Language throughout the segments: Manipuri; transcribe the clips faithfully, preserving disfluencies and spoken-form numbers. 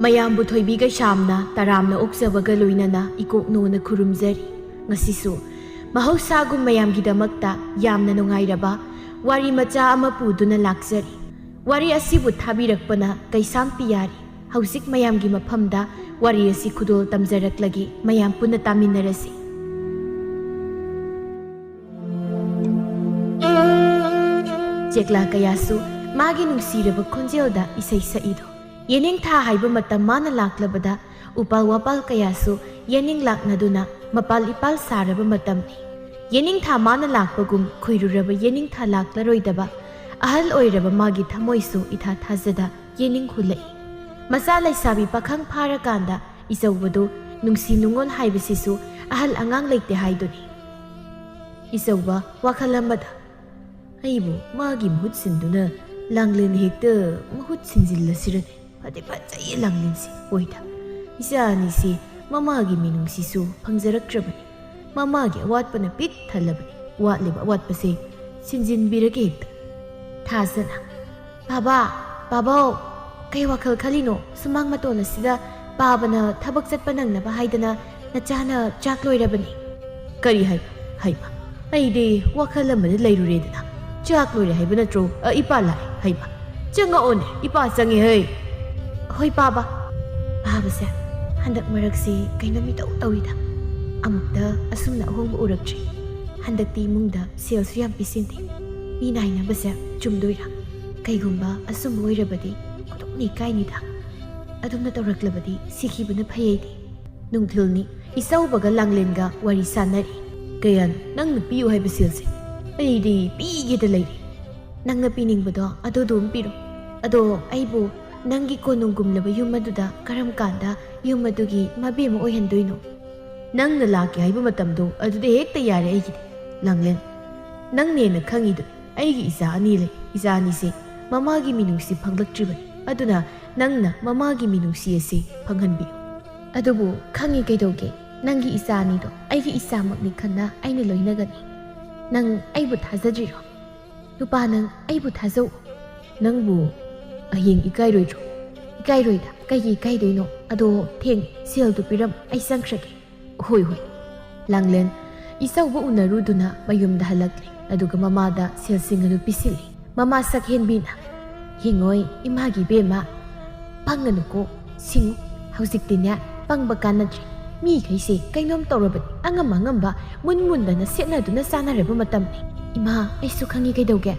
ꯃꯌꯥꯝꯕꯨ ꯊꯣꯏꯕꯤ ꯀꯩꯁꯥꯝꯅ ꯇꯔꯥꯝꯅ ꯑꯣꯛꯆꯕꯒ ꯂꯣꯏꯅꯅ ꯏꯀꯣꯛꯅꯣꯅ ꯈꯨꯔꯨꯝꯖꯔꯤ꯫ ꯉꯁꯤꯁꯨ ꯃꯍꯧꯁꯥꯒꯨꯝ ꯃꯌꯥꯝꯒꯤꯗꯃꯛꯇ ꯌꯥꯝꯅ ꯅꯨꯡꯉꯥꯏꯔꯕ ꯋꯥꯔꯤ ꯃꯆꯥ ꯑꯃ ꯄꯨꯗꯨꯅ ꯂꯥꯛꯆꯔꯤ꯫ ꯋꯥꯔꯤ ꯑꯁꯤꯕꯨ ꯊꯥꯕꯤꯔꯛꯄꯅ ꯀꯩꯁꯥꯝ ꯄꯤꯌꯥꯔꯤ꯫ ꯍꯧꯖꯤꯛ ꯃꯌꯥꯝꯒꯤ ꯃꯐꯝꯗ ꯋꯥꯔꯤ ꯑꯁꯤ ꯈꯨꯗꯣꯜ ꯇꯝꯖꯔꯛꯂꯒꯦ, ꯃꯌꯥꯝ ꯄꯨꯟꯅ ꯇꯥꯃꯤꯟꯅꯔꯁꯤ꯫ ꯆꯦꯛꯂꯥ ꯀꯌꯥꯁꯨ ꯃꯥꯒꯤ ꯅꯨꯡꯁꯤꯔꯕ ꯈꯣꯟꯖꯦꯜꯗ ꯏꯁꯩ ꯁꯛꯏꯗꯣ꯫ ꯌꯦꯅꯤꯡꯊꯥ ꯍꯥꯏꯕ ꯃꯇꯝ ꯃꯥꯅ ꯂꯥꯛꯂꯕꯗ ꯎꯄꯥꯜ ꯋꯥꯄꯥꯜ ꯀꯌꯥꯁꯨ ꯌꯦꯅꯤꯡ ꯂꯥꯛꯅꯗꯨꯅ ꯃꯄꯥꯜ ꯏꯄꯥꯜ ꯁꯥꯔꯕ ꯃꯇꯝꯅꯤ꯫ ꯌꯦꯅꯤꯡꯊꯥ ꯃꯥꯅ ꯂꯥꯛꯄꯒꯨꯝ ꯈꯨꯏꯔꯨꯔꯕ ꯌꯦꯅꯤꯡꯊꯥ ꯂꯥꯛꯂꯔꯣꯏꯗꯕ ꯑꯍꯜ ꯑꯣꯏꯔꯕ ꯃꯥꯒꯤ ꯊꯃꯣꯏꯁꯨ ꯏꯊꯥ ꯊꯥꯖꯗ ꯌꯦꯅꯤꯡ ꯍꯨꯜꯂꯛꯏ꯫ ꯃꯆꯥ ꯂꯩꯁꯥꯕꯤ ꯄꯥꯈꯪ ꯐꯥꯔꯀꯥꯟꯗ ꯏꯆꯧꯕꯗꯨ ꯅꯨꯡꯁꯤ ꯅꯨꯡꯉꯣꯟ ꯍꯥꯏꯕꯁꯤꯁꯨ ꯑꯍꯜ ꯑꯉꯥꯡ ꯂꯩꯇꯦ ꯍꯥꯏꯗꯨꯅꯤ꯫ ꯏꯆꯧꯕ ꯋꯥꯈꯜ ꯑꯃꯗ, "ꯑꯩꯕꯨ ꯃꯥꯒꯤ ꯃꯍꯨꯠ ꯁꯤꯟꯗꯨꯅ ꯂꯥꯡꯂꯦꯟ ꯍꯦꯛꯇ ꯃꯍꯨꯠ ꯁꯤꯟꯖꯤꯜꯂꯁꯤꯔꯅꯦ? ꯐꯗꯤ ꯐꯖꯩꯌꯦ ꯂꯥꯡꯂꯦꯟꯁꯤ꯫ ꯑꯣꯏꯗ, ꯏꯆꯥ ꯑꯅꯤꯁꯤ ꯃꯃꯥꯒꯤ ꯃꯤꯅꯨꯡꯁꯤꯁꯨ ꯐꯪꯖꯔꯛꯇ꯭ꯔꯕꯅꯤ꯫ ꯃꯃꯥꯒꯤ ꯑꯋꯥꯠꯄꯅ ꯄꯤꯛ ꯊꯜꯂꯕꯅꯤ꯫ ꯋꯥꯠꯂꯤꯕ ꯑꯋꯥꯠꯄꯁꯦ ꯁꯤꯟꯖꯤꯟꯕꯤꯔꯒꯦ ꯍꯦꯛꯇ꯫" ꯊꯥꯖꯅ, "ꯕꯥꯕꯥ, ꯕꯥꯕꯥꯎ, ꯀꯩ ꯋꯥꯈꯜ ꯈꯜꯂꯤꯅꯣ? ꯁꯨꯃꯥꯡ ꯃꯇꯣꯟ ꯑꯁꯤꯗ ꯄꯥꯕꯅ ꯊꯕꯛ ꯆꯠꯄ ꯅꯪꯅꯕ ꯍꯥꯏꯗꯅ ꯅꯆꯥꯅ ꯆꯥꯛ ꯂꯣꯏꯔꯕꯅꯤ꯫" "ꯀꯔꯤ ꯍꯥꯏꯕ? ꯍꯩꯃ, ꯑꯩꯗꯤ ꯋꯥꯈꯜ ꯑꯃꯗ ꯂꯩꯔꯨꯔꯦꯗꯅ꯫ ꯆꯥꯛ ꯂꯣꯏꯔꯦ ꯍꯥꯏꯕ ꯅꯠꯇ꯭ꯔꯣ? ꯑ, ꯏꯄꯥ ꯂꯥꯛꯑꯦ꯫ ꯍꯩꯃ, ꯆꯪꯉꯛꯑꯣꯅꯦ, ꯏꯄꯥ ꯆꯪꯉꯦ ꯍꯩ꯫" "ꯍꯣꯏ, ꯄꯥꯕ꯫" ꯄꯥꯕꯁꯦ ꯍꯟꯗꯛ ꯃꯔꯛꯁꯤ ꯀꯩꯅꯣ ꯃꯤꯇꯧ ꯇꯧꯏꯗ꯫ ꯑꯃꯨꯛꯇ ꯑꯁꯨꯝꯅ ꯑꯍꯣꯡꯕ ꯎꯔꯛꯇ꯭ꯔꯤ꯫ ꯍꯟꯗꯛꯇꯤ ꯏꯃꯨꯡꯗ ꯁꯦꯜꯁꯨ ꯌꯥꯝ ꯄꯤꯁꯤꯟꯗꯦ꯫ ꯃꯤ ꯅꯥꯏꯅꯕꯁꯦ ꯆꯨꯝꯗꯣꯏꯔꯥ? ꯀꯩꯒꯨꯝꯕ ꯑꯆꯨꯝꯕ ꯑꯣꯏꯔꯕꯗꯤ ꯑꯣꯟꯊꯣꯛꯅ ꯏꯀꯥꯏꯅꯤꯗ꯫ ꯑꯗꯨꯝꯅ ꯇꯧꯔꯛꯂꯕꯗꯤ ꯁꯤꯈꯤꯕꯅ ꯐꯩ ꯑꯩꯗꯤ꯫ ꯅꯨꯡꯊꯤꯜꯅꯤ, ꯏꯆꯧꯕꯒ ꯂꯥꯡꯂꯦꯟꯒ ꯋꯥꯔꯤ ꯁꯥꯟꯅꯔꯤ꯫ "ꯀꯌꯥꯅꯣ ꯅꯪꯅ ꯄꯤꯌꯨ ꯍꯥꯏꯕ ꯁꯦꯜꯁꯦ? ꯑꯩꯗꯤ ꯄꯤꯒꯦꯗ ꯂꯩꯔꯦ꯫" "ꯅꯪꯅ ꯄꯤꯅꯤꯡꯕꯗꯣ ꯑꯗꯨ ꯑꯗꯨꯝ ꯄꯤꯔꯣ꯫ ꯑꯗꯣ ꯑꯩꯕꯨ ꯅꯪꯒꯤ ꯀꯣꯅꯨꯡꯒꯨꯝꯂꯕ ꯌꯨꯝ ꯑꯗꯨꯗ ꯀꯔꯝ ꯀꯥꯟꯗ ꯌꯨꯝ ꯑꯗꯨꯒꯤ ꯃꯕꯦꯝꯃ ꯑꯣꯏꯍꯟꯗꯣꯏꯅꯣ?" "ꯅꯪꯅ ꯂꯥꯛꯀꯦ ꯍꯥꯏꯕ ꯃꯇꯝꯗꯣ ꯑꯗꯨꯗ ꯍꯦꯛꯇ ꯌꯥꯔꯦ ꯑꯩꯒꯤꯗꯤ, ꯂꯥꯡꯂꯦꯟ꯫ ꯅꯪꯅ ꯍꯦꯟꯅ ꯈꯪꯉꯤꯗꯨꯅꯤ, ꯑꯩꯒꯤ ꯏꯆꯥ ꯑꯅꯤ ꯂꯩ꯫ ꯏꯆꯥ ꯑꯅꯤꯁꯦ ꯃꯃꯥꯒꯤ ꯃꯤꯅꯨꯡꯁꯤ ꯐꯪꯂꯛꯇ꯭ꯔꯤꯕꯅꯤ꯫ ꯑꯗꯨꯅ ꯅꯪꯅ ꯃꯃꯥꯒꯤ ꯃꯤꯅꯨꯡꯁꯤ ꯑꯁꯤ ꯐꯪꯍꯟꯕꯤꯌꯨ꯫" "ꯑꯗꯨꯕꯨ ꯈꯪꯉꯤ ꯀꯩꯗꯧꯒꯦ? ꯅꯪꯒꯤ ꯏꯆꯥꯅꯤꯗꯣ ꯑꯩꯒꯤ ꯏꯆꯥꯃꯛꯅꯤ ꯈꯟꯅ ꯑꯩꯅ ꯂꯣꯏꯅꯒꯅꯤ꯫ ꯅꯪ ꯑꯩꯕꯨ ꯊꯥꯖꯗ꯭ꯔꯤꯔꯣ? ꯅꯨꯄꯥ, ꯅꯪ ꯑꯩꯕꯨ ꯊꯥꯖꯧ꯫ ꯅꯪꯕꯨ ꯍꯌꯦꯡ ꯏꯀꯥꯏꯔꯣꯏꯗ꯭ꯔꯣ? ꯏꯀꯥꯏꯔꯣꯏꯗ꯫ ꯀꯩꯒꯤ ꯏꯀꯥꯏꯗꯣꯏꯅꯣ? ꯑꯗꯣ ꯊꯦꯡꯉꯦ, ꯁꯦꯜꯗꯨ ꯄꯤꯔꯝ, ꯑꯩ ꯆꯪꯈ꯭ꯔꯒꯦ꯫ ꯍꯣꯏ, ꯍꯣꯏ꯫ ꯂꯥꯡꯂꯦꯟ ꯏꯆꯧꯕ ꯎꯅꯔꯨꯗꯨꯅ ꯃꯌꯨꯝꯗ ꯍꯜꯂꯛꯂꯦ꯫ ꯑꯗꯨꯒ ꯃꯃꯥꯗ ꯁꯦꯜꯁꯤꯡ ꯑꯗꯨ ꯄꯤꯁꯤꯜꯂꯤ꯫ ꯃꯃꯥ ꯁꯛꯍꯦꯟꯕꯤꯅ, "ꯌꯦꯡꯉꯣꯏ, ꯏꯃꯥꯒꯤ ꯏꯕꯦꯝꯃ, ꯄꯪꯒꯅꯨꯀꯣ, ꯁꯤꯡꯉꯨ꯫ ꯍꯧꯖꯤꯛꯇꯤꯅꯦ, ꯄꯪꯕ ꯀꯥꯟꯅꯗ꯭ꯔꯦ꯫ ꯃꯤꯈꯩꯁꯦ ꯀꯩꯅꯣꯝ ꯇꯧꯔꯕꯅꯤ꯫ ꯑꯉꯝ ꯑꯉꯝꯕ ꯃꯨꯟ ꯃꯨꯟꯗꯅ ꯁꯦꯠꯅꯗꯨꯅ ꯆꯥꯅꯔꯕ ꯃꯇꯝꯅꯤ꯫" "ꯏꯃꯥ, ꯑꯩꯁꯨ ꯈꯪꯉꯤ ꯀꯩꯗꯧꯒꯦ꯫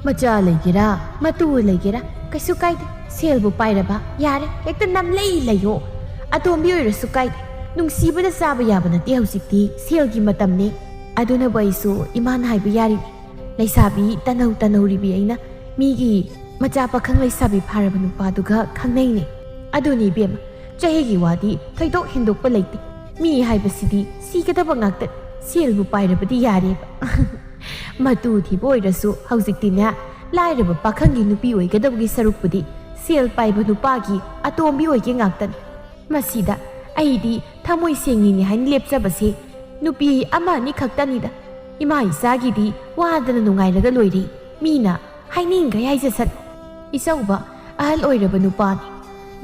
ꯃꯆꯥ ꯂꯩꯒꯦꯔꯥ, ꯃꯇꯨ ꯂꯩꯒꯦꯔꯥ, ꯀꯩꯁꯨ ꯀꯥꯏꯗꯦ꯫ ꯁꯦꯜꯕꯨ ꯄꯥꯏꯔꯕ ꯌꯥꯔꯦ, ꯍꯦꯛꯇ ꯅꯝꯂꯩ ꯂꯩꯌꯣ꯫ ꯑꯇꯣꯝꯕꯤ ꯑꯣꯏꯔꯁꯨ ꯀꯥꯏꯗꯦ꯫ ꯅꯨꯡꯁꯤꯕꯗ ꯆꯥꯕ ꯌꯥꯕ ꯅꯠꯇꯦ ꯍꯧꯖꯤꯛꯇꯤ, ꯁꯦꯜꯒꯤ ꯃꯇꯝꯅꯤ꯫" ꯑꯗꯨꯅꯕꯨ ꯑꯩꯁꯨ ꯏꯃꯥꯅ ꯍꯥꯏꯕ ꯌꯥꯔꯤꯅꯤ꯫ ꯂꯩꯁꯥꯕꯤ ꯇꯅꯧ ꯇꯅꯧꯔꯤꯕꯤ ꯑꯩꯅ ꯃꯤꯒꯤ ꯃꯆꯥ ꯄꯥꯈꯪ ꯂꯩꯁꯥꯕꯤ ꯐꯥꯔꯕ ꯅꯨꯄꯥꯗꯨꯒ ꯈꯪꯅꯩꯅꯦ꯫ ꯑꯗꯨꯅꯤ ꯏꯕꯦꯝꯃ, ꯆꯍꯤꯒꯤ ꯋꯥꯗꯤ ꯊꯣꯏꯗꯣꯛ ꯍꯦꯟꯗꯣꯛꯄ ꯂꯩꯇꯦ꯫ ꯃꯤ ꯍꯥꯏꯕꯁꯤꯗꯤ ꯁꯤꯒꯗꯕ ꯉꯥꯛꯇꯅꯤ꯫ ꯁꯦꯜꯕꯨ ꯄꯥꯏꯔꯕꯗꯤ ꯌꯥꯔꯦꯕ꯫ ꯃꯇꯨ ꯊꯤꯕ ꯑꯣꯏꯔꯁꯨ ꯍꯧꯖꯤꯛꯇꯤꯅꯦ, ꯂꯥꯏꯔꯕ ꯄꯥꯈꯪꯒꯤ ꯅꯨꯄꯤ ꯑꯣꯏꯒꯗꯕꯒꯤ ꯁꯔꯨꯛꯄꯨꯗꯤ ꯁꯦꯜ ꯄꯥꯏꯕ ꯅꯨꯄꯥꯒꯤ ꯑꯇꯣꯝꯕꯤ ꯑꯣꯏꯒꯦ ꯉꯥꯛꯇꯅꯤ꯫ ꯃꯁꯤꯗ ꯑꯩꯗꯤ ꯊꯃꯣꯏ ꯁꯦꯡꯉꯤꯅꯤ ꯍꯥꯏꯅ ꯂꯦꯞꯆꯕꯁꯦ ꯅꯨꯄꯤ ꯑꯃ ꯑꯅꯤ ꯈꯛꯇꯅꯤꯗ꯫ ꯏꯃꯥ ꯏꯆꯥꯒꯤꯗꯤ ꯋꯥꯗꯅ ꯅꯨꯡꯉꯥꯏꯔꯒ ꯂꯣꯏꯔꯦ꯫ ꯃꯤꯅ ꯍꯥꯏꯅꯤꯡꯈꯩ ꯍꯥꯏꯖꯁꯅꯨ꯫ ꯏꯆꯧꯕ ꯑꯍꯜ ꯑꯣꯏꯔꯕ ꯅꯨꯄꯥꯅꯤ꯫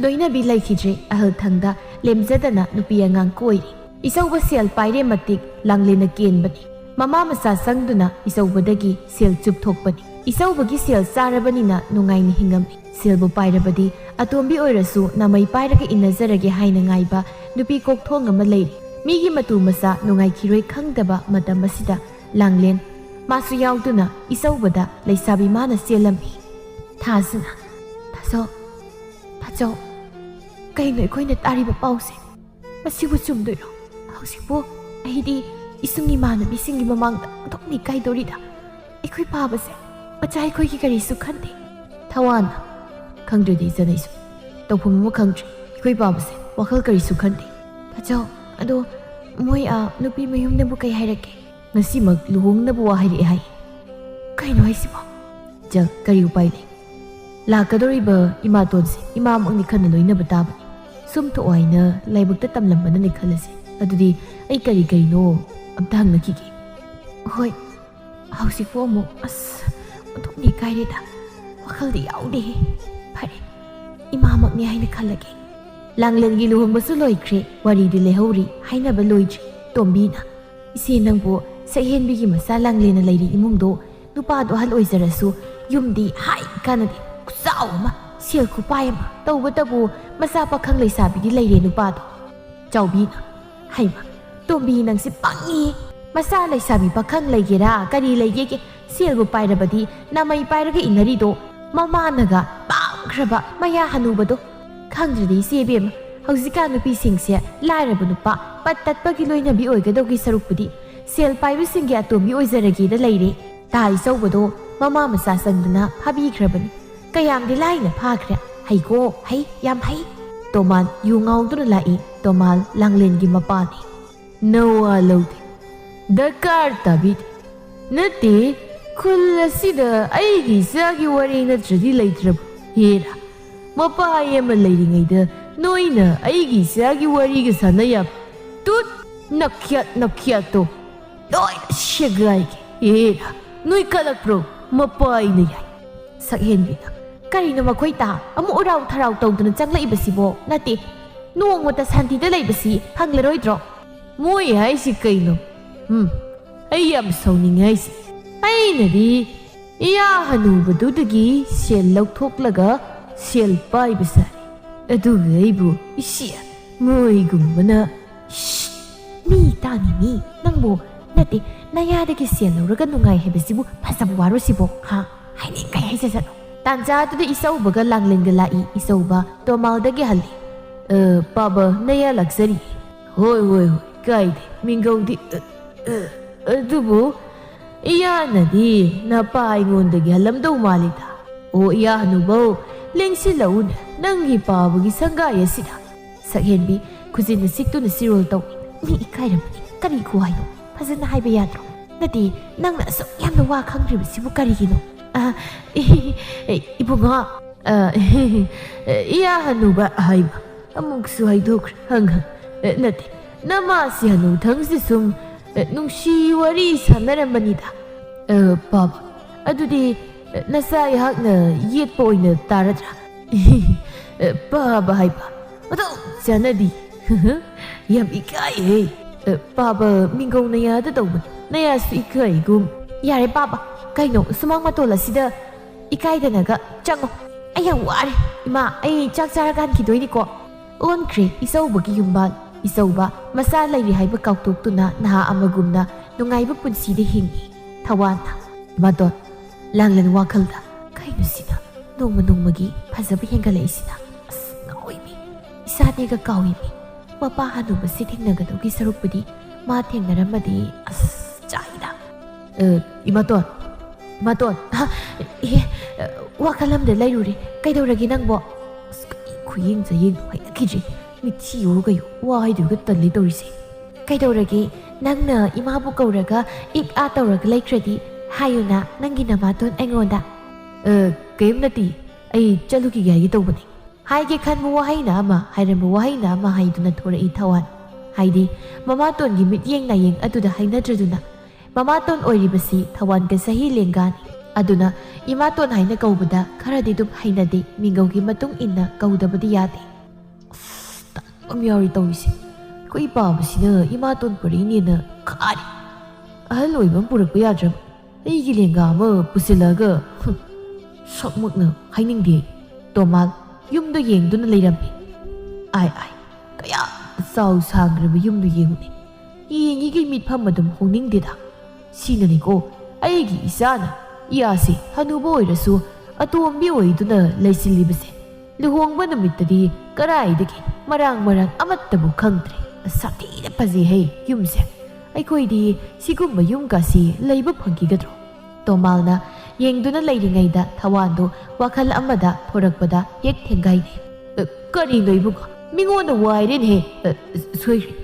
ꯂꯣꯏꯅꯕꯤ ꯂꯩꯈꯤꯗ꯭ꯔꯦ, ꯑꯍꯜ ꯊꯪꯗ ꯂꯦꯝꯖꯗꯅ ꯅꯨꯄꯤ ꯑꯉꯥꯡ ꯀꯣꯏꯔꯤ꯫ ꯏꯆꯧꯕ ꯁꯦꯜ ꯄꯥꯏꯔꯦ ꯃꯇꯤꯛ ꯂꯥꯡꯂꯦꯟꯅ ꯀꯦꯟꯕꯅꯤ꯫ ꯃꯃꯥ ꯃꯆꯥ ꯆꯪꯗꯨꯅ ꯏꯆꯧꯕꯗꯒꯤ ꯁꯦꯜ ꯆꯨꯞꯊꯣꯛꯄꯅꯤ꯫ ꯏꯆꯧꯕꯒꯤ ꯁꯦꯜ ꯆꯥꯔꯕꯅꯤꯅ ꯅꯨꯡꯉꯥꯏꯅ ꯍꯤꯡꯉꯝꯃꯤ꯫ ꯁꯦꯜꯕꯨ ꯄꯥꯏꯔꯕꯗꯤ ꯑꯇꯣꯝꯕꯤ ꯑꯣꯏꯔꯁꯨ ꯅꯥꯃꯩ ꯄꯥꯏꯔꯒ ꯏꯟꯅꯖꯔꯒꯦ ꯍꯥꯏꯅ ꯉꯥꯏꯕ ꯅꯨꯄꯤ ꯀꯣꯛꯊꯣꯡ ꯑꯃ ꯂꯩꯔꯤ꯫ ꯃꯤꯒꯤ ꯃꯇꯨ ꯃꯆꯥ ꯅꯨꯡꯉꯥꯏꯈꯤꯔꯣꯏ ꯈꯪꯗꯕ ꯃꯇꯝ ꯑꯁꯤꯗ ꯂꯥꯡꯂꯦꯟ ꯃꯥꯁꯨ ꯌꯥꯎꯗꯨꯅ ꯏꯆꯧꯕꯗ ꯂꯩꯁꯥꯕꯤ ꯃꯥꯅ ꯆꯦꯜꯂꯝꯃꯤ꯫ ꯊꯥꯁꯤꯅ, "ꯊꯥꯖꯧ, ꯊꯥꯖꯧ, ꯀꯩꯅꯣ ꯑꯩꯈꯣꯏꯅ ꯇꯥꯔꯤꯕ ꯄꯥꯎꯁꯦ? ꯃꯁꯤꯕꯨ ꯆꯨꯝꯗꯣꯏꯔꯣ? ꯍꯧꯖꯤꯛꯄꯨ ꯑꯩꯗꯤ ꯏꯁꯨꯡ ꯏꯃꯥꯟꯅꯕꯤꯁꯤꯡꯒꯤ ꯃꯃꯥꯡꯗ ꯑꯣꯟꯊꯣꯛꯅ ꯏꯀꯥꯏꯗꯧꯔꯤꯗ꯫ ꯑꯩꯈꯣꯏ ꯄꯥꯕꯁꯦ ꯃꯆꯥ ꯑꯩꯈꯣꯏꯒꯤ ꯀꯔꯤꯁꯨ ꯈꯟꯗꯦ꯫" ꯊꯋꯥꯟ, "ꯈꯪꯗ꯭ꯔꯗꯤ ꯏꯆꯟ, ꯑꯩꯁꯨ ꯇꯧꯐꯝ ꯑꯃ ꯈꯪꯗ꯭ꯔꯦ꯫ ꯑꯩꯈꯣꯏ ꯄꯥꯕꯁꯦ ꯋꯥꯈꯜ ꯀꯔꯤꯁꯨ ꯈꯟꯗꯦ꯫" ꯊꯥꯖꯧ, ꯑꯗꯣ ꯃꯣꯏ, ꯑꯥ, ꯅꯨꯄꯤ ꯃꯌꯨꯝꯅꯕꯨ ꯀꯩ ꯍꯥꯏꯔꯛꯀꯦ? "ꯉꯁꯤꯃꯛ ꯂꯨꯍꯣꯡꯅꯕ ꯋꯥ ꯍꯥꯏꯔꯛꯑꯦ ꯍꯥꯏ꯫" "ꯀꯩꯅꯣ ꯍꯥꯏꯁꯤꯕꯣ?" "ꯆꯜ, ꯀꯔꯤ ꯎꯄꯥꯏ ꯂꯩ? ꯂꯥꯛꯀꯗꯧꯔꯤꯕ ꯏꯃꯥꯇꯣꯟꯁꯦ ꯏꯃꯥꯃꯛꯅꯤ ꯈꯟꯅ ꯂꯣꯏꯅꯕ ꯇꯥꯕꯅꯤ꯫ ꯁꯨꯝ ꯊꯣꯛꯑꯣ ꯍꯥꯏꯅ ꯂꯥꯏꯕꯛꯇ ꯇꯝꯂꯝꯕꯅꯅꯤ ꯈꯜꯂꯁꯤ꯫ ꯑꯗꯨꯗꯤ ꯑꯩ ꯀꯔꯤ ꯀꯔꯤꯅꯣ ꯑꯝꯇ ꯍꯪꯅꯈꯤꯒꯦ꯫ ꯍꯣꯏ, ꯍꯧꯖꯤꯛꯄꯨ ꯑꯃꯨꯛ ꯑꯁ, ꯑꯣꯟꯊꯣꯛꯅ ꯏꯀꯥꯏꯔꯦꯗ꯫ ꯋꯥꯈꯜꯗꯤ ꯌꯥꯎꯗꯦꯍꯦ꯫ ꯐꯔꯦ, ꯏꯃꯥꯃꯛꯅꯤ ꯍꯥꯏꯅ ꯈꯜꯂꯒꯦ꯫ ꯂꯥꯡꯂꯦꯟꯒꯤ ꯂꯨꯍꯣꯡꯕꯁꯨ ꯂꯣꯏꯈ꯭ꯔꯦ, ꯋꯥꯔꯤꯗꯤ ꯂꯩꯍꯧꯔꯤ, ꯍꯥꯏꯅꯕ ꯂꯣꯏꯗ꯭ꯔꯤ꯫ ꯇꯣꯝꯕꯤꯅ, "ꯏꯆꯦ, ꯅꯪꯕꯨ ꯁꯛꯍꯦꯟꯕꯤꯒꯤ ꯃꯆꯥ ꯂꯥꯡꯂꯦꯟꯅ ꯂꯩꯔꯤ ꯏꯃꯨꯡꯗꯣ, ꯅꯨꯄꯥꯗꯣ ꯑꯍꯜ ꯑꯣꯏꯖꯔꯁꯨ ꯌꯨꯝꯗꯤ ꯍꯥꯏ ꯀꯥꯟꯅꯗꯦ, ꯈꯨꯆꯥꯎ ꯑꯃ, ꯁꯦꯜ ꯈꯨꯄꯥꯏ ꯑꯃ, ꯇꯧꯕꯇꯕꯨ ꯃꯆꯥ ꯄꯥꯈꯪ ꯂꯩꯁꯥꯕꯤꯗꯤ ꯂꯩꯔꯦ ꯅꯨꯄꯥꯗꯣ꯫" ꯆꯥꯎꯕꯤꯅ, "ꯍꯩꯃ, ꯇꯣꯝꯕꯤ ꯅꯪꯁꯦ ꯄꯪꯉꯤ꯫ ꯃꯆꯥ ꯂꯩꯁꯥꯕꯤ ꯄꯥꯈꯪ ꯂꯩꯒꯦꯔꯥ ꯀꯔꯤ ꯂꯩꯒꯦꯒꯦ, ꯁꯦꯜꯕꯨ ꯄꯥꯏꯔꯕꯗꯤ ꯅꯃꯩ ꯄꯥꯏꯔꯒ ꯏꯟꯅꯔꯤꯗꯣ ꯃꯃꯥꯅꯒ ꯄꯥꯝꯈ꯭ꯔꯕ ꯃꯌꯥ ꯍꯅꯨꯕꯗꯣ꯫ ꯈꯪꯗ꯭ꯔꯗꯤ ꯏꯆꯦ ꯏꯕꯦꯝꯃ, ꯍꯧꯖꯤꯛꯀꯥꯟ ꯅꯨꯄꯤꯁꯤꯡꯁꯦ ꯂꯥꯏꯔꯕ ꯅꯨꯄꯥ ꯄꯠ ꯇꯠꯄꯒꯤ ꯂꯣꯏꯅꯕꯤ ꯑꯣꯏꯒꯗꯧꯒꯤ ꯁꯔꯨꯛꯄꯨꯗꯤ ꯁꯦꯜ ꯄꯥꯏꯕꯁꯤꯡꯒꯤ ꯑꯇꯣꯝꯕꯤ ꯑꯣꯏꯖꯔꯒꯦꯅ ꯂꯩꯔꯦ꯫" ꯇꯥ ꯏꯆꯧꯕꯗꯣ ꯃꯃꯥ ꯃꯆꯥ ꯆꯪꯗꯅ ꯐꯥꯕꯤꯈ꯭ꯔꯕꯅꯤ꯫ ꯀꯌꯥꯝꯗꯤ ꯂꯥꯏꯅ ꯐꯥꯈ꯭ꯔꯦ꯫ ꯍꯩꯀꯣ, ꯍꯩ, ꯌꯥꯝ ꯍꯩ꯫ ꯇꯣꯃꯥꯟ ꯌꯨ ꯉꯥꯎꯗꯨꯅ ꯂꯥꯛꯏ꯫ ꯇꯣꯃꯥꯟ ꯂꯥꯡꯂꯦꯟꯒꯤ ꯃꯄꯥꯅꯤ꯫ "ꯅꯋꯥ ꯂꯧꯗꯦ꯫ ꯗꯔꯀꯥꯔ ꯇꯥꯕꯤꯗꯦ꯫ ꯅꯠꯇꯦ, ꯈꯨꯜ ꯑꯁꯤꯗ ꯑꯩꯒꯤ ꯏꯆꯥꯒꯤ ꯋꯥꯔꯤ ꯅꯠꯇ꯭ꯔꯗꯤ ꯂꯩꯇ꯭ꯔꯕ꯫ ꯍꯦꯔꯥ, ꯃꯄꯥ ꯑꯃ ꯂꯩꯔꯤꯉꯩꯗ ꯅꯣꯏꯅ ꯑꯩꯒꯤ ꯏꯆꯥꯒꯤ ꯋꯥꯔꯤꯒ ꯁꯥꯟꯅ ꯌꯥꯕ? ꯇꯨꯠ, ꯅꯈ꯭ꯌꯥꯠ ꯅꯈ꯭ꯌꯥꯠꯇꯣ ꯂꯣꯏꯅ ꯁꯦꯒꯥꯏꯒꯦ꯫ ꯍꯦꯔꯥ, ꯅꯣꯏ ꯀꯜꯂꯛꯄ꯭ꯔꯣ? ꯃꯄꯥ ꯑꯩꯅ ꯌꯥꯏ꯫" ꯁꯛꯍꯦꯟꯕꯤꯅ, "ꯀꯔꯤꯅꯣ ꯃꯈꯣꯏ ꯇꯥ ꯑꯃꯨꯛ ꯎꯔꯥꯎ ꯊꯔꯥꯎ ꯇꯧꯗꯨꯅ ꯆꯪꯂꯛꯏꯕꯁꯤꯕꯣ? ꯅꯠꯇꯦ, ꯅꯣꯡꯃꯇ ꯁꯥꯟꯇꯤꯗ ꯂꯩꯕꯁꯤ ꯐꯪꯂꯔꯣꯏꯗ꯭ꯔꯣ?" "ꯃꯣꯏ ꯍꯥꯏꯁꯤ ꯀꯩꯅꯣ? ꯎꯝ, ꯑꯩ ꯌꯥꯝ ꯁꯥꯎꯅꯤꯡꯉꯦ ꯍꯥꯏꯁꯤ꯫ ꯑꯩꯅꯗꯤ ꯏꯌꯥ ꯍꯅꯨꯕꯗꯨꯗꯒꯤ ꯁꯦꯜ ꯂꯧꯊꯣꯛꯂꯒ ꯁꯦꯜ ꯄꯥꯏꯕ ꯁꯥꯔꯤ꯫ ꯑꯗꯨꯒ ꯑꯩꯕꯨ ꯏꯁꯤ ꯃꯣꯏꯒꯨꯝꯕꯅ꯫ ꯁꯤꯠ! ꯃꯤ ꯇꯥꯅꯤ ꯃꯤ꯫ ꯅꯪꯕꯨ, ꯅꯠꯇꯦ, ꯅꯌꯥꯗꯒꯤ ꯁꯦꯜ ꯂꯧꯔꯒ ꯅꯨꯡꯉꯥꯏ ꯍꯥꯏꯕꯁꯤꯕꯨ ꯐꯖꯕ ꯋꯥꯔꯣ ꯁꯤꯕꯣ? ꯍꯥ? ꯍꯥꯏꯅꯤꯡꯈꯩ ꯍꯥꯏꯖꯁꯅꯨ꯫" ꯇꯥꯟꯖꯥꯗꯨꯗ ꯏꯆꯧꯕꯒ ꯂꯥꯡꯂꯦꯟꯒ ꯂꯥꯛꯏ꯫ ꯏꯆꯧꯕ ꯇꯣꯃꯥꯜꯗꯒꯤ ꯍꯜꯂꯤ꯫ "ꯑ, ꯄꯥꯕ, ꯅꯌꯥ ꯂꯥꯛꯆꯔꯤ꯫" "ꯍꯣꯏ, ꯍꯣꯏ, ꯍꯣꯏ, ꯀꯥꯏꯗꯦ꯫ ꯃꯤꯡꯒꯧꯗꯤ, ꯑ, ꯑ, ꯑꯗꯨꯕꯨ ꯏꯌꯥꯅꯗꯤ ꯅꯄꯥ ꯑꯩꯉꯣꯟꯗꯒꯤ ꯍꯜꯂꯝꯗꯧ ꯃꯥꯜꯂꯤꯗ꯫ ꯑꯣ, ꯏꯌꯥ ꯍꯅꯨꯕꯧ, ꯂꯦꯡꯁꯤꯜꯂꯛꯎꯅꯦ ꯅꯪꯒꯤ ꯄꯥꯕꯒꯤ ꯁꯪꯒꯥꯏ ꯑꯁꯤꯗ꯫" ꯁꯛꯍꯦꯟꯕꯤ ꯈꯨꯖꯤꯟꯅ ꯁꯤꯛꯇꯨꯅ ꯁꯤꯔꯣꯜ ꯇꯧꯏ꯫ "ꯃꯤ ꯏꯀꯥꯏꯔꯝꯃꯅꯤ꯫ ꯀꯔꯤ ꯈꯨꯍꯥꯏꯅꯣ? ꯐꯖꯅ ꯍꯥꯏꯕ ꯌꯥꯗ꯭ꯔꯣ? ꯅꯠꯇꯦ, ꯅꯪꯅ ꯑꯁꯨꯛ ꯌꯥꯝꯅ ꯋꯥ ꯈꯪꯗ꯭ꯔꯤꯕꯁꯤꯕꯨ ꯀꯔꯤꯒꯤꯅꯣ?" "ꯑ, ꯏꯕꯨꯡꯉꯣ, ꯑ, ꯏꯌꯥ ꯍꯅꯨꯕ ꯍꯥꯏꯕ ꯑꯃꯨꯛꯁꯨ ꯍꯥꯏꯗꯣꯛꯈ꯭ꯔꯦ꯫ ꯍꯪ, ꯍꯪ, ꯑ, ꯅꯠꯇꯦ, ꯅꯃꯥꯁꯤ ꯍꯅꯨꯊꯪꯁꯤ ꯁꯨꯝ, ꯑ, ꯅꯨꯡꯁꯤ ꯋꯥꯔꯤ ꯁꯥꯟꯅꯔꯝꯕꯅꯤꯗ꯫ ꯑ, ꯄꯥꯕ, ꯑꯗꯨꯗꯤ, ꯑ, ꯅꯆꯥ ꯑꯩꯍꯥꯛꯅ ꯌꯦꯠꯄ ꯑꯣꯏꯅ ꯇꯥꯔꯗ꯭ꯔꯥ? ꯑ, ꯄꯥꯕ ꯍꯥꯏꯕ꯫ ꯃꯇꯧ ꯆꯥꯅꯗꯤ꯫ ꯌꯥꯝ ꯏꯀꯥꯏꯍꯦ꯫ ꯑ, ꯄꯥꯕ ꯃꯤꯡꯒꯧ ꯅꯌꯥꯗ ꯇꯧꯕꯅꯤ꯫ ꯅꯌꯥꯁꯨ ꯏꯀꯥꯏꯒꯨꯝ꯫ ꯌꯥꯔꯦ ꯄꯥꯕ꯫ ꯀꯩꯅꯣ, ꯁꯨꯃꯥꯡ ꯃꯇꯣꯜ ꯑꯁꯤꯗ ꯏꯀꯥꯏꯗꯅꯒ ꯆꯪꯉꯣ꯫ ꯑꯩ ꯌꯥꯝ ꯋꯥꯔꯦ꯫ ꯏꯃꯥ, ꯑꯩ ꯆꯥꯛ ꯆꯥꯔꯒ ꯍꯟꯈꯤꯗꯣꯏꯅꯤꯀꯣ꯫ ꯑꯣꯟꯈ꯭ꯔꯦ ꯏꯆꯧꯕꯒꯤ ꯌꯨꯝꯕꯥꯜ꯫ ꯏꯆꯧꯕ ꯃꯆꯥ ꯂꯩꯔꯤ ꯍꯥꯏꯕ ꯀꯥꯎꯊꯣꯛꯇꯨꯅ ꯅꯍꯥ ꯑꯃꯒꯨꯝꯅ ꯅꯨꯡꯉꯥꯏꯕ ꯄꯨꯟꯁꯤꯗ ꯍꯤꯡꯉꯤ ꯊꯋꯥꯟꯅ꯫ ꯏꯃꯥꯇꯣꯟ, ꯂꯥꯡꯂꯦꯟ ꯋꯥꯈꯜꯗ, "ꯀꯩꯅꯣ ꯁꯤꯅ? ꯅꯣꯡꯃ ꯅꯣꯡꯃꯒꯤ ꯐꯖꯕ ꯍꯦꯟꯒꯠꯂꯛꯏꯁꯤꯅ꯫ ꯑꯁ, ꯉꯥꯎꯏꯃꯤ꯫ ꯏꯁꯥꯅꯦꯒ ꯀꯥꯎꯏꯃꯤ꯫ ꯃꯄꯥ ꯍꯅꯨꯕꯁꯤ ꯊꯦꯡꯅꯒꯗꯧꯒꯤ ꯁꯔꯨꯛꯄꯨꯗꯤ ꯃꯥ ꯊꯦꯡꯅꯔꯝꯃꯗꯤ, ꯑꯁ, ꯆꯥꯛꯏꯗ꯫" "ꯑ, ꯏꯃꯥꯇꯣꯟ, ꯏꯃꯥꯇꯣꯟ, ꯍꯥ? ꯑꯦ, ꯑ, ꯋꯥꯈꯜ ꯑꯃꯗ ꯂꯩꯔꯨꯔꯦ꯫ ꯀꯩꯗꯧꯔꯒꯦ ꯅꯪꯕꯣ?" ꯑꯁ, ꯀꯔꯤ ꯈꯨꯌꯦꯡ ꯆꯌꯦꯡꯅꯣ ꯍꯩꯅꯈꯤꯗ꯭ꯔꯦ꯫ ꯃꯤꯊꯤꯌꯣ ꯀꯩꯌꯣ, ꯋꯥ ꯍꯥꯏꯗꯣꯏꯒ ꯇꯜꯂꯤ ꯇꯧꯔꯤꯁꯦ꯫ "ꯀꯩꯗꯧꯔꯒꯦ? ꯅꯪꯅ ꯏꯃꯥꯕꯨ ꯀꯧꯔꯒ ꯏꯛ ꯑꯥ ꯇꯧꯔꯒ ꯂꯩꯈ꯭ꯔꯗꯤ ꯍꯥꯏꯌꯨꯅ ꯅꯪꯒꯤ ꯅꯃꯥꯇꯣꯟ ꯑꯩꯉꯣꯟꯗ꯫" "ꯑ, ꯀꯩꯝ ꯅꯠꯇꯦ꯫ ꯑꯩ ꯆꯠꯂꯨꯈꯤꯒꯦ ꯍꯥꯏꯒꯦ ꯇꯧꯕꯅꯦ꯫" ꯍꯥꯏꯒꯦ ꯈꯟꯕ ꯋꯥꯍꯩꯅ ꯑꯃ, ꯍꯥꯏꯔꯝꯕ ꯋꯥꯍꯩꯅ ꯑꯃ ꯍꯥꯏꯗꯨꯅ ꯊꯣꯔꯛꯏ ꯊꯋꯥꯟ꯫ ꯍꯥꯏꯗꯤ, ꯃꯃꯥꯇꯣꯟꯒꯤ ꯃꯤꯠꯌꯦꯡ ꯅꯥꯌꯦꯡ ꯑꯗꯨꯗ ꯍꯥꯏꯅꯗ꯭ꯔꯗꯨꯅ ꯃꯃꯥꯇꯣꯟ ꯑꯣꯏꯔꯤꯕꯁꯤ ꯊꯋꯥꯟꯒ ꯆꯍꯤ ꯂꯦꯡꯒꯥꯅꯤ꯫ ꯑꯗꯨꯅ ꯏꯃꯥꯇꯣꯟ ꯍꯥꯏꯅ ꯀꯧꯕꯗ ꯈꯔꯗꯤ ꯑꯗꯨꯝ ꯍꯩꯅꯗꯦ, ꯃꯤꯡꯒꯧꯒꯤ ꯃꯇꯨꯡ ꯏꯟꯅ ꯀꯧꯗꯕꯗꯤ ꯌꯥꯗꯦ꯫ ꯑꯁ, ꯇꯟꯕ ꯑꯃ ꯌꯥꯎꯔꯤ ꯇꯧꯔꯤꯁꯦ꯫ ꯑꯩꯈꯣꯏ ꯄꯥꯕꯁꯤꯅ ꯏꯃꯥꯇꯣꯟ ꯄꯨꯔꯛꯏꯅꯦꯅ ꯈꯥꯔꯤ꯫ ꯑꯍꯜ ꯑꯣꯏꯕ ꯑꯃ ꯄꯨꯔꯛꯄ ꯌꯥꯗ꯭ꯔꯕ? ꯑꯩꯒꯤ ꯂꯦꯡꯒꯥ ꯑꯃ ꯄꯨꯁꯤꯜꯂꯛꯑꯒ, ꯍꯨꯝ, ꯁꯛꯃꯛꯅ ꯍꯥꯏꯅꯤꯡꯗꯦ꯫ ꯇꯣꯃꯥꯜ ꯌꯨꯝꯗꯣ ꯌꯦꯡꯗꯨꯅ ꯂꯩꯔꯝꯃꯤ꯫ ꯑꯥꯏ, ꯑꯥꯏ, ꯀꯌꯥ ꯆꯥꯎ ꯁꯥꯡꯈ꯭ꯔꯕ ꯌꯨꯝꯗꯣ ꯌꯦꯡꯉꯨꯅꯦ꯫ ꯌꯦꯡꯉꯤꯒꯤ ꯃꯤꯠꯐꯝ ꯑꯗꯨꯝ ꯍꯣꯡꯅꯤꯡꯗꯦꯗ꯫ ꯁꯤꯅꯅꯤꯀꯣ ꯑꯩꯒꯤ ꯏꯆꯥꯅ ꯏꯌꯥꯁꯤ ꯍꯅꯨꯕ ꯑꯣꯏꯔꯁꯨ ꯑꯇꯣꯝꯕꯤ ꯑꯣꯏꯗꯨꯅ ꯂꯩꯁꯤꯜꯂꯤꯕꯁꯦ꯫ ꯂꯨꯍꯣꯡꯕ ꯅꯨꯃꯤꯠꯇꯗꯤ ꯀꯔꯥꯏꯗꯒꯤ ꯃꯔꯥꯡ ꯃꯔꯥꯡ ꯑꯃꯠꯇꯕꯨ ꯈꯪꯗ꯭ꯔꯦ꯫ ꯁꯥꯊꯤꯅ ꯐꯖꯩ ꯍꯩ ꯌꯨꯝꯁꯦ꯫ ꯑꯩꯈꯣꯏꯗꯤ ꯁꯤꯒꯨꯝꯕ ꯌꯨꯝꯒꯁꯤ ꯂꯩꯕ ꯐꯪꯈꯤꯒꯗ꯭ꯔꯣ? ꯇꯣꯃꯥꯜꯅ ꯌꯦꯡꯗꯨꯅ ꯂꯩꯔꯤꯉꯩꯗ ꯊꯋꯥꯟꯗꯨ ꯋꯥꯈꯜ ꯑꯃꯗ ꯊꯣꯔꯛꯄꯗ ꯍꯦꯛ ꯊꯦꯡꯒꯥꯏꯅꯩ꯫ "ꯑ, ꯀꯔꯤꯅꯣ ꯏꯕꯨꯡꯉꯣ? ꯃꯤꯉꯣꯟꯗ ꯋꯥꯏꯔꯦꯅꯦꯍꯦ꯫ ꯑ, ꯁꯣꯏꯈ꯭ꯔꯦ꯫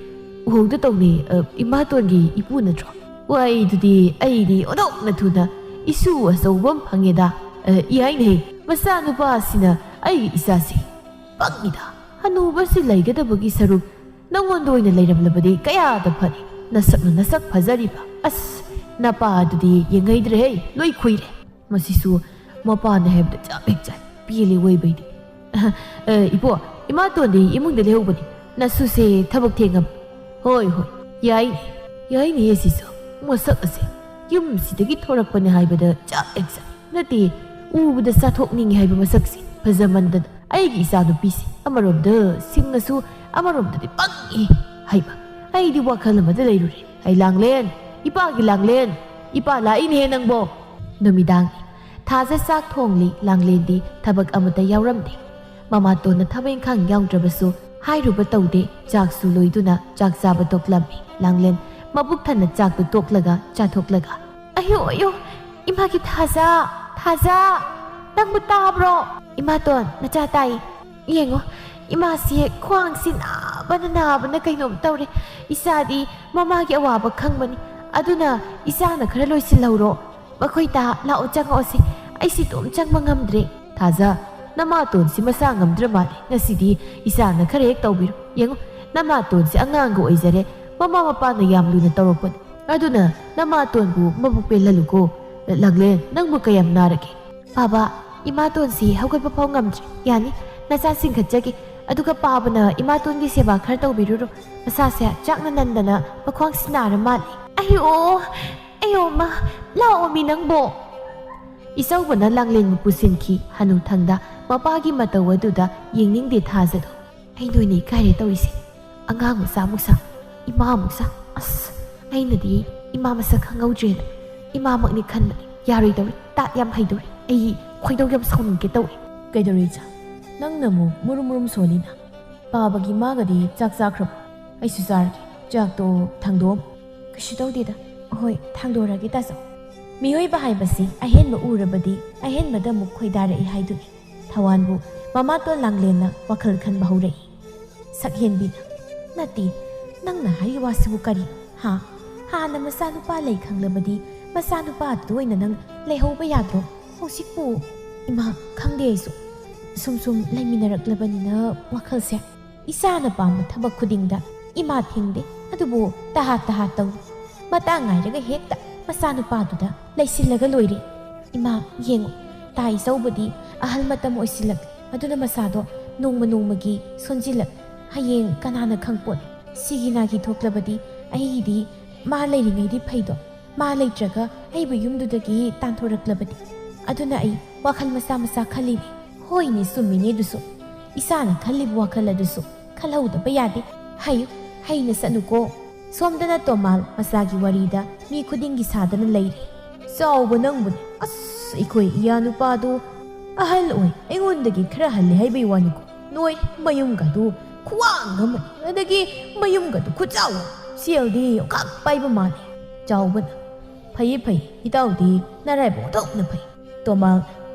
ꯎꯍꯧꯗ ꯇꯧꯅꯤ, ꯑ, ꯏꯃꯥꯇꯣꯟꯒꯤ ꯏꯄꯨ ꯅꯠꯇ꯭ꯔꯣ? ꯋꯥꯏꯗꯨꯗꯤ ꯑꯩꯗꯤ ꯑꯣꯟꯊꯣꯛꯅ ꯊꯨꯅ ꯏꯁꯨ ꯑꯆꯧꯕ ꯑꯃ ꯐꯪꯉꯦꯗ꯫ ꯑ, ꯌꯥꯏꯅꯦꯍꯦ, ꯃꯆꯥꯅꯨꯄꯥꯁꯤꯅ ꯑꯩꯒꯤ ꯏꯆꯥꯁꯦ꯫ ꯄꯪꯉꯤꯗ, ꯍꯅꯨꯕꯁꯤ ꯂꯩꯒꯗꯕꯒꯤ ꯁꯔꯨꯛ ꯅꯪꯉꯣꯟꯗ ꯑꯣꯏꯅ ꯂꯩꯔꯝꯂꯕꯗꯤ ꯀꯌꯥꯗ ꯐꯅꯤ꯫ ꯅꯁꯛꯅ ꯅꯁꯛ ꯐꯖꯔꯤꯕ꯫ ꯑꯁ, ꯅꯄꯥ ꯑꯗꯨꯗꯤ ꯌꯦꯡꯍꯩꯗ꯭ꯔꯦꯍꯦ, ꯂꯣꯏ ꯈꯨꯏꯔꯦ꯫ ꯃꯁꯤꯁꯨ ꯃꯄꯥꯅ ꯍꯥꯏꯕꯗ ꯆꯞ ꯍꯦꯛ ꯆꯥꯏ꯫ ꯄꯦꯜꯂꯦ ꯑꯣꯏꯕꯩꯗꯤ꯫ ꯑ, ꯏꯕꯣ, ꯏꯃꯥꯇꯣꯟꯗꯤ ꯏꯃꯨꯡꯗ ꯂꯩꯍꯧꯕꯅꯤ꯫ ꯅꯁꯨꯁꯦ ꯊꯕꯛ ꯊꯦꯡꯉꯕ? ꯍꯣꯏ, ꯍꯣꯏ, ꯌꯥꯏꯅꯦ꯫ ꯌꯥꯏꯅꯦ ꯁꯤꯁꯨ꯫ ꯃꯁꯛ ꯑꯁꯦ ꯌꯨꯝꯁꯤꯗꯒꯤ ꯊꯣꯔꯛꯄꯅꯦ ꯍꯥꯏꯕꯗ ꯆꯞ ꯍꯦꯛ ꯆꯥꯏ꯫ ꯅꯠꯇꯦ, ꯎꯕꯗ ꯆꯥꯊꯣꯛꯅꯤꯡꯉꯤ ꯍꯥꯏꯕ ꯃꯁꯛꯁꯦ꯫ ꯐꯖꯃꯟꯗꯅ ꯑꯩꯒꯤ ꯏꯆꯥꯅꯨꯄꯤꯁꯦ ꯑꯃꯔꯣꯝꯗ ꯁꯤꯡꯉꯁꯨ ꯑꯃꯔꯣꯝꯗꯗꯤ ꯄꯪꯉꯤ ꯍꯥꯏꯕ꯫ ꯑꯩꯗꯤ ꯋꯥꯈꯜ ꯑꯃꯗ ꯂꯩꯔꯨꯔꯦ꯫ ꯑꯩ ꯂꯥꯡꯂꯦꯟ, ꯏꯄꯥꯒꯤ ꯂꯥꯡꯂꯦꯟ, ꯏꯄꯥ ꯂꯥꯛꯏꯅꯦꯍꯦ ꯅꯪꯕꯣ꯫ ꯅꯨꯃꯤꯗꯥꯡꯅꯤ꯫ ꯊꯥꯖ ꯆꯥꯛ ꯊꯣꯡꯂꯤ꯫ ꯂꯥꯡꯂꯦꯟꯗꯤ ꯊꯕꯛ ꯑꯃꯠꯇ ꯌꯥꯎꯔꯝꯗꯦ꯫ ꯃꯃꯥꯇꯣꯟꯅ ꯊꯕꯛ ꯏꯪꯈꯥꯡ ꯌꯥꯎꯗ꯭ꯔꯕꯁꯨ ꯍꯥꯏꯔꯨꯕ ꯇꯧꯗꯦ꯫ ꯆꯥꯛꯁꯨ ꯂꯣꯏꯗꯨꯅ ꯆꯥꯛ ꯆꯥꯕ ꯇꯣꯛꯂꯝꯃꯤ꯫ ꯂꯥꯡꯂꯦꯟ ꯃꯕꯨꯛ ꯊꯟꯅ ꯆꯥꯛꯇꯨ ꯇꯣꯛꯂꯒ ꯆꯥꯊꯣꯛꯂꯒ, "ꯑꯌꯣ, ꯑꯌꯣ, ꯏꯃꯥꯒꯤ ꯊꯥꯖ, ꯊꯥꯖ, ꯅꯪꯕꯨ ꯇꯥꯕ꯭ꯔꯣ?" "ꯏꯃꯥꯇꯣꯟ, ꯅꯆꯥ ꯇꯥꯏ꯫ ꯌꯦꯡꯉꯣ, ꯏꯃꯥꯁꯤ ꯈ꯭ꯋꯥꯡꯁꯤ ꯅꯥꯕꯅ ꯅꯥꯕꯅ ꯀꯩꯅꯣꯝ ꯇꯧꯔꯦ꯫ ꯏꯆꯥꯗꯤ ꯃꯃꯥꯒꯤ ꯑꯋꯥꯕ ꯈꯪꯕꯅꯤ꯫ ꯑꯗꯨꯅ ꯏꯆꯥꯅ ꯈꯔ ꯂꯣꯏꯁꯤꯜꯍꯧꯔꯣ꯫ ꯃꯈꯣꯏ ꯇꯥ, ꯂꯥꯛꯑꯣ, ꯆꯪꯉꯛꯑꯣꯁꯦ꯫ ꯑꯩꯁꯤ ꯏꯇꯣꯝ ꯆꯪꯕ ꯉꯝꯗ꯭ꯔꯦ꯫" "ꯊꯥꯖ, ꯅꯃꯥꯇꯣꯟꯁꯤ ꯃꯁꯥ ꯉꯝꯗ꯭ꯔ ꯃꯥꯜꯂꯦ꯫ ꯉꯁꯤꯗꯤ ꯏꯆꯥꯅ ꯈꯔ ꯍꯦꯛ ꯇꯧꯕꯤꯔꯣ꯫ ꯌꯦꯡꯉꯨ, ꯅꯃꯥꯇꯣꯟꯁꯤ ꯑꯉꯥꯡꯒ ꯑꯣꯏꯖꯔꯦ꯫ ꯃꯃꯥ ꯃꯄꯥꯅ ꯌꯥꯝ ꯂꯨꯅ ꯇꯧꯔꯛꯄꯅꯤ꯫ ꯑꯗꯨꯅ ꯅꯃꯥꯇꯣꯟꯕꯨ ꯃꯕꯨꯛ ꯄꯦꯜꯍꯜꯂꯨꯀꯣ꯫" "ꯂꯥꯡꯂꯦꯟ, ꯅꯪꯕꯨ ꯀꯌꯥꯝ ꯅꯥꯔꯒꯦ?" "ꯄꯥꯕ, ꯏꯃꯥꯇꯣꯟꯁꯤ ꯍꯧꯒꯠꯄ ꯐꯥꯎ ꯉꯝꯗ꯭ꯔꯦ꯫ ꯌꯥꯅꯤ, ꯅꯆꯥ ꯆꯤꯡꯈꯠꯆꯒꯦ꯫ ꯑꯗꯨꯒ ꯄꯥꯕꯅ ꯏꯃꯥꯇꯣꯟꯒꯤ ꯁꯦꯕꯥ ꯈꯔ ꯇꯧꯕꯤꯔꯨꯔꯣ꯫ ꯃꯁꯥꯁꯦ ꯆꯥꯛꯅ ꯅꯟꯗꯅ ꯃꯈ꯭ꯋꯥꯡꯁꯤ ꯅꯥꯔ ꯃꯥꯜꯂꯦ꯫" "ꯑꯌꯣ, ꯑꯌꯣ ꯃꯥ, ꯂꯥꯛꯑꯣ ꯃꯤ ꯅꯪꯕꯣ꯫" ꯏꯆꯧꯕꯅ ꯂꯥꯡꯂꯦꯟꯕꯨ ꯄꯨꯁꯤꯟꯈꯤ꯫ ꯍꯅꯨꯊꯪꯗ ꯃꯄꯥꯒꯤ ꯃꯇꯧ ꯑꯗꯨꯗ ꯌꯦꯡꯅꯤꯡꯗꯦ ꯊꯥꯖꯗꯣ꯫ "ꯑꯩ ꯅꯣꯏꯅ ꯏꯀꯥꯏꯔꯦ ꯇꯧꯔꯤꯁꯦ꯫ ꯑꯉꯥꯡ ꯃꯆꯥ ꯑꯃꯨꯛ ꯁꯥ, ꯏꯃꯥ ꯑꯃꯨꯛ ꯁꯥ꯫ ꯑꯁ, ꯑꯩꯅꯗꯤ ꯏꯃꯥ ꯃꯁꯛ ꯈꯪꯍꯧꯗ꯭ꯔꯦꯅ ꯏꯃꯥꯃꯛꯅꯤ ꯈꯟꯕꯅꯤ꯫ ꯌꯥꯔꯣꯏꯗꯧꯔꯤ, ꯇꯥꯠ ꯌꯥꯝ ꯍꯩꯗꯧꯔꯤ꯫ ꯑꯩ ꯈꯣꯏꯗꯧ ꯌꯥꯝ ꯁꯥꯎꯅꯤꯡꯒꯦ ꯇꯧꯔꯦ꯫" "ꯀꯩꯗꯧꯔꯦ ꯏꯆꯥ? ꯅꯪꯅ ꯑꯃꯨꯛ ꯃꯨꯔꯨꯝ ꯃꯨꯔꯨꯝ ꯁꯣꯜꯂꯤꯅ? ꯄꯥꯕꯒꯤ ꯃꯥꯒꯗꯤ ꯆꯥꯛ ꯆꯥꯈ꯭ꯔꯕꯣ?" "ꯑꯩꯁꯨ ꯆꯥꯔꯒꯦ꯫ ꯆꯥꯛꯇꯣ ꯊꯥꯡꯗꯣꯛꯑꯝꯃꯣ꯫" "ꯀꯩꯁꯨ ꯇꯧꯗꯦꯗ꯫ ꯍꯣꯏ, ꯊꯥꯡꯗꯣꯔꯒꯦ ꯇꯥꯆꯧ꯫" ꯃꯤꯑꯣꯏꯕ ꯍꯥꯏꯕꯁꯤ ꯑꯍꯦꯟꯕ ꯎꯔꯕꯗꯤ ꯑꯍꯦꯟꯕꯗ ꯑꯃꯨꯛ ꯈꯣꯏꯗꯥꯔꯛꯏ ꯍꯥꯏꯗꯨꯅꯤ꯫ ꯊꯋꯥꯟꯕꯨ ꯃꯃꯥꯇꯣꯟ ꯂꯥꯡꯂꯦꯟꯅ ꯋꯥꯈꯜ ꯈꯟꯕ ꯍꯧꯔꯛꯏ꯫ ꯁꯛꯍꯦꯟꯕꯤꯅ, "ꯅꯠꯇꯦ, ꯅꯪꯅ ꯍꯥꯏꯔꯤ ꯋꯥꯁꯤꯕꯨ ꯀꯔꯤꯅꯣ? ꯍꯥ? ꯍꯥꯟꯅ ꯃꯆꯥꯅꯨꯄꯥ ꯂꯩ ꯈꯪꯂꯕꯗꯤ ꯃꯆꯥꯅꯨꯄꯥ ꯑꯗꯨꯗ ꯑꯣꯏꯅ ꯅꯪ ꯂꯩꯍꯧꯕ ꯌꯥꯗ꯭ꯔꯣ? ꯍꯧꯖꯤꯛꯄꯨ?" "ꯏꯃꯥ, ꯈꯪꯗꯦ ꯑꯩꯁꯨ꯫ ꯁꯨꯝ ꯁꯨꯝ ꯂꯩꯃꯤꯟꯅꯔꯛꯂꯕꯅꯤꯅ ꯋꯥꯈꯜꯁꯦ ꯏꯆꯥꯅ ꯄꯥꯝꯕ ꯊꯕꯛ ꯈꯨꯗꯤꯡꯗ ꯏꯃꯥ ꯊꯤꯡꯗꯦ, ꯑꯗꯨꯕꯨ ꯇꯍꯥ ꯇꯍꯥ ꯇꯧꯏ꯫ ꯃꯇꯥꯡ ꯉꯥꯏꯔꯒ ꯍꯦꯛꯇ ꯃꯆꯥꯅꯨꯄꯥꯗꯨꯗ ꯂꯩꯁꯤꯜꯂꯒ ꯂꯣꯏꯔꯦ꯫ ꯏꯃꯥ, ꯌꯦꯡꯉꯨ, ꯇꯥ ꯏꯆꯧꯕꯗꯤ ꯑꯍꯜ ꯃꯇꯝ ꯑꯣꯏꯁꯤꯜꯂꯛꯂꯦ, ꯑꯗꯨꯅ ꯃꯁꯥꯗꯣ ꯅꯣꯡꯃ ꯅꯣꯡꯃꯒꯤ ꯁꯣꯟꯖꯤꯜꯂꯛꯂꯦ꯫ ꯍꯌꯦꯡ ꯀꯅꯥꯅ ꯈꯪꯄꯣꯠ, ꯁꯤꯒꯤ ꯅꯥꯒꯤ ꯊꯣꯛꯂꯕꯗꯤ ꯑꯩꯒꯤꯗꯤ ꯃꯥ ꯂꯩꯔꯤꯉꯩꯗꯤ ꯐꯩꯗꯣ, ꯃꯥ ꯂꯩꯇ꯭ꯔꯒ ꯑꯩꯕꯨ ꯌꯨꯝꯗꯨꯗꯒꯤ ꯇꯥꯟꯊꯣꯔꯛꯂꯕꯗꯤ꯫ ꯑꯗꯨꯅ ꯑꯩ ꯋꯥꯈꯜ ꯃꯆꯥ ꯃꯆꯥ ꯈꯜꯂꯤꯅꯦ꯫ ꯍꯣꯏꯅꯦ, ꯆꯨꯝꯃꯤꯅꯦ ꯑꯗꯨꯁꯨ꯫ ꯏꯆꯥꯅ ꯈꯜꯂꯤꯕ ꯋꯥꯈꯜ ꯑꯗꯨꯁꯨ ꯈꯜꯍꯧꯗꯕ ꯌꯥꯗꯦ꯫ ꯍꯩꯌꯨ, ꯍꯩꯅ ꯆꯠꯅꯨꯀꯣ꯫ ꯁꯣꯝꯗꯅ ꯇꯣꯃꯥꯜ ꯃꯆꯥꯒꯤ ꯋꯥꯔꯤꯗ ꯃꯤ ꯈꯨꯗꯤꯡꯒꯤ ꯁꯥꯗꯅ ꯂꯩꯔꯤ꯫ ꯆꯥꯎꯕ ꯅꯪꯕꯨꯅꯦ꯫ ꯑꯁ, ꯑꯩꯈꯣꯏ ꯏꯌꯥ ꯅꯨꯄꯥꯗꯨ ꯑꯍꯜ ꯑꯣꯏ, ꯑꯩꯉꯣꯟꯗꯒꯤ ꯈꯔ ꯍꯜꯂꯦ ꯍꯥꯏꯕꯩ ꯋꯥꯅꯤꯀꯣ꯫ ꯅꯣꯏ ꯃꯌꯨꯝꯒꯗꯨ ꯈꯨꯋꯥꯡ ꯑꯃꯅꯤ, ꯑꯗꯒꯤ ꯃꯌꯨꯝꯒꯗꯨ ꯈꯨꯆꯥꯎ ꯑꯃ꯫ ꯁꯦꯜꯗꯤ ꯑꯣꯀꯥꯛ ꯄꯥꯏꯕ ꯃꯥꯜꯂꯦ꯫ ꯆꯥꯎꯕꯅ, "ꯐꯩꯌꯦ, ꯐꯩ, ꯏꯇꯥꯎꯗꯤ ꯅꯔꯥꯏꯕꯛ ꯑꯣꯟꯊꯣꯛꯅ ꯐꯩ꯫ ꯇꯣꯃꯥꯜ,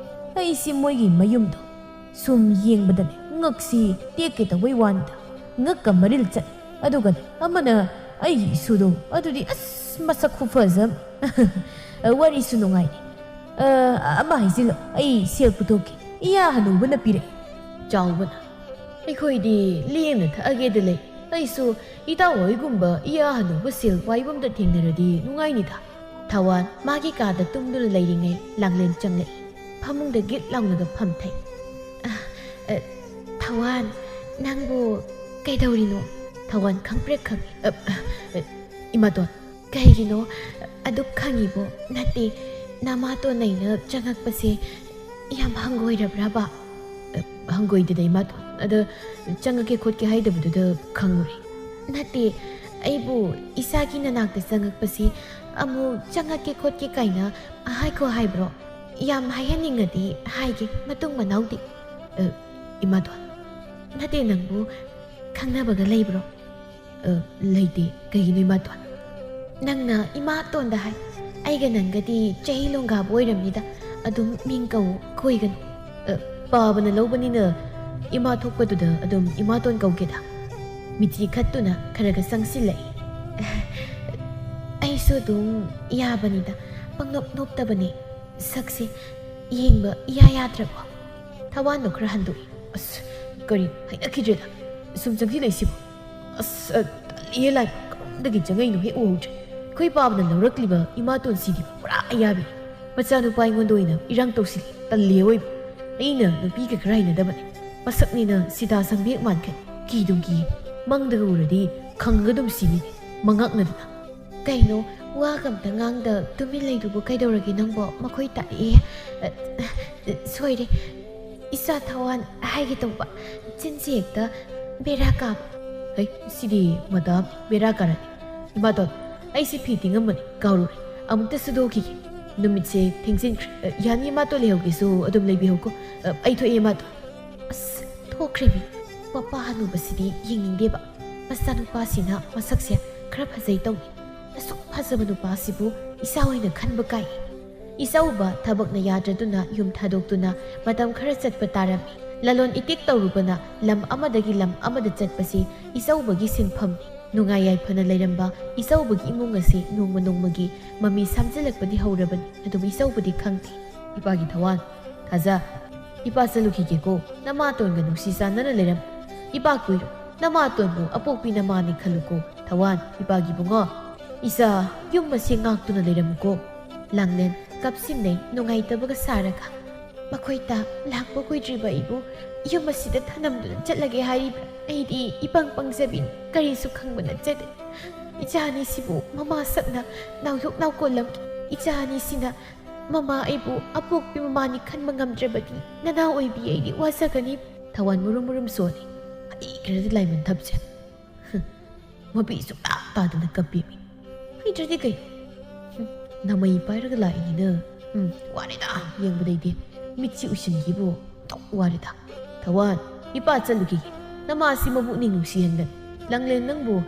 ꯑꯩꯁꯤ ꯃꯣꯏꯒꯤ ꯃꯌꯨꯝꯗꯣ ꯁꯨꯝ ꯌꯦꯡꯕꯗꯅꯦ ꯉꯛꯁꯤ ꯇꯦꯛꯀꯦ ꯇꯧꯕꯩ ꯋꯥꯅꯤꯗ꯫ ꯉꯛꯀ ꯃꯔꯤꯜ ꯆꯠꯂꯦ꯫ ꯑꯗꯨꯒꯅꯦ ꯑꯃꯅ ꯑꯩꯒꯤ ꯏꯁꯨꯗꯣ, ꯑꯗꯨꯗꯤ ꯑꯁ ꯃꯁꯛ ꯈꯨꯐꯖ ꯑꯃ꯫ ꯋꯥꯔꯤꯁꯨ ꯅꯨꯡꯉꯥꯏꯔꯤ꯫ ꯑ, ꯑꯃ ꯍꯥꯏꯖꯤꯜꯂꯣ, ꯑꯩ ꯁꯦꯜ ꯄꯨꯊꯣꯛꯀꯦ꯫ ꯏꯌꯥ ꯍꯅꯨꯕꯅ ꯄꯤꯔꯛꯑꯦ꯫" ꯆꯥꯎꯕꯅ, "ꯑꯩꯈꯣꯏꯗꯤ ꯂꯦꯡꯅ ꯊꯛꯑꯒꯦꯗ ꯂꯩ꯫ ꯑꯩꯁꯨ ꯏꯇꯥꯎ ꯍꯣꯏꯒꯨꯝꯕ ꯏꯌꯥ ꯍꯅꯨꯕ ꯁꯦꯜ ꯄꯥꯏꯕ ꯑꯝꯇ ꯊꯦꯡꯅꯔꯗꯤ ꯅꯨꯡꯉꯥꯏꯅꯤꯗ꯫" ꯊꯋꯥꯟ ꯃꯥꯒꯤ ꯀꯥꯗ ꯇꯨꯝꯗꯨꯅ ꯂꯩꯔꯤꯉꯩ ꯂꯥꯡꯂꯦꯟ ꯆꯪꯂꯛꯏ꯫ ꯐꯃꯨꯡꯗ ꯒꯤꯠ ꯂꯥꯎꯅꯒ ꯐꯝꯊꯩ꯫ "ꯑ, ꯑ, ꯊꯋꯥꯟ, ꯅꯪꯕꯨ ꯀꯩꯗꯧꯔꯤꯅꯣ?" ꯊꯋꯥꯟ ꯈꯪꯄ꯭ꯔꯦꯛ ꯈꯪꯉꯤ꯫ "ꯑ, ꯑ, ꯑ, ꯏꯃꯥꯇꯣꯟ, ꯀꯩꯒꯤꯅꯣ ꯑꯗꯨꯛ ꯈꯪꯉꯤꯕꯣ? ꯅꯠꯇꯦ, ꯅꯃꯥꯇꯣꯟ ꯑꯩꯅ ꯆꯪꯉꯛꯄꯁꯦ ꯌꯥꯝ ꯍꯪꯒꯣꯏꯔꯕ꯭ꯔꯕ?" "ꯑ, ꯍꯪꯒꯣꯏꯗꯦꯗ, ꯏꯃꯥꯇꯣꯟ꯫ ꯑꯗ ꯆꯪꯉꯛꯀꯦ ꯈꯣꯠꯀꯦ ꯍꯥꯏꯗꯕꯗꯨꯗ ꯈꯪꯉꯨꯔꯦ꯫" "ꯅꯠꯇꯦ, ꯑꯩꯕꯨ ꯏꯆꯥꯒꯤ ꯅꯅꯥꯛꯇ ꯆꯪꯉꯛꯄꯁꯤ ꯑꯃꯨꯛ ꯆꯪꯉꯛꯀꯦ ꯈꯣꯠꯀꯦ ꯀꯥꯏꯅ ꯍꯥꯏꯈꯣ ꯍꯥꯏꯕ꯭ꯔꯣ? ꯌꯥꯝ ꯍꯥꯏꯍꯟꯅꯤꯡꯉꯗꯤ ꯍꯥꯏꯒꯦ, ꯃꯇꯨꯡ ꯃꯅꯥꯎꯗꯤ꯫" "ꯑ, ꯏꯃꯥꯇꯣꯟ, ꯅꯠꯇꯦ, ꯅꯪꯕꯨ ꯈꯪꯅꯕꯒ ꯂꯩꯕ꯭ꯔꯣ?" "ꯑ, ꯂꯩꯇꯦ꯫ ꯀꯩꯒꯤꯅꯣ, ꯏꯃꯥꯇꯣꯟ?" "ꯅꯪꯅ ꯏꯃꯥꯇꯣꯟꯗ ꯍꯥꯏ꯫ ꯑꯩꯒ ꯅꯪꯒꯗꯤ ꯆꯍꯤ ꯂꯣꯡꯒꯥꯕꯨ ꯑꯣꯏꯔꯝꯅꯤꯗ꯫ ꯑꯗꯨꯝ ꯃꯤꯡ ꯀꯧ, ꯀꯣꯏꯒꯅꯨ꯫" "ꯑ, ꯄꯥꯕꯅ ꯂꯧꯕꯅꯤꯅ ꯏꯃꯥ ꯊꯣꯛꯄꯗꯨꯗ ꯑꯗꯨꯝ ꯏꯃꯥꯇꯣꯟ ꯀꯧꯒꯦꯗ꯫" ꯃꯤꯠꯆꯤ ꯈꯠꯇꯨꯅ ꯈꯔꯒ ꯆꯪꯁꯤꯜꯂꯛꯏ꯫ "ꯑꯩꯁꯨ ꯑꯗꯨꯝ ꯌꯥꯕꯅꯤꯗ, ꯄꯪꯅꯣꯞ ꯅꯣꯞꯇꯕꯅꯦ꯫ ꯁꯛꯁꯦ ꯌꯦꯡꯕ ꯏꯌꯥ ꯌꯥꯗ꯭ꯔꯕꯣ?" ꯊꯋꯥꯟꯗꯣ ꯈꯔ ꯍꯟꯗꯣꯛꯏ꯫ "ꯑꯁ, ꯀꯔꯤ ꯍꯩꯅꯈꯤꯗ꯭ꯔꯦꯗ꯫ ꯁꯨꯝ ꯆꯪꯁꯤꯜꯂꯛꯏꯁꯤꯕꯣ? ꯑꯁ, ꯑ, ꯇꯜꯂꯤꯌꯦ ꯂꯥꯏ, ꯀꯔꯣꯝꯗꯒꯤ ꯆꯪꯉꯛꯏꯅꯣ ꯍꯦꯛ ꯎꯍꯧꯗ꯭ꯔꯦ꯫ ꯑꯩꯈꯣꯏ ꯄꯥꯕꯅ ꯂꯧꯔꯛꯂꯤꯕ ꯏꯃꯥꯇꯣꯟꯁꯤꯗꯤ ꯄꯨꯔꯥ ꯑꯌꯥꯕꯤ꯫ ꯃꯆꯥꯅꯨꯄꯥ ꯑꯩꯉꯣꯟꯗ ꯑꯣꯏꯅ ꯏꯔꯥꯡ ꯇꯧꯁꯤꯜꯂꯤ, ꯇꯜꯂꯤ ꯑꯑꯣꯏꯕ꯫ ꯑꯩꯅ ꯅꯨꯄꯤꯒ ꯈꯔ ꯍꯩꯅꯗꯕꯅꯦ꯫ ꯃꯁꯛꯅꯤꯅ ꯁꯤꯗꯥ ꯁꯪꯕꯦꯛ ꯃꯥꯟꯈꯩ꯫ ꯀꯤꯗꯨꯝ ꯀꯤ꯫ ꯃꯪꯗꯒ ꯎꯔꯗꯤ ꯈꯪꯉꯒ ꯑꯗꯨꯝ ꯁꯤꯅꯤꯅꯦ, ꯃꯉꯛꯅꯗꯅ꯫ ꯀꯩꯅꯣ, ꯋꯥꯒ ꯑꯝꯇ ꯉꯥꯡꯗ ꯇꯨꯃꯤꯟ ꯂꯩꯗꯨꯕꯨ ꯀꯩꯗꯧꯔꯒꯦ ꯅꯪꯕꯣ? ꯃꯈꯣꯏ ꯇꯥꯛꯑꯦ꯫ ꯑ, ꯑ, ꯁꯣꯏꯔꯦ꯫ ꯏꯆꯥ ꯊꯋꯥꯟ ꯍꯥꯏꯒꯦ ꯇꯧꯕ꯫ ꯆꯤꯟꯁꯤ ꯍꯦꯛꯇ ꯕꯦꯔꯥ ꯀꯥꯕ꯫ ꯍꯩ, ꯁꯤꯗꯤ ꯃꯗꯥꯝ ꯕꯦꯔꯥ ꯀꯥꯔꯅꯤ꯫ ꯏꯃꯥꯇꯣꯟ, ꯑꯩꯁꯦ ꯐꯤ ꯇꯤꯡꯉꯝꯕꯅꯤ, ꯀꯥꯎꯔꯨꯔꯦ꯫ ꯑꯃꯨꯛꯇ ꯁꯨꯗꯣꯛꯈꯤꯒꯦ꯫ ꯅꯨꯃꯤꯠꯁꯦ ꯊꯦꯡꯖꯤꯟꯈ꯭ꯔꯦ꯫ ꯑ, ꯌꯥꯅꯤ, ꯏꯃꯥꯇꯣꯟ ꯂꯩꯍꯧꯒꯦꯁꯨ ꯑꯗꯨꯝ ꯂꯩꯕꯤꯍꯧꯀꯣ꯫ ꯑ, ꯑꯩ ꯊꯣꯛꯑꯦ, ꯏꯃꯥꯇꯣꯟ꯫ ꯑꯁ, ꯊꯣꯛꯈ꯭ꯔꯦꯃꯤ꯫ ꯃꯄꯥ ꯍꯅꯨꯕꯁꯤꯗꯤ ꯌꯦꯡꯅꯤꯡꯗꯦꯕ꯫ ꯃꯆꯥꯅꯨꯄꯥꯁꯤꯅ ꯃꯁꯛꯁꯦ ꯈꯔ ꯐꯖꯩ ꯇꯧꯏ꯫ ꯑꯁꯨꯛ ꯐꯖꯕ ꯅꯨꯄꯥꯁꯤꯕꯨ ꯏꯆꯥ ꯑꯣꯏꯅ ꯈꯟꯕ ꯀꯥꯏ꯫ ꯏꯆꯥꯎꯕ ꯊꯕꯛꯅ ꯌꯥꯗ꯭ꯔꯗꯨꯅ ꯌꯨꯝ ꯊꯥꯗꯣꯛꯇꯨꯅ ꯃꯇꯝ ꯈꯔ ꯆꯠꯄ ꯇꯥꯔꯝꯃꯤ꯫ ꯂꯂꯣꯟ ꯏꯇꯤꯛ ꯇꯧꯔꯨꯕꯅ ꯂꯝ ꯑꯃꯗꯒꯤ ꯂꯝ ꯑꯃꯗ ꯆꯠꯄꯁꯤ ꯏꯆꯥꯎꯕꯒꯤ ꯁꯤꯟꯐꯝꯅꯤ꯫ ꯅꯨꯡꯉꯥꯏ ꯌꯥꯏꯐꯅ ꯂꯩꯔꯝꯕ ꯏꯆꯥꯎꯕꯒꯤ ꯏꯃꯨꯡ ꯑꯁꯤ ꯅꯣꯡꯃ ꯅꯣꯡꯃꯒꯤ ꯃꯃꯤ ꯁꯥꯝꯖꯤꯜꯂꯛꯄꯗꯤ ꯍꯧꯔꯕꯅꯤ, ꯑꯗꯨꯕꯨ ꯏꯆꯥꯎꯕꯗꯤ ꯈꯪꯗꯦ꯫ ꯏꯄꯥꯒꯤ ꯊꯋꯥꯟ, ꯊꯥꯖ, ꯏꯄꯥ ꯆꯠꯂꯨꯈꯤꯒꯦꯀꯣ꯫ ꯅꯃꯥꯇꯣꯟꯒ ꯅꯨꯡꯁꯤ ꯆꯥꯟꯅꯅ ꯂꯩꯔꯝ꯫ ꯏꯄꯥ ꯀꯨꯏꯔꯣ꯫ ꯅꯃꯥꯇꯣꯟꯕꯨ ꯑꯄꯣꯛꯄꯤ ꯅꯃꯥꯅꯤ ꯈꯜꯂꯨꯀꯣ꯫ ꯊꯋꯥꯟ, ꯏꯄꯥꯒꯤ ꯏꯕꯨꯡꯉꯣ꯫ ꯏꯆꯥ, ꯌꯨꯝ ꯑꯁꯤ ꯉꯥꯛꯇꯨꯅ ꯂꯩꯔꯝꯃꯨꯀꯣ꯫ ꯂꯥꯡꯂꯦꯟ ꯀꯞꯁꯤꯟꯅꯩ ꯅꯨꯡꯉꯥꯏꯇꯕꯒ ꯁꯥꯔꯒ꯫ ꯃꯈꯣꯏꯇ ꯂꯥꯛꯄ ꯀꯨꯏꯗ꯭ꯔꯤꯕ ꯑꯩꯕꯨ ꯌꯨꯝ ꯑꯁꯤꯗ ꯊꯅꯝꯗꯨꯅ ꯆꯠꯂꯒꯦ ꯍꯥꯏꯔꯤꯕ꯭ꯔꯥ? ꯑꯩꯗꯤ ꯏꯄꯪ ꯄꯪꯖꯕꯤꯅꯤ, ꯀꯔꯤꯁꯨ ꯈꯪꯕ ꯅꯠꯆꯗꯦ꯫ ꯏꯆꯥ ꯑꯅꯤꯁꯤꯕꯨ ꯃꯃꯥ ꯁꯛꯅ ꯅꯥꯎꯌꯣꯛ ꯅꯥꯎꯀꯣꯜꯂꯝꯈꯤ꯫ ꯏꯆꯥ ꯑꯅꯤꯁꯤꯅ ꯃꯃꯥ ꯑꯩꯕꯨ ꯑꯄꯣꯛꯄꯤ ꯃꯃꯥꯅꯤ ꯈꯟꯕ ꯉꯝꯗ꯭ꯔꯕꯗꯤ ꯅꯅꯥꯎ ꯑꯣꯏꯕꯤ ꯑꯩꯗꯤ ꯋꯥꯖꯒꯅꯤ꯫ ꯊꯋꯥꯟ ꯃꯨꯔꯨꯝ ꯃꯨꯔꯨꯝ ꯁꯣꯜꯂꯤ꯫ ꯍꯩꯈ꯭ꯔꯦꯗ ꯂꯥꯏꯃꯟ ꯊꯞꯁꯦ꯫ ꯍꯨꯝ, ꯃꯄꯤ ꯁꯨꯛꯇꯥ ꯇꯥꯗꯅ ꯀꯞꯄꯤꯃꯤ꯫ ꯍꯩꯇ꯭ꯔꯗꯤ ꯀꯩ? ꯍꯨꯝ, ꯅꯃꯩ ꯄꯥꯏꯔꯒ ꯂꯥꯛꯏꯅꯤꯅ꯫ ꯎꯝ, ꯋꯥꯔꯦꯗ ꯌꯦꯡꯕꯗꯩꯗꯤ꯫ ꯃꯤꯠꯁꯤ ꯎꯏꯁꯤꯟꯈꯤꯕꯨ ꯑꯣꯟꯊꯣꯛ ꯋꯥꯔꯦꯗ꯫ ꯊꯋꯥꯟ, ꯏꯄꯥ ꯆꯠꯂꯨꯈꯤꯒꯦ꯫ ꯅꯃꯥꯁꯤ ꯃꯕꯨꯛꯅꯤꯡ ꯅꯨꯡꯁꯤꯍꯟꯒꯅꯤ꯫ ꯂꯥꯡꯂꯦꯟ, ꯅꯪꯕꯨ,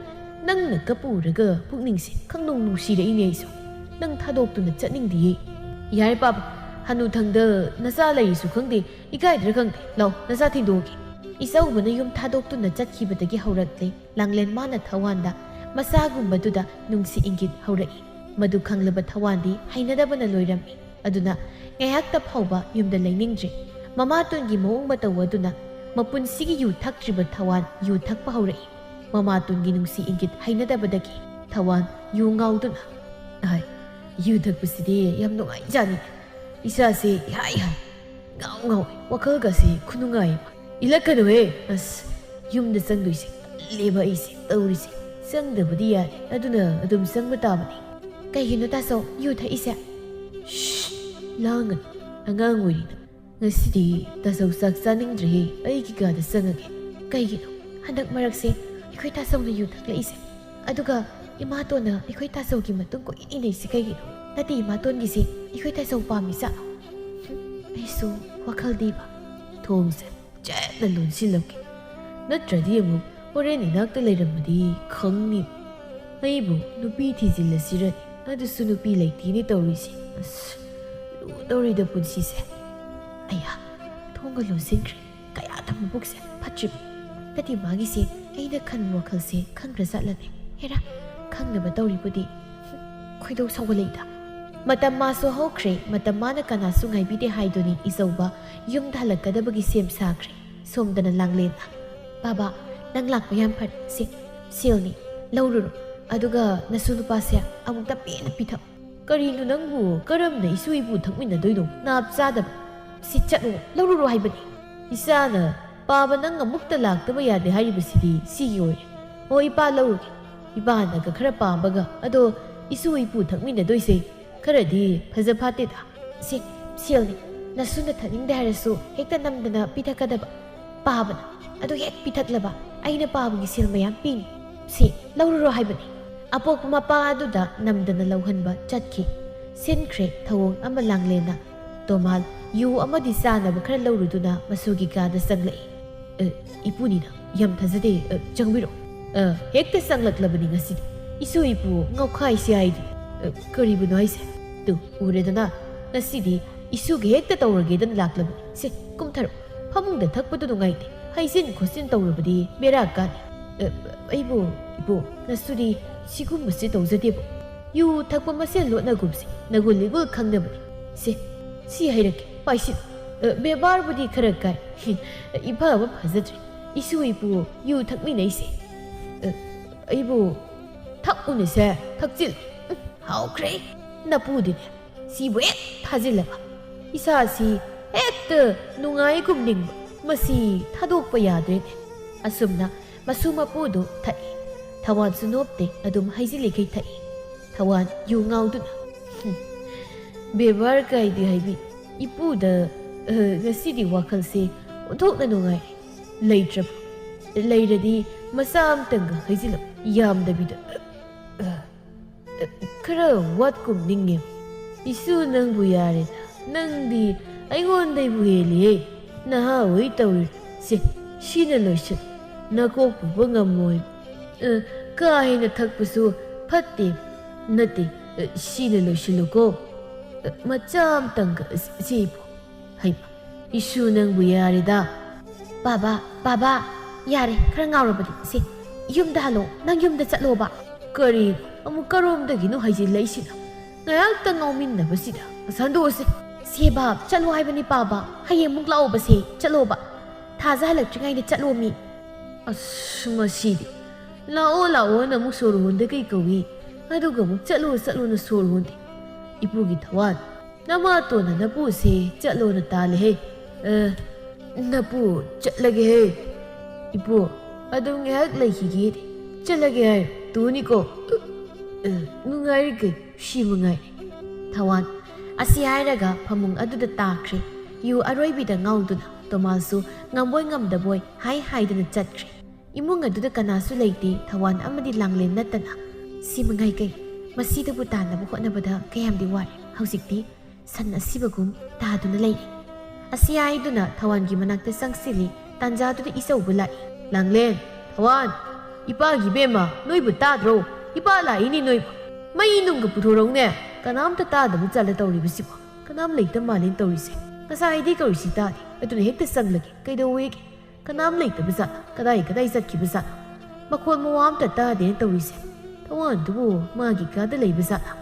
ꯅꯪꯅ ꯀꯞꯄ ꯎꯔꯒ ꯄꯨꯛꯅꯤꯡꯁꯦ ꯈꯪꯅꯨꯡ ꯅꯨꯡꯁꯤꯔꯛꯏꯅꯦ ꯑꯩꯁꯨ꯫ ꯅꯪ ꯊꯥꯗꯣꯛꯇꯨꯅ ꯆꯠꯅꯤꯡꯗꯤꯌꯦ꯫ ꯌꯥꯔꯦ ꯄꯥꯕ, ꯍꯅꯨꯊꯪꯗ ꯅꯆꯥ ꯂꯩꯔꯤꯁꯨ ꯈꯪꯗꯦ, ꯏꯀꯥꯏꯗ꯭ꯔꯥ ꯈꯪꯗꯦ꯫ ꯂꯥꯎ, ꯅꯆꯥ ꯊꯤꯟꯗꯣꯛꯑꯒꯦ꯫ ꯏꯆꯧꯕꯅ ꯌꯨꯝ ꯊꯥꯗꯣꯛꯇꯨꯅ ꯆꯠꯈꯤꯕꯗꯒꯤ ꯍꯧꯔꯛꯂꯦ ꯂꯥꯡꯂꯦꯟ ꯃꯥꯅ ꯊꯋꯥꯟꯗ ꯃꯆꯥꯒꯨꯝꯕꯗꯨꯗ ꯅꯨꯡꯁꯤ ꯏꯪꯒꯤꯠ ꯍꯧꯔꯛꯏ꯫ ꯃꯗꯨ ꯈꯪꯂꯕ ꯊꯋꯥꯟꯗꯤ ꯍꯩꯅꯗꯕꯅ ꯂꯣꯏꯔꯝꯃꯤ꯫ ꯑꯗꯨꯅ ꯉꯥꯏꯍꯥꯛꯇ ꯐꯥꯎꯕ ꯌꯨꯝꯗ ꯂꯩꯅꯤꯡꯗ꯭ꯔꯦ꯫ ꯃꯃꯥꯇꯣꯟꯒꯤ ꯃꯑꯣꯡ ꯃꯇꯧ ꯑꯗꯨꯅ ꯃꯄꯨꯟꯁꯤꯒꯤ ꯌꯨ ꯊꯛꯇ꯭ꯔꯤꯕ ꯊꯋꯥꯟ ꯌꯨ ꯊꯛꯄ ꯍꯧꯔꯛꯏ꯫ ꯃꯃꯥꯇꯣꯟꯒꯤ ꯅꯨꯡꯁꯤ ꯏꯪꯒꯤꯠ ꯍꯩꯅꯗꯕꯗꯒꯤ ꯊꯋꯥꯟ ꯌꯨ ꯉꯥꯎꯗꯨꯅ, "ꯑꯍꯥꯏ, ꯌꯨ ꯊꯛꯄꯁꯤꯗꯤ ꯌꯥꯝ ꯅꯨꯡꯉꯥꯏꯖꯥꯠꯅꯤ꯫ ꯏꯁꯥꯁꯦ ꯏꯍꯥꯏ ꯍꯥꯏ, ꯉꯥꯎ ꯉꯥꯎꯏ, ꯋꯥꯈꯜꯒꯁꯦ ꯈꯨꯅꯨꯡꯉꯥꯏ ꯑꯃ꯫ ꯏꯜꯂꯛꯀꯅꯨꯍꯦ, ꯑꯁ, ꯌꯨꯝꯗ ꯆꯪꯗꯣꯏꯁꯦ ꯇꯜꯂꯦꯕ ꯑꯩꯁꯦ ꯇꯧꯔꯤꯁꯦ꯫ ꯆꯪꯗꯕꯗꯤ ꯌꯥꯗꯦ, ꯑꯗꯨꯅ ꯑꯗꯨꯝ ꯆꯪꯕ ꯇꯥꯕꯅꯤ꯫ ꯀꯩꯒꯤꯅꯣ ꯇꯥꯆꯧ ꯌꯨ ꯊꯛꯏꯁꯦ?" "ꯁ꯭ꯁ, ꯂꯥꯡꯒꯅꯨ, ꯑꯉꯥꯡ ꯑꯣꯏꯔꯤꯅ꯫ ꯉꯁꯤꯗꯤ ꯇꯥꯆꯧ ꯆꯥꯛ ꯆꯥꯅꯤꯡꯗ꯭ꯔꯦꯍꯦ, ꯑꯩꯒꯤ ꯀꯥꯗ ꯆꯪꯉꯒꯦ꯫" "ꯀꯩꯒꯤꯅꯣ ꯍꯟꯗꯛ ꯃꯔꯛꯁꯦ ꯑꯩꯈꯣꯏ ꯇꯥꯆꯧꯅ ꯌꯨ ꯊꯛꯂꯛꯏꯁꯦ? ꯑꯗꯨꯒ ꯏꯃꯥꯇꯣꯟꯅ ꯑꯩꯈꯣꯏ ꯇꯥꯆꯧꯒꯤ ꯃꯇꯨꯡ ꯀꯣꯏꯏꯟ ꯏꯟꯅꯩꯁꯦ ꯀꯩꯒꯤꯅꯣ? ꯅꯠꯇꯦ, ꯏꯃꯥꯇꯣꯟꯒꯤꯁꯦ ꯑꯩꯈꯣꯏ ꯇꯥꯆꯧ ꯄꯥꯝꯃꯤꯖꯥꯠꯂꯣ? ꯍꯨꯝ, ꯑꯩꯁꯨ ꯋꯥꯈꯜꯗꯤꯕ꯫" "ꯊꯣꯡꯁꯦ ꯆꯦꯠꯅ ꯂꯣꯟꯁꯤꯜꯂꯝꯒꯦ, ꯅꯠꯇ꯭ꯔꯗꯤ ꯑꯃꯨꯛ ꯍꯣꯔꯦꯟ ꯏꯅꯥꯛꯇ ꯂꯩꯔꯝꯃꯗꯤ ꯈꯪꯅꯤ꯫ ꯑꯩꯕꯨ ꯅꯨꯄꯤ ꯊꯤꯖꯤꯜꯂꯁꯤꯔꯅꯤ, ꯑꯗꯨꯁꯨ ꯅꯨꯄꯤ ꯂꯩꯇꯦꯅꯦ ꯇꯧꯔꯤꯁꯦ꯫ ꯑꯁ, ꯂꯨꯗꯧꯔꯤꯗ ꯄꯨꯟꯁꯤꯁꯦ꯫ ꯑꯌꯥ, ꯊꯣꯡꯒ ꯂꯣꯟꯁꯤꯟꯈ꯭ꯔꯦ꯫ ꯀꯌꯥꯗ ꯃꯕꯨꯛꯁꯦ ꯐꯠꯇ꯭ꯔꯤꯕ꯫ ꯅꯠꯇꯦ, ꯃꯥꯒꯤꯁꯦ ꯑꯩꯅ ꯈꯟꯕ ꯋꯥꯈꯜꯁꯦ ꯈꯪꯈ꯭ꯔꯖꯥꯠꯂꯅꯦ꯫ ꯍꯦꯔꯥ, ꯈꯪꯅꯕ ꯇꯧꯔꯤꯕꯨꯗꯤ꯫ ꯍꯨꯝ, ꯈꯣꯏꯗꯧ ꯁꯥꯎꯒꯠꯂꯛꯏꯗ꯫ ꯃꯇꯝ ꯃꯥꯁꯨ ꯍꯧꯈ꯭ꯔꯦ, ꯃꯇꯝ ꯃꯥꯅ ꯀꯅꯥꯁꯨ ꯉꯥꯏꯕꯤꯗꯦ ꯍꯥꯏꯗꯨꯅꯤ ꯏꯆꯧꯕ ꯌꯨꯝꯗ ꯍꯜꯂꯛꯀꯗꯕꯒꯤ ꯁꯦꯝ ꯁꯥꯈ꯭ꯔꯦ꯫ ꯁꯣꯝꯗꯅ ꯂꯥꯡꯂꯦꯟꯅ, "ꯕꯥꯕꯥ, ꯅꯪ ꯂꯥꯛꯄ ꯌꯥꯝ ꯐꯔꯦ꯫ ꯁꯦ, ꯁꯦꯜꯅꯤ, ꯂꯧꯔꯨꯔꯣ꯫ ꯑꯗꯨꯒ ꯅꯁꯨ ꯅꯨꯄꯥꯁꯦ ꯑꯃꯨꯛꯇ ꯄꯦꯟꯅ ꯄꯤꯊꯛꯑꯣ꯫" "ꯀꯔꯤꯅꯣ ꯅꯪꯕꯨ? ꯀꯔꯝꯅ ꯏꯁꯨ ꯏꯕꯨ ꯊꯛꯃꯤꯟꯅꯗꯣꯏꯅꯣ? ꯅꯥꯞ ꯆꯥꯗꯕ꯫ ꯁꯤ ꯆꯠꯂꯣ, ꯂꯧꯔꯨꯔꯣ ꯍꯥꯏꯕꯅꯤ꯫ ꯏꯆꯥꯅ ꯄꯥꯕ ꯅꯪ ꯑꯃꯨꯛꯇ ꯂꯥꯛꯇꯕ ꯌꯥꯗꯦ ꯍꯥꯏꯔꯤꯕꯁꯤꯗꯤ ꯁꯤꯒꯤ ꯑꯣꯏꯔꯦ꯫ ꯑꯣ, ꯏꯄꯥ ꯂꯧꯔꯨꯒꯦ꯫ ꯏꯄꯥꯅꯒ ꯈꯔ ꯄꯥꯝꯕꯒ꯫ ꯑꯗꯣ ꯏꯁꯨ ꯏꯄꯨ ꯊꯛꯃꯤꯟꯅꯗꯣꯏꯁꯦ ꯈꯔꯗꯤ ꯐꯖ ꯐꯥꯠꯇꯦꯗ꯫" "ꯁꯦ, ꯁꯦꯜꯅꯤ꯫ ꯅꯁꯨꯅ ꯊꯛꯅꯤꯡꯗꯦ ꯍꯥꯏꯔꯁꯨ ꯍꯦꯛꯇ ꯅꯝꯗꯅ ꯄꯤꯊꯛꯀꯗꯕ꯫ ꯄꯥꯕꯅ ꯑꯗꯨ ꯍꯦꯛ ꯄꯤꯊꯛꯂꯕ ꯑꯩꯅ ꯄꯥꯕꯒꯤ ꯁꯦꯜ ꯃꯌꯥꯝ ꯄꯤꯅꯤ꯫ ꯁꯦ, ꯂꯧꯔꯨꯔꯣ ꯍꯥꯏꯕꯅꯤ꯫" ꯑꯄꯣꯛꯄ ꯃꯄꯥ ꯑꯗꯨꯗ ꯅꯝꯗꯅ ꯂꯧꯍꯟꯕ ꯆꯠꯈꯤ꯫ ꯁꯤꯟꯈ꯭ꯔꯦ ꯊꯧꯑꯣꯡ ꯑꯃ ꯂꯥꯡꯂꯦꯟꯅ꯫ ꯇꯣꯃꯥꯜ ꯌꯨ ꯑꯃꯗꯤ ꯆꯥꯅꯕ ꯈꯔ ꯂꯧꯔꯨꯗꯨꯅ ꯃꯁꯨꯒꯤ ꯀꯥꯗ ꯆꯪꯂꯛꯏ꯫ "ꯑ, ꯏꯄꯨꯅꯤꯅ ꯌꯥꯝ ꯊꯥꯖꯗꯦ, ꯑ, ꯆꯪꯕꯤꯔꯣ꯫" "ꯑ, ꯍꯦꯛꯇ ꯆꯪꯂꯛꯂꯕꯅꯤ ꯉꯁꯤꯗꯤ꯫ ꯏꯁꯨ ꯏꯄꯨ ꯉꯥꯎꯈꯥꯏꯁꯦ ꯍꯥꯏꯗꯤ꯫ ꯑ, ꯀꯔꯤꯕꯨꯅꯣ ꯍꯥꯏꯁꯦ? ꯇꯨ, ꯎꯔꯦꯗꯅ, ꯉꯁꯤꯗꯤ ꯏꯁꯨꯒ ꯍꯦꯛꯇ ꯇꯧꯔꯒꯦꯗꯅ ꯂꯥꯛꯂꯕꯅꯤ꯫ ꯁꯦ, ꯀꯨꯝꯊꯔꯣ꯫ ꯐꯃꯨꯡꯗ ꯊꯛꯄꯗꯨ ꯅꯨꯡꯉꯥꯏꯇꯦ꯫ ꯍꯩꯖꯤꯟ ꯈꯣꯠꯆꯤꯟ ꯇꯧꯔꯕꯗꯤ ꯕꯦꯔꯥ ꯀꯥꯅꯤ꯫" "ꯑ, ꯑꯩꯕꯨ, ꯏꯄꯨ, ꯅꯁꯨꯗꯤ ꯁꯤꯒꯨꯝꯕꯁꯦ ꯇꯧꯖꯗꯦꯕꯣ꯫ ꯌꯨ ꯊꯛꯄ ꯃꯁꯦꯟ ꯂꯣꯠꯅꯒꯨꯝꯁꯤ, ꯅꯒꯨꯟ ꯏꯒꯨꯜ ꯈꯪꯅꯕꯅꯤ꯫ ꯁꯦ, ꯁꯤ ꯍꯩꯔꯛꯀꯦ, ꯄꯥꯏꯁꯤꯜꯂꯨ꯫" ꯑ, ꯕꯦꯕꯥꯔꯕꯨꯗꯤ ꯈꯔ ꯀꯥꯏ꯫ ꯏꯐꯕ ꯐꯖꯗ꯭ꯔꯦ꯫ ꯏꯁꯨ ꯏꯄꯨ ꯌꯨ ꯊꯛꯃꯤꯟꯅꯩꯁꯦ꯫ ꯑ, ꯑꯩꯕꯨ ꯊꯛꯎꯅꯦꯁꯦ, ꯊꯛꯆꯤꯜ꯫ ꯎꯝ, ꯍꯥꯎꯈ꯭ꯔꯦ꯫ ꯅꯄꯨꯗꯤꯅꯦ, ꯁꯤꯕꯨ ꯍꯦꯛ ꯊꯥꯖꯤꯜꯂꯕ ꯏꯁꯥꯁꯤ ꯍꯦꯛꯇ ꯅꯨꯡꯉꯥꯏꯒꯨꯝ ꯅꯤꯡꯕ꯫ ꯃꯁꯤ ꯊꯥꯗꯣꯛꯄ ꯌꯥꯗ꯭ꯔꯦꯅꯦ꯫ ꯑꯁꯨꯝꯅ ꯃꯁꯨ ꯃꯄꯨꯗꯨ ꯊꯛꯏ꯫ ꯊꯋꯥꯟꯁꯨ ꯅꯣꯞꯇꯦ, ꯑꯗꯨꯝ ꯍꯩꯖꯤꯜꯂꯤꯈꯩ ꯊꯛꯏ꯫ ꯊꯋꯥꯟ ꯌꯨ ꯉꯥꯎꯗꯨꯅ, "ꯍꯨꯝ, ꯕꯦꯕꯥꯔ ꯀꯥꯏꯗꯦ ꯍꯥꯏꯕꯤ꯫ ꯏꯄꯨꯗ, ꯑ, ꯉꯁꯤꯗꯤ ꯋꯥꯈꯜꯁꯦ ꯑꯣꯟꯊꯣꯛꯅ ꯅꯨꯡꯉꯥꯏꯔꯦ꯫ ꯂꯩꯇ꯭ꯔꯕ? ꯂꯩꯔꯗꯤ ꯃꯆꯥ ꯑꯝꯇꯪꯒ ꯍꯩꯖꯤꯜꯂꯣ, ꯌꯥꯝꯗꯕꯤꯗ꯫ ꯑ, ꯑ, ꯈꯔ ꯋꯥꯠꯀꯨꯝ ꯅꯤꯡꯉꯦ꯫ ꯏꯁꯨ, ꯅꯪꯕꯨ ꯌꯥꯔꯦꯗ꯫ ꯅꯪꯗꯤ ꯑꯩꯉꯣꯟꯗꯩꯕꯨ ꯍꯦꯜꯂꯤꯍꯦ꯫ ꯅꯍꯥ ꯑꯣꯏ ꯇꯧꯔꯤ꯫ ꯁꯦ, ꯁꯤꯅ ꯂꯣꯏꯁꯤꯜ꯫ ꯅꯀꯣꯛ ꯄꯨꯕ ꯉꯝꯃꯣꯏ꯫ ꯑ, ꯀꯥ ꯍꯦꯟꯅ ꯊꯛꯄꯁꯨ ꯐꯠꯇꯦ꯫ ꯅꯠꯇꯦ, ꯑ, ꯁꯤꯅ ꯂꯣꯏꯁꯤꯜꯂꯨꯀꯣ꯫ ꯑ, ꯃꯆꯥ ꯑꯝꯇꯪꯒ, ꯁꯤ, ꯁꯤꯕꯨ꯫ ꯍꯩꯃ, ꯏꯁꯨ, ꯅꯪꯕꯨ ꯌꯥꯔꯦꯗ꯫ ꯕꯥꯕꯥ, ꯕꯥꯕꯥ, ꯌꯥꯔꯦ, ꯈꯔ ꯉꯥꯎꯔꯕꯗꯤ꯫ ꯁꯦ, ꯌꯨꯝꯗ ꯍꯜꯂꯣ, ꯅꯪ ꯌꯨꯝꯗ ꯆꯠꯂꯣꯕ꯫ ꯀꯔꯤ? ꯑꯃꯨꯛ ꯀꯔꯣꯝꯗꯒꯤꯅꯣ ꯍꯩꯖꯤꯜꯂꯛꯏꯁꯤꯅ? ꯉꯥꯏꯍꯥꯛꯇ ꯉꯥꯎꯃꯤꯟꯅꯕꯁꯤꯗ꯫ ꯁꯟꯗꯣꯛꯑꯁꯦ꯫ ꯁꯦ ꯕꯥꯞ, ꯆꯠꯂꯣ ꯍꯥꯏꯕꯅꯤ ꯄꯥꯕ꯫ ꯍꯌꯦꯡ ꯑꯃꯨꯛ ꯂꯥꯛꯑꯣꯕꯁꯦ, ꯆꯠꯂꯣꯕ꯫ ꯊꯥꯖ ꯍꯜꯂꯛꯇ꯭ꯔꯤꯉꯩꯗ ꯆꯠꯂꯣꯃꯤ꯫ ꯑꯁ, ꯃꯁꯤꯗꯤ꯫ ꯂꯥꯛꯑꯣ, ꯂꯥꯛꯑꯣꯅ ꯑꯃꯨꯛ ꯁꯣꯔ ꯍꯣꯟꯗ ꯀꯩ ꯀꯧꯏ? ꯑꯗꯨꯒ ꯑꯃꯨꯛ ꯆꯠꯂꯣ, ꯆꯠꯂꯣꯅ ꯁꯣꯔ ꯍꯣꯟꯗꯦ꯫ ꯏꯄꯨꯒꯤ ꯊꯋꯥꯟ, ꯅꯃꯥꯇꯣꯟꯅ ꯅꯄꯨꯁꯦ ꯆꯠꯂꯣꯅ ꯇꯥꯜꯂꯦꯍꯦ꯫ ꯑ, ꯅꯄꯨ, ꯆꯠꯂꯒꯦꯍꯦ꯫ ꯏꯄꯨ, ꯑꯗꯨꯝ ꯉꯥꯏꯍꯥꯛ ꯂꯩꯈꯤꯒꯦ꯫ ꯆꯠꯂꯒꯦ ꯍꯥꯏꯔ ꯇꯨꯅꯤꯀꯣ꯫ ꯑ, ꯅꯨꯡꯉꯥꯏꯔꯤ ꯀꯩ, ꯁꯤ ꯃꯉꯥꯏ꯫ ꯊꯋꯥꯟ, ꯑꯁꯤ ꯍꯥꯏꯔꯒ ꯐꯃꯨꯡ ꯑꯗꯨꯗ ꯇꯥꯈ꯭ꯔꯦ꯫ ꯌꯨ ꯑꯔꯣꯏꯕꯤꯗ ꯉꯥꯎꯗꯨꯅ ꯇꯣꯃꯥꯁꯁꯨ ꯉꯝꯕꯣꯏ ꯉꯝꯗꯕꯣꯏ ꯍꯥꯏ ꯍꯥꯏꯗꯨꯅ ꯆꯠꯈ꯭ꯔꯦ꯫ ꯏꯃꯨꯡ ꯑꯗꯨꯗ ꯀꯅꯥꯁꯨ ꯂꯩꯇꯦ, ꯊꯋꯥꯟ ꯑꯃꯗꯤ ꯂꯥꯡꯂꯦꯟ ꯅꯠꯇꯅ꯫ ꯁꯤ ꯃꯉꯥꯏ ꯀꯩ, ꯃꯁꯤꯗꯕꯨ ꯇꯥꯟꯅꯕ ꯍꯣꯠꯅꯕꯗ ꯀꯌꯥꯝꯗꯤ ꯋꯥꯔꯦ꯫ ꯍꯧꯖꯤꯛꯇꯤ ꯁꯟ ꯑꯁꯤꯕꯒꯨꯝ ꯇꯥꯗꯨꯅ ꯂꯩꯔꯦ꯫ ꯑꯁꯤ ꯍꯥꯏꯗꯨꯅ ꯊꯋꯥꯟꯒꯤ ꯃꯅꯥꯛꯇ ꯆꯪꯁꯤꯜꯂꯤ꯫ ꯇꯥꯟꯖꯥꯗꯨꯗ ꯏꯆꯧꯕꯨ ꯂꯥꯛꯏ꯫ ꯂꯥꯡꯂꯦꯟ, ꯊꯋꯥꯟ, ꯏꯄꯥꯒꯤ ꯏꯕꯦꯝꯃ, ꯅꯣꯏꯕꯨ ꯇꯥꯗ꯭ꯔꯣ? ꯏꯄꯥ ꯂꯥꯛꯏꯅꯤ ꯅꯣꯏꯕꯨ꯫ ꯃꯩ ꯅꯨꯡꯒ ꯄꯨꯊꯣꯔꯛꯎꯅꯦ꯫ ꯀꯅꯥꯝꯇ ꯇꯥꯗꯕ ꯖꯥꯠꯂ ꯇꯧꯔꯤꯕꯁꯤꯕꯣ? ꯀꯅꯥꯝ ꯂꯩꯇ ꯃꯥꯜꯂꯦꯅ ꯇꯧꯔꯤꯁꯦ꯫ ꯉꯁꯥꯏꯗꯤ ꯀꯧꯔꯤꯁꯤ ꯇꯥꯗꯦ꯫ ꯑꯗꯨꯅ ꯍꯦꯛꯇ ꯆꯪꯂꯒꯦ꯫ ꯀꯩꯗꯧꯋꯦꯒꯦ? ꯀꯅꯥꯝ ꯂꯩꯇꯕ ꯖꯥꯠꯂ? ꯀꯗꯥꯏ ꯀꯗꯥꯏ ꯆꯠꯈꯤꯕ ꯖꯥꯠꯂ? ꯃꯈꯣꯜ ꯃꯋꯥ ꯑꯝꯇ ꯇꯥꯗꯦꯅ ꯇꯧꯔꯤꯁꯦ꯫ ꯊꯋꯥꯟꯗꯨꯕꯨ ꯃꯥꯒꯤ ꯀꯥꯗ ꯂꯩꯕ ꯖꯥꯠꯂ?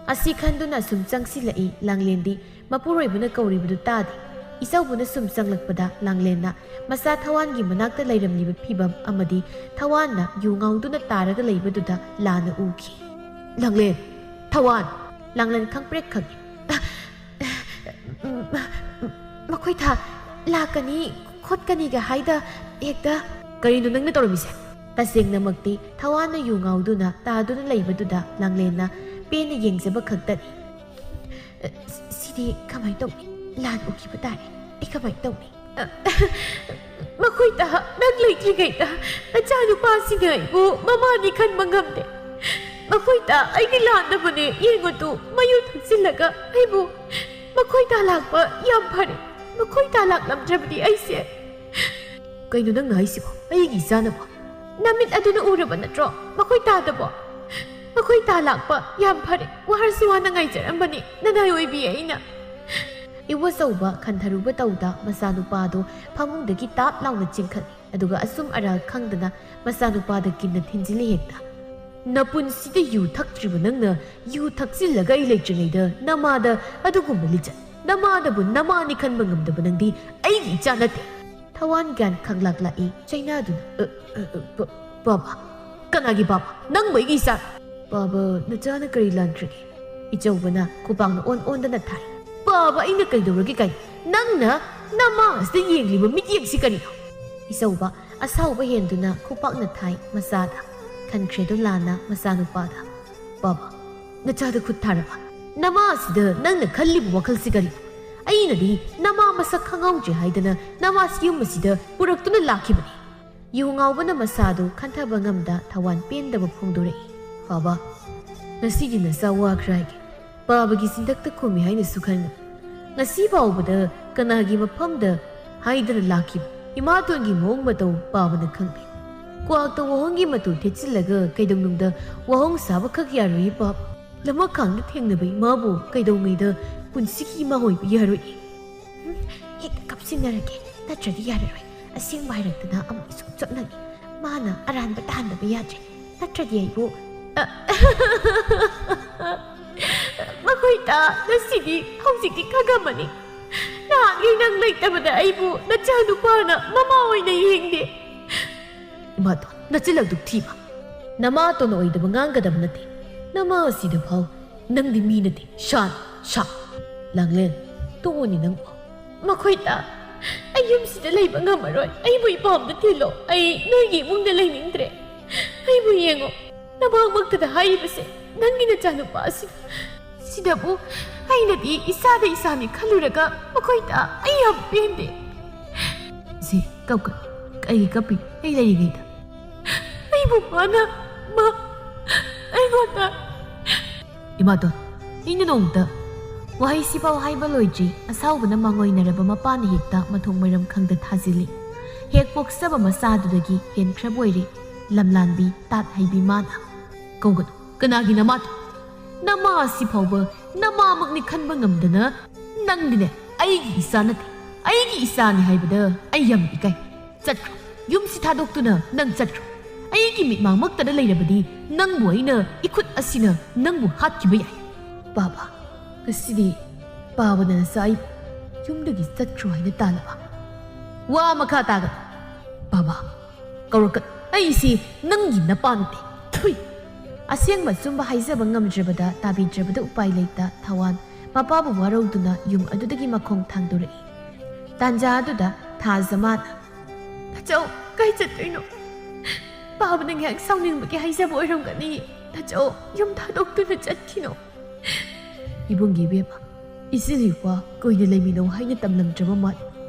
ꯑꯁꯤ ꯈꯟꯗꯨꯅ ꯁꯨꯝ ꯆꯪꯁꯤꯜꯂꯛꯏ꯫ ꯂꯥꯡꯂꯦꯟꯗꯤ ꯃꯄꯨꯔꯣꯏꯕꯅ ꯀꯧꯔꯤꯕꯗꯨ ꯇꯥꯗꯦ꯫ ꯏꯆꯧꯕꯨꯅ ꯁꯨꯝ ꯆꯪꯂꯛꯄꯗ ꯂꯥꯡꯂꯦꯟꯅ ꯃꯆꯥ ꯊꯋꯥꯟꯒꯤ ꯃꯅꯥꯛꯇ ꯂꯩꯔꯝꯂꯤꯕ ꯐꯤꯚꯝ ꯑꯃꯗꯤ ꯊꯋꯥꯟꯅ ꯌꯨ ꯉꯥꯎꯗꯨꯅ ꯇꯥꯔꯒ ꯂꯩꯕꯗꯨꯗ ꯂꯥꯟꯅ ꯎꯈꯤ꯫ "ꯂꯥꯡꯂꯦꯟ! ꯊꯋꯥꯟ!" ꯂꯥꯡꯂꯦꯟ ꯈꯪꯄ꯭ꯔꯦꯛ ꯈꯪꯉꯤ꯫ "ꯃꯈꯣꯏ ꯊꯥ ꯂꯥꯛꯀꯅꯤ ꯈꯣꯠꯀꯅꯤꯒ ꯍꯥꯏꯗ ꯍꯦꯛꯇ"꯫ "ꯀꯔꯤꯅꯣ ꯅꯪꯅ ꯇꯧꯔꯝꯃꯤꯁꯦ?" ꯇꯁꯦꯡꯅꯃꯛꯇꯤ ꯊꯋꯥꯟꯅ ꯌꯨ ꯉꯥꯎꯗꯨꯅ ꯇꯥꯗꯨꯅ ꯂꯩꯕꯗꯨꯗ ꯂꯥꯡꯂꯦꯟꯅ ꯄꯦꯟꯅ ꯌꯦꯡꯖꯕ ꯈꯛꯇꯅꯤ꯫ "ꯁꯤꯗꯤ ꯀꯃꯥꯏ ꯇꯧꯅꯤ? ꯂꯥꯟ ꯎꯈꯤꯕ ꯇꯥꯔꯦ꯫ ꯑꯩ ꯀꯃꯥꯏ ꯇꯧꯅꯤ?" "ꯃꯈꯣꯏ ꯇꯥ ꯅꯪ ꯂꯩꯇ꯭ꯔꯤꯉꯩꯗ ꯅꯆꯥꯅꯨꯄꯥꯁꯤꯡꯅ ꯑꯩꯕꯨ ꯃꯃꯥꯅꯤ ꯈꯟꯕ ꯉꯝꯗꯦ꯫ ꯃꯈꯣꯏ ꯇꯥ ꯑꯩꯗꯤ ꯂꯥꯟꯗꯕꯅꯦ꯫ ꯌꯦꯡꯉꯨ ꯇꯨ, ꯃꯌꯨ ꯊꯛꯆꯤꯜꯂꯒ ꯑꯩꯕꯨ꯫ ꯃꯈꯣꯏ ꯇꯥ ꯂꯥꯛꯄ ꯌꯥꯝ ꯐꯔꯦ꯫ ꯃꯈꯣꯏ ꯇꯥ ꯂꯥꯛꯂꯝꯗ꯭ꯔꯕꯗꯤ ꯑꯩꯁꯦ"꯫ "ꯀꯩꯅꯣ ꯅꯪꯅ ꯍꯥꯏꯁꯤꯕꯣ? ꯑꯩꯒꯤ ꯏꯆꯥꯅꯕꯣ?" "ꯅꯃꯤꯠ ꯑꯗꯨꯅ ꯎꯔꯕ ꯅꯠꯇ꯭ꯔꯣ? ꯃꯈꯣꯏ ꯇꯥꯗꯕꯣ?" "ꯃꯈꯣꯏ ꯇꯥ ꯂꯥꯛꯄ ꯌꯥꯝ ꯐꯔꯦ꯫ ꯋꯥꯔꯁꯨ ꯋꯥꯅ ꯉꯥꯏꯖꯔꯝꯕꯅꯤ ꯅꯅꯥꯏ ꯑꯣꯏꯕꯤ ꯑꯩꯅ"꯫ ꯏꯕꯣꯆꯧꯕ ꯈꯟꯊꯔꯨꯕ ꯇꯧꯗ ꯃꯆꯥꯅꯨꯄꯥꯗꯨ ꯐꯃꯨꯡꯗꯒꯤ ꯇꯥꯞ ꯂꯥꯎꯅ ꯆꯤꯡꯈꯠꯂꯤ꯫ ꯑꯗꯨꯒ ꯑꯁꯨꯝ ꯑꯔꯥꯛ ꯈꯪꯗꯅ ꯃꯆꯥꯅꯨꯄꯥꯗ ꯀꯤꯟꯅ ꯊꯤꯟꯖꯤꯜꯂꯤ ꯍꯦꯛꯇ꯫ "ꯅꯄꯨꯟꯁꯤꯗ ꯌꯨ ꯊꯛꯇ꯭ꯔꯤꯕ ꯅꯪꯅ ꯌꯨ ꯊꯛꯆꯤꯜꯂꯒ ꯑꯩ ꯂꯩꯇ꯭ꯔꯤꯉꯩꯗ ꯅꯃꯥꯗ ꯑꯗꯨꯒꯨꯝꯕ ꯂꯤꯆꯠ? ꯅꯃꯥꯗꯕꯨ ꯅꯃꯥꯅꯤ ꯈꯟꯕ ꯉꯝꯗꯕ ꯅꯪꯗꯤ ꯑꯩꯒꯤ ꯏꯆꯥ ꯅꯠꯇꯦ"꯫ ꯊꯋꯥꯟ ꯒ꯭ꯌꯥꯟ ꯈꯪꯂꯥꯛ ꯂꯥꯛꯏ ꯆꯩꯅꯥꯗꯨꯅ꯫ "ꯑ, ꯑ, ꯑ, ꯕ-, ꯕꯥꯕꯥ"꯫ "ꯀꯅꯥꯒꯤ ꯕꯥꯕꯥ? ꯅꯪꯕꯨ ꯑꯩꯒꯤ ꯏꯆꯥ"꯫ "ꯕꯥꯕꯥ, ꯅꯆꯥꯅ ꯀꯔꯤ ꯂꯥꯟꯈ꯭ꯔꯒꯦ?" ꯏꯆꯧꯕꯅ ꯈꯨꯄꯥꯛꯅ ꯑꯣꯟ ꯑꯣꯟꯗꯅ ꯊꯥꯏ꯫ "ꯕꯥꯕꯥ, ꯑꯩꯅ ꯀꯩꯗꯧꯔꯒꯦ ꯀꯥꯏ? ꯅꯪꯅ ꯅꯃꯥ ꯑꯁꯤꯗ ꯌꯦꯡꯂꯤꯕ ꯃꯤꯠꯌꯦꯡꯁꯤ ꯀꯔꯤꯅꯣ?" ꯏꯆꯧꯕ ꯑꯁꯥꯎꯕ ꯍꯦꯟꯗꯨꯅ ꯈꯨꯄꯥꯛꯅ ꯊꯥꯏ ꯃꯆꯥꯗ꯫ ꯈꯟꯈ꯭ꯔꯦꯗꯣ ꯂꯥꯟꯅ ꯃꯆꯥꯅꯨꯄꯥꯗ꯫ "ꯕꯥꯕꯥ, ꯅꯆꯥꯗ ꯈꯨꯠ ꯊꯥꯔꯕ? ꯅꯃꯥ ꯑꯁꯤꯗ ꯅꯪꯅ ꯈꯜꯂꯤꯕ ꯋꯥꯈꯜꯁꯤ ꯀꯔꯤꯅꯣ? ꯑꯩꯅꯗꯤ ꯅꯃꯥ ꯃꯁꯛ ꯈꯪꯍꯧꯗ꯭ꯔꯦ ꯍꯥꯏꯗꯅ ꯅꯃꯥꯁꯤ ꯌꯨꯝ ꯑꯁꯤꯗ ꯄꯨꯔꯛꯇꯨꯅ ꯂꯥꯛꯈꯤꯕꯅꯤ"꯫ ꯌꯨ ꯉꯥꯎꯕꯅ ꯃꯁꯥꯗꯨ ꯈꯟꯊꯕ ꯉꯝꯗ ꯊꯋꯥꯟ ꯄꯦꯟꯗꯕ ꯐꯣꯡꯗꯣꯔꯛꯏ꯫ "ꯕꯥꯕꯥ, ꯉꯁꯤꯗꯤ ꯅꯆꯥ ꯋꯥꯈ꯭ꯔ ꯍꯥꯏꯒꯦ꯫ ꯕꯥꯕꯥꯒꯤ ꯆꯤꯟꯊꯛꯇ ꯈꯨꯝꯃꯤ ꯍꯥꯏꯅꯁꯨ ꯈꯟꯒꯅꯨ꯫ ꯉꯁꯤ ꯐꯥꯎꯕꯗ ꯀꯅꯥꯒꯤ ꯃꯐꯝꯗ ꯍꯥꯏꯗꯅ ꯂꯥꯛꯈꯤꯕ ꯏꯃꯥꯇꯣꯟꯒꯤ ꯃꯑꯣꯡ ꯃꯇꯧ ꯕꯥꯕꯥꯅ ꯈꯪꯗꯦ꯫ ꯀ꯭ꯋꯥꯛꯇ ꯋꯥꯍꯣꯡꯒꯤ ꯃꯇꯨ ꯊꯦꯠꯆꯤꯜꯂꯒ ꯀꯩꯗꯧꯅꯨꯡꯗ ꯋꯥꯍꯣꯡ ꯁꯥꯕꯈꯛ ꯌꯥꯔꯣꯏꯌꯦ ꯕꯥꯕꯥ꯫ ꯂꯃꯈꯥꯡꯗ ꯊꯦꯡꯅꯕ ꯏꯃꯥꯕꯨ ꯀꯩꯗꯧꯉꯩꯗ ꯄꯨꯟꯁꯤꯒꯤ ꯏꯃꯥ ꯑꯣꯏꯕ ꯌꯥꯔꯣꯏꯌꯦ"꯫ ꯎꯝ, ꯍꯦꯛꯇ ꯀꯞꯁꯤꯟꯅꯔꯒꯦ, ꯅꯠꯇ꯭ꯔꯗꯤ ꯌꯥꯔꯔꯣꯏ꯫ ꯑꯁꯦꯡꯕ ꯍꯥꯏꯔꯛꯇꯅ ꯑꯃꯨꯛ ꯏꯁꯨꯛ ꯆꯞꯅꯅꯤ꯫ ꯃꯥꯅ ꯑꯔꯥꯟꯕ ꯇꯥꯍꯟꯗꯕ ꯌꯥꯗ꯭ꯔꯦ, ꯅꯠꯇ꯭ꯔꯗꯤ ꯑꯩꯕꯨ꯫ ꯑ, ꯃꯈꯣꯏ ꯇꯥ ꯉꯁꯤꯗꯤ ꯍꯧꯖꯤꯛꯇꯤ ꯈꯪꯉꯝꯃꯅꯤ꯫ ꯅꯍꯥꯟꯒꯤ ꯅꯪ ꯂꯩꯇꯕꯗ ꯑꯩꯕꯨ ꯅꯆꯥꯅꯨꯄꯥꯅ ꯃꯃꯥ ꯑꯣꯏꯅ ꯌꯦꯡꯗꯦ꯫ ꯏꯃꯥꯇꯣꯟ, ꯅꯆꯤꯜ ꯑꯗꯨꯛ ꯊꯤꯕ꯫ ꯅꯃꯥꯇꯣꯟ ꯑꯣꯏꯗꯕ ꯉꯥꯡꯒꯗꯕ ꯅꯠꯇꯦ꯫ ꯅꯃꯥ ꯑꯁꯤꯗ ꯐꯥꯎ ꯅꯪꯗꯤ ꯃꯤ ꯅꯠꯇꯦ, ꯁꯥꯅꯤ, ꯁꯥ꯫ ꯂꯥꯡꯂꯦꯟ, ꯇꯣꯛꯑꯣꯅꯦ ꯅꯪꯕꯨ꯫ ꯃꯈꯣꯏꯇ, ꯑꯩ ꯌꯨꯝꯁꯤꯗ ꯂꯩꯕ ꯉꯝꯃꯔꯣꯏ꯫ ꯑꯩꯕꯨ ꯏꯄꯥꯝꯗ ꯊꯤꯜꯂꯣ꯫ ꯑꯩ ꯅꯣꯏꯒꯤ ꯏꯃꯨꯡꯗ ꯂꯩꯅꯤꯡꯗ꯭ꯔꯦ꯫ ꯑꯩꯕꯨ ꯌꯦꯡꯉꯣ, ꯅꯃꯥꯃꯛꯇꯗ ꯍꯥꯏꯔꯤꯕꯁꯦ ꯅꯪꯒꯤ ꯅꯆꯥꯅꯨꯄꯥ ꯑꯁꯤꯅ꯫ ꯁꯤꯗꯕꯨ ꯑꯩꯅꯗꯤ ꯏꯁꯥꯗ ꯏꯁꯥꯅꯤ ꯈꯜꯂꯨꯔꯒ ꯃꯈꯣꯏꯗ ꯑꯩ ꯌꯥꯝ ꯄꯦꯟꯗꯦ꯫ ꯁꯤ ꯀꯞꯀꯅꯨ꯫ ꯀꯩꯒꯤ ꯀꯞꯄꯤ? ꯑꯩ ꯂꯩꯔꯤꯉꯩꯗ꯫ ꯑꯩꯕꯨ ꯃꯥꯅ, ꯃꯥ ꯑꯩꯉꯣꯟꯗ꯫ ꯏꯃꯥꯇꯣꯟ, ꯑꯩꯅ ꯅꯣꯡꯃꯇ꯫ ꯋꯥꯍꯩꯁꯤꯐꯥꯎ ꯍꯥꯏꯕ ꯂꯣꯏꯗ꯭ꯔꯤ, ꯑꯁꯥꯎꯕꯅ ꯃꯥꯡꯑꯣꯏꯅꯔꯕ ꯃꯄꯥꯅ ꯍꯦꯛꯇ ꯃꯊꯣꯡ ꯃꯔꯝ ꯈꯪꯗ ꯊꯥꯖꯤꯜꯂꯤ꯫ ꯍꯦꯛ ꯄꯣꯛꯆꯕ ꯃꯆꯥꯗꯨꯗꯒꯤ ꯍꯦꯟꯈ꯭ꯔꯕ ꯑꯣꯏꯔꯦ ꯂꯝꯂꯥꯟꯕꯤ ꯇꯥꯠ ꯍꯩꯕꯤ ꯃꯥꯅ꯫ ꯀꯧꯒꯅꯨ꯫ ꯀꯅꯥꯒꯤ ꯅꯃꯥ? ꯅꯃꯥ ꯑꯁꯤ ꯐꯥꯎꯕ ꯅꯃꯥꯃꯛꯅꯤ ꯈꯟꯕ ꯉꯝꯗꯅ ꯅꯪꯗꯤꯅꯦ ꯑꯩꯒꯤ ꯏꯆꯥ ꯅꯠꯇꯦ꯫ ꯑꯩꯒꯤ ꯏꯆꯥꯅꯤ ꯍꯥꯏꯕꯗ ꯑꯩ ꯌꯥꯝ ꯏꯀꯥꯏ꯫ ꯆꯠꯈ꯭ꯔꯣ꯫ ꯌꯨꯝꯁꯤ ꯊꯥꯗꯣꯛꯇꯨꯅ ꯅꯪ ꯆꯠꯈ꯭ꯔꯣ꯫ ꯑꯩꯒꯤ ꯃꯤꯠꯃꯥꯡꯃꯛꯇꯗ ꯂꯩꯔꯕꯗꯤ ꯅꯪꯕꯨ ꯑꯩꯅ ꯏꯈꯨꯠ ꯑꯁꯤꯅ ꯅꯪꯕꯨ ꯍꯥꯠꯈꯤꯕ ꯌꯥꯏ꯫ ꯕꯥꯕꯥ, ꯉꯁꯤꯗꯤ ꯄꯥꯕꯅ ꯅꯆꯥ ꯑꯩꯕꯨ ꯌꯨꯝꯗꯒꯤ ꯆꯠꯈ꯭ꯔꯣ ꯍꯥꯏꯅ ꯇꯥꯜꯂꯕ? ꯋꯥ ꯃꯈꯥ ꯇꯥꯒꯅꯨ꯫ ꯕꯥꯕꯥ, ꯀꯧꯔꯛꯀꯅꯨ꯫ ꯑꯩꯁꯤ ꯅꯪꯒꯤ ꯅꯄꯥ ꯅꯠꯇꯦ꯫ ꯊꯨꯏ! ꯑꯁꯦꯡꯕ ꯑꯆꯨꯝꯕ ꯍꯥꯏꯖꯕ ꯉꯝꯗ꯭ꯔꯕꯗ ꯇꯥꯕꯤꯗ꯭ꯔꯕꯗ ꯎꯄꯥꯏ ꯂꯩꯇ ꯊꯋꯥꯟ ꯃꯄꯥꯕꯨ ꯋꯥꯔꯧꯗꯨꯅ ꯌꯨꯝ ꯑꯗꯨꯗꯒꯤ ꯃꯈꯣꯡ ꯊꯥꯡꯗꯣꯔꯛꯏ꯫ ꯇꯥꯟꯖꯥ ꯑꯗꯨꯗ ꯊꯥꯖꯃꯥꯅ, "ꯅꯆꯧ, ꯀꯥꯏ ꯆꯠꯇꯣꯏꯅꯣ? ꯄꯥꯕꯅ ꯉꯥꯏꯍꯥꯛ ꯁꯥꯎꯅꯤꯡꯕꯒꯤ ꯍꯥꯏꯖꯕ ꯑꯣꯏꯔꯝꯒꯅꯤ꯫ ꯅꯆꯧ, ꯌꯨꯝ ꯊꯥꯗꯣꯛꯇꯨꯅ ꯆꯠꯈꯤꯅꯣ꯫" ꯏꯕꯨꯡꯒꯤ ꯏꯕꯦꯝꯃ, ꯏꯆꯦ ꯂꯤꯄꯥ ꯀꯨꯏꯅ ꯂꯩꯃꯤꯟꯅꯧ ꯍꯥꯏꯅ ꯇꯝꯂꯝꯗ꯭ꯔꯕ ꯃꯥꯜꯂꯦ꯫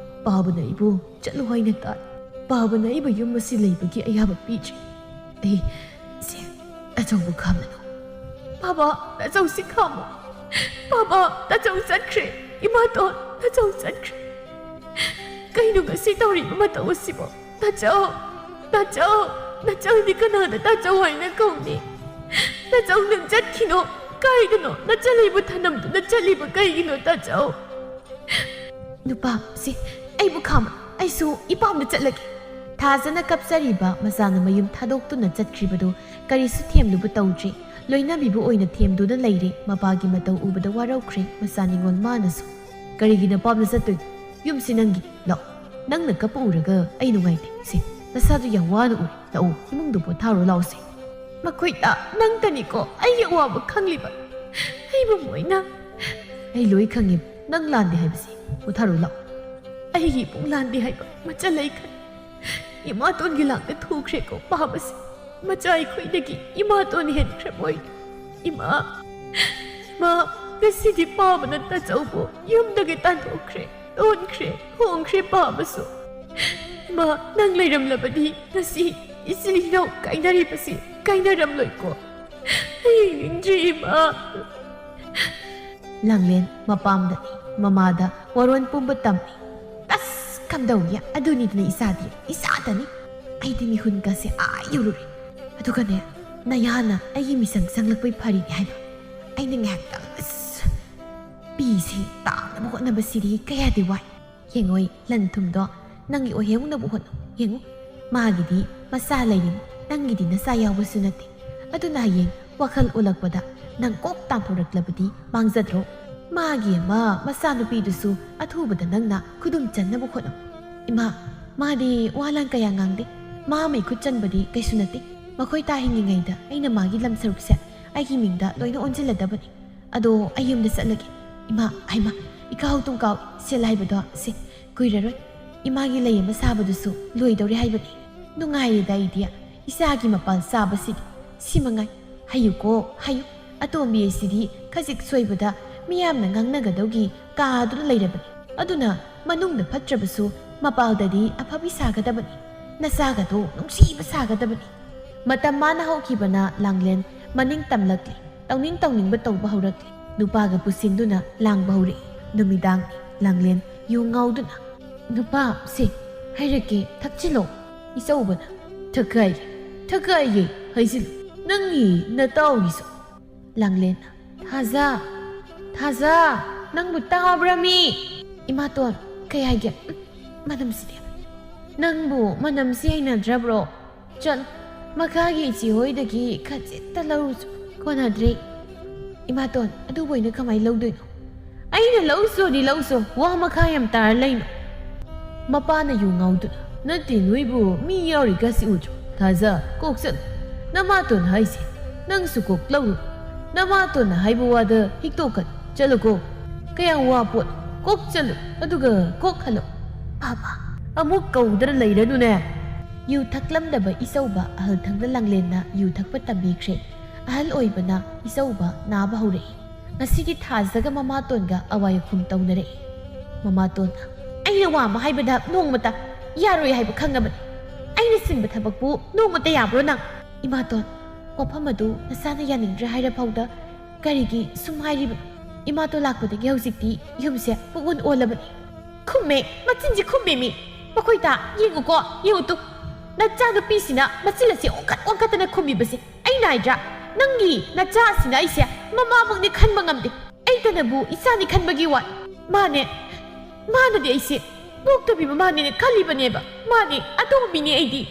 ꯄꯥꯕꯅ ꯑꯩꯕꯨ ꯆꯠꯂꯨ ꯍꯥꯏꯅ ꯇꯥꯜꯂꯤ꯫ ꯄꯥꯕꯅ ꯑꯩꯕꯨ ꯌꯨꯝ ꯑꯁꯤ ꯂꯩꯕꯒꯤ ꯑꯌꯥꯕ ꯄꯤꯗ꯭ꯔꯤ꯫ ꯑꯩ ꯁꯦ ꯑꯆꯧꯕ ꯈꯥꯝꯂꯅꯨ꯫ ꯄꯥꯕ, ꯇꯥꯆꯧꯁꯤ ꯈꯥꯝꯃꯨ꯫ ꯄꯥꯕ, ꯇꯥꯆꯧ ꯆꯠꯈ꯭ꯔꯦ꯫ ꯏꯃꯥꯇꯣꯟ, ꯇꯥꯆꯧ ꯆꯠꯈ꯭ꯔꯦ꯫ ꯀꯩꯅꯣ ꯉꯁꯤ ꯇꯧꯔꯤꯕ ꯃꯇꯧ ꯑꯁꯤꯕꯣ? ꯇꯥꯆꯧ, ꯇꯥꯆꯧ, ꯅꯆꯧꯗꯤ ꯀꯅꯥꯅ ꯇꯥꯆꯧ ꯍꯥꯏꯅ ꯀꯧꯅꯤ? ꯇꯥꯆꯧ, ꯅꯪ ꯆꯠꯈꯤꯅꯣ꯫ ꯀꯥꯏꯗꯅꯣ ꯅꯆꯜ ꯑꯩꯕꯨ ꯊꯅꯝꯗꯨꯅ ꯆꯠꯂꯤꯕ ꯀꯩꯒꯤꯅꯣ, ꯇꯥꯆꯧ? ꯅꯨꯄꯥ, ꯁꯤ ꯑꯩꯕꯨ ꯈꯥꯝꯃꯨ꯫ ꯑꯩꯁꯨ ꯏꯄꯥꯝꯗ ꯆꯠꯂꯒꯦ꯫ ꯊꯥꯖꯅ ꯀꯞꯆꯔꯤꯕ ꯃꯆꯥꯅ ꯃꯌꯨꯝ ꯊꯥꯗꯣꯛꯇꯨꯅ ꯆꯠꯈ꯭ꯔꯤꯕꯗꯨ ꯀꯔꯤꯁꯨ ꯊꯦꯝꯂꯨꯕ ꯇꯧꯗ꯭ꯔꯤ꯫ ꯂꯣꯏꯅꯕꯤꯕꯨ ꯑꯣꯏꯅ ꯊꯦꯝꯗꯨꯅ ꯂꯩꯔꯦ꯫ ꯃꯄꯥꯒꯤ ꯃꯇꯧ ꯎꯕꯗ ꯋꯥꯔꯧꯈ꯭ꯔꯦ ꯃꯆꯥ ꯅꯤꯉꯣꯜ ꯃꯥꯅꯁꯨ꯫ "ꯀꯔꯤꯒꯤ ꯅꯄꯥꯝꯗ ꯆꯠꯇꯣꯏꯅꯣ? ꯌꯨꯝꯁꯤ ꯅꯪꯒꯤ꯫ ꯂꯥꯛꯑꯣ, ꯅꯪꯅ ꯀꯞꯄ ꯎꯔꯒ ꯑꯩ ꯅꯨꯡꯉꯥꯏꯇꯦ꯫ ꯁꯦ, ꯅꯁꯥꯗꯨ ꯌꯥꯝ ꯋꯥꯅ ꯎꯔꯦ꯫ ꯂꯥꯛꯑꯣ, ꯏꯃꯨꯡꯗ ꯄꯣꯊꯥꯔꯣ꯫ ꯂꯥꯛꯑꯣꯁꯦ꯫ ꯃꯈꯣꯏꯗ ꯅꯪꯇꯅꯤꯀꯣ ꯑꯩꯒꯤ ꯑꯋꯥꯕ ꯈꯪꯂꯤꯕ꯫ ꯑꯩꯕꯨ ꯃꯣꯏꯅ꯫ ꯑꯩ ꯂꯣꯏ ꯈꯪꯉꯦ꯫ ꯅꯪ ꯂꯥꯟꯗꯦ ꯍꯥꯏꯕꯁꯦ꯫ ꯄꯣꯊꯥꯔꯣ꯫ ꯂꯥꯛꯑꯣ꯫ ꯑꯩꯒꯤ ꯏꯕꯨꯡ ꯂꯥꯟꯗꯦ ꯍꯥꯏꯕ ꯃꯆꯜ ꯂꯩꯈ꯭ꯔꯦ꯫ ꯏꯃꯥꯇꯣꯟꯒꯤ ꯂꯥꯡꯗ ꯊꯨꯈ꯭ꯔꯦꯀꯣ ꯄꯥꯕꯁꯦ꯫ ꯃꯆꯥ ꯑꯩꯈꯣꯏꯗꯒꯤ ꯏꯃꯥꯇꯣꯟ ꯍꯦꯟꯈ꯭ꯔꯕꯣꯏ꯫ ꯏꯃꯥ, ꯏꯃꯥ, ꯉꯁꯤꯗꯤ ꯄꯥꯕꯅ ꯇꯥꯆꯧꯕꯨ ꯌꯨꯝꯗꯒꯤ ꯇꯥꯟꯊꯣꯛꯈ꯭ꯔꯦ, ꯇꯣꯟꯈ꯭ꯔꯦ, ꯍꯣꯡꯈ꯭ꯔꯦ ꯄꯥꯕꯁꯨ꯫ ꯏꯃꯥ, ꯅꯪ ꯂꯩꯔꯝꯂꯕꯗꯤ ꯉꯁꯤ ꯏꯆꯤꯜ ꯏꯅꯥꯎ ꯀꯥꯏꯅꯔꯤꯕꯁꯤ ꯀꯥꯏꯅꯔꯝꯂꯣꯏꯀꯣ꯫ ꯑꯩ ꯍꯤꯡꯅꯤꯡꯗ꯭ꯔꯦ ꯏꯃꯥ꯫ ꯂꯥꯡꯂꯦꯟ ꯃꯄꯥꯝꯗꯅꯤ, ꯃꯃꯥꯗ ꯋꯥꯔꯣꯟ ꯄꯨꯝꯕ ꯇꯝꯃꯤ꯫ "ꯑꯁ, ꯀꯝꯗꯧꯏ? ꯑꯗꯨꯅꯤꯗꯅ ꯏꯆꯥꯗꯤ, ꯏꯆꯥꯗꯅꯤ꯫ ꯑꯩꯗꯤ ꯃꯤꯍꯨꯟꯒꯁꯦ ꯑꯥ ꯌꯧꯔꯨꯔꯦ꯫ ꯑꯗꯨꯒꯅꯦ, ꯅꯌꯥꯅ ꯑꯩꯒꯤ ꯃꯤꯁꯪ ꯆꯪꯂꯛꯄꯩ ꯐꯔꯤꯅꯦ ꯍꯥꯏꯕ꯫ ꯑꯩꯅ ꯉꯥꯏꯍꯥꯛꯇꯪ, ꯑꯁ, ꯄꯤꯁꯦ ꯇꯥꯅꯕ ꯍꯣꯠꯅꯕꯁꯤꯗꯤ ꯀꯌꯥꯗꯤ ꯋꯥꯏ꯫ ꯌꯦꯡꯉꯣꯏ, ꯂꯟ ꯊꯨꯝꯗꯣ ꯅꯪꯒꯤ ꯑꯣꯏꯍꯧꯅꯕ ꯍꯣꯠꯅꯧ꯫ ꯌꯦꯡꯉꯨ, ꯃꯥꯒꯤꯗꯤ ꯃꯆꯥ ꯂꯩꯔꯤꯅꯤ, ꯅꯪꯒꯤꯗꯤ ꯅꯆꯥ ꯌꯥꯎꯕꯁꯨ ꯅꯠꯇꯦ꯫ ꯑꯗꯨꯅ ꯍꯌꯦꯡ ꯋꯥꯈꯜ ꯑꯣꯜꯂꯛꯄꯗ ꯅꯪ ꯀꯣꯛ ꯇꯥꯟꯊꯣꯔꯛꯂꯕꯗꯤ ꯃꯥꯡꯖꯗ꯭ꯔꯣ? ꯃꯥꯒꯤ ꯑꯃ ꯃꯆꯥꯅꯨꯄꯤꯗꯨꯁꯨ ꯑꯊꯨꯕꯗ ꯅꯪꯅ ꯈꯨꯗꯨꯝ ꯆꯟꯅꯕ ꯍꯣꯠꯅꯧ꯫" "ꯏꯃꯥ, ꯃꯥꯗꯤ ꯋꯥ ꯂꯥꯟ ꯀꯌꯥ ꯉꯥꯡꯗꯦ꯫ ꯃꯥ ꯃꯩꯈꯨꯠ ꯆꯟꯕꯗꯤ ꯀꯩꯁꯨ ꯅꯠꯇꯦ꯫ ꯃꯈꯣꯏ ꯇꯥ ꯍꯤꯡꯉꯤꯉꯩꯗ ꯑꯩꯅ ꯃꯥꯒꯤ ꯂꯝ ꯁꯔꯨꯛꯁꯦ ꯑꯩꯒꯤ ꯃꯤꯡꯗ ꯂꯣꯏꯅ ꯑꯣꯟꯁꯤꯜꯂꯗꯕꯅꯤ꯫ ꯑꯗꯣ ꯑꯩ ꯌꯨꯝꯗ ꯆꯠꯂꯒꯦ꯫" "ꯏꯃꯥ, ꯍꯩꯃꯥ, ꯏꯀꯥꯎ ꯇꯨꯡꯀꯥꯎ ꯁꯦꯜ ꯍꯥꯏꯕꯗꯣ ꯁꯦ, ꯀꯨꯏꯔꯔꯣꯏ꯫ ꯏꯃꯥꯒꯤ ꯂꯩ ꯑꯃ ꯁꯥꯕꯗꯨꯁꯨ ꯂꯣꯏꯗꯧꯔꯦ ꯍꯥꯏꯕꯅꯤ꯫ ꯅꯨꯡꯉꯥꯏꯔꯦꯗ ꯑꯩꯗꯤ, ꯏꯆꯥꯒꯤ ꯃꯄꯥꯜ ꯆꯥꯕꯁꯤꯗꯤ꯫ ꯁꯤ ꯃꯉꯥꯏ꯫ ꯍꯩꯌꯨꯀꯣ, ꯍꯩꯌꯨ꯫ ꯑꯇꯣꯝꯕꯤ ꯑꯁꯤꯗꯤ ꯈꯖꯤꯛ ꯁꯣꯏꯕꯗ ꯃꯤꯌꯥꯝꯅ ꯉꯥꯡꯅꯒꯗꯧꯒꯤ ꯀꯥꯗꯨꯅ ꯂꯩꯔꯕꯅꯤ꯫ ꯑꯗꯨꯅ ꯃꯅꯨꯡꯗ ꯐꯠꯇ꯭ꯔꯕꯁꯨ ꯃꯄꯥꯜꯗꯗꯤ ꯑꯐꯕꯤ ꯁꯥꯒꯗꯕꯅꯤ꯫ ꯅꯆꯥꯒꯗꯣ ꯅꯨꯡꯁꯤꯕ ꯁꯥꯒꯗꯕꯅꯤ꯫" ꯃꯇꯝ ꯃꯥꯅ ꯍꯧꯈꯤꯕꯅ ꯂꯥꯡꯂꯦꯟ ꯃꯅꯤꯡ ꯇꯝꯂꯛꯂꯤ꯫ ꯇꯧꯅꯤꯡ ꯇꯧꯅꯤꯡꯕ ꯇꯧꯕ ꯍꯧꯔꯛꯂꯤ꯫ ꯅꯨꯄꯥꯒ ꯄꯨꯁꯤꯟꯗꯨꯅ ꯂꯥꯡꯕ ꯍꯧꯔꯛꯏ꯫ ꯅꯨꯃꯤꯗꯥꯡ꯫ ꯂꯥꯡꯂꯦꯟ ꯌꯨ ꯉꯥꯎꯗꯨꯅ, "ꯅꯨꯄꯥ, ꯁꯦ, ꯍꯥꯏꯔꯛꯀꯦ, ꯊꯛꯆꯤꯜꯂꯣ꯫" ꯏꯆꯧꯕꯅ, "ꯊꯛꯀꯥꯏꯒꯦ, ꯊꯛꯀꯥꯏꯒꯦ, ꯍꯩꯖꯤꯜꯂꯨ꯫ ꯅꯪꯒꯤ ꯅꯇꯥꯎꯒꯤꯁꯨ꯫" ꯂꯥꯡꯂꯦꯟꯅ, "ꯊꯥꯖ, ꯊꯥꯖ, ꯅꯪꯕꯨ ꯇꯥꯕ꯭ꯔꯥ ꯃꯤ?" "ꯏꯃꯥꯇꯣꯟ, ꯀꯩ ꯍꯥꯏꯒꯦ? ꯎꯝ, ꯃꯅꯝꯁꯤꯗꯤ꯫ ꯅꯪꯕꯨ ꯃꯅꯝꯁꯤ ꯍꯩꯅꯗ꯭ꯔꯕ꯭ꯔꯣ? ꯆꯠ, ꯃꯈꯥꯒꯤ ꯏꯆꯦ ꯍꯣꯏꯗꯒꯤ ꯈꯖꯤꯛꯇ ꯂꯧꯔꯨꯆꯣ꯫" "ꯀꯣꯟꯅꯗ꯭ꯔꯦ꯫" "ꯏꯃꯥꯇꯣꯟ, ꯑꯗꯨꯕꯨ ꯑꯩꯅ ꯀꯃꯥꯏꯅ ꯂꯧꯗꯣꯏꯅꯣ? ꯑꯩꯅ ꯂꯧꯁꯣꯗꯤ ꯂꯧꯁꯣ, ꯋꯥ ꯃꯈꯥ ꯌꯥꯝ ꯇꯥꯔ ꯂꯩꯅꯣ꯫ ꯃꯄꯥꯅ ꯌꯨ ꯉꯥꯎꯗꯨꯅ, "ꯅꯠꯇꯦ, ꯅꯣꯏꯕꯨ ꯃꯤ ꯌꯥꯎꯔꯤꯒꯁꯤ ꯎꯗ꯭ꯔꯣ? ꯊꯥꯖ, ꯀꯣꯛ ꯆꯠꯂꯨ꯫ ꯅꯃꯥꯇꯣꯟ ꯍꯥꯏꯁꯦ ꯅꯪꯁꯨ ꯀꯣꯛ ꯂꯧꯔꯨ꯫ ꯅꯃꯥꯇꯣꯟꯅ ꯍꯥꯏꯕ ꯋꯥꯗ ꯍꯤꯛꯇꯣꯛꯀꯅꯨ꯫ ꯆꯠꯂꯨꯀꯣ꯫ ꯀꯌꯥꯝ ꯋꯥ ꯄꯣꯠ꯫ ꯀꯣꯛ ꯆꯠꯂꯨ, ꯑꯗꯨꯒ ꯀꯣꯛ ꯍꯜꯂꯛꯎ꯫" "ꯄꯥꯕ, ꯑꯃꯨꯛ ꯀꯧꯗꯅ ꯂꯩꯔꯅꯨꯅꯦ꯫" ꯌꯨ ꯊꯛꯂꯝꯗꯕ ꯏꯆꯧꯕ ꯑꯍꯜ ꯊꯪꯅ ꯂꯥꯡꯂꯦꯟꯅ ꯌꯨ ꯊꯛꯄ ꯇꯝꯕꯤꯈ꯭ꯔꯦ꯫ ꯑꯍꯜ ꯑꯣꯏꯕꯅ ꯏꯆꯧꯕ ꯅꯥꯕ ꯍꯧꯔꯛꯏ꯫ ꯉꯁꯤꯗꯤ ꯊꯥꯖꯒ ꯃꯃꯥꯇꯣꯟꯒ ꯑꯋꯥꯏ ꯑꯈꯨꯝ ꯇꯧꯅꯔꯛꯏ꯫ ꯃꯃꯥꯇꯣꯟꯅ, "ꯑꯩꯅ ꯋꯥ ꯑꯃ ꯍꯥꯏꯕꯗ ꯅꯣꯡꯃꯇ ꯌꯥꯔꯣꯏ ꯍꯥꯏꯕ ꯈꯪꯉꯕꯅꯤ꯫ ꯑꯩꯅ ꯁꯤꯟꯕ ꯊꯕꯛꯄꯨ ꯅꯣꯡꯃꯇ ꯌꯥꯕ꯭ꯔꯣ ꯅꯪ?" "ꯏꯃꯥꯇꯣꯟ, ꯋꯥꯐꯝ ꯑꯗꯨ ꯅꯆꯥꯅ ꯌꯥꯅꯤꯡꯗ꯭ꯔꯦ ꯍꯥꯏꯔ ꯐꯥꯎꯗ ꯀꯔꯤꯒꯤ ꯁꯨꯝ ꯍꯥꯏꯔꯤꯕꯅꯣ? ꯏꯃꯥꯇꯣꯟ ꯂꯥꯛꯄꯗꯒꯤ ꯍꯧꯖꯤꯛꯇꯤ ꯌꯨꯝꯁꯦ ꯄꯨꯡꯑꯣꯟ ꯑꯣꯜꯂꯕꯅꯤ꯫" ꯈꯨꯝꯃꯦ, ꯃꯆꯤꯟꯁꯦ ꯈꯨꯝꯃꯦ ꯃꯤ꯫ "ꯃꯈꯣꯏꯗ ꯌꯦꯡꯉꯨꯀꯣ, ꯌꯦꯡꯉꯨ ꯇꯨ꯫ ꯅꯆꯥꯅꯨꯄꯤꯁꯤꯅ ꯃꯆꯤꯟ ꯑꯁꯦ ꯑꯣꯟꯈꯠ ꯑꯣꯟꯈꯠꯇꯅ ꯈꯨꯝꯃꯤꯕꯁꯦ꯫ ꯑꯩ ꯅꯥꯏꯗ꯭ꯔꯥ? ꯅꯪꯒꯤ ꯅꯆꯥꯁꯤꯅ ꯑꯩꯁꯦ ꯃꯃꯥꯃꯛꯅꯤ ꯈꯟꯕ ꯉꯝꯗꯦ꯫ ꯑꯩꯇꯅꯕꯨ ꯏꯆꯥꯅꯤ ꯈꯟꯕꯒꯤ ꯋꯥꯅꯤ꯫ ꯃꯥꯅꯦ, ꯃꯥꯅꯗꯤ ꯑꯩꯁꯦ ꯄꯣꯛꯇꯕꯤ ꯃꯃꯥꯅꯦꯅ ꯈꯜꯂꯤꯕꯅꯦꯕ꯫ ꯃꯥꯅꯦ, ꯑꯇꯣꯝꯕꯤꯅꯦ ꯑꯩꯗꯤ꯫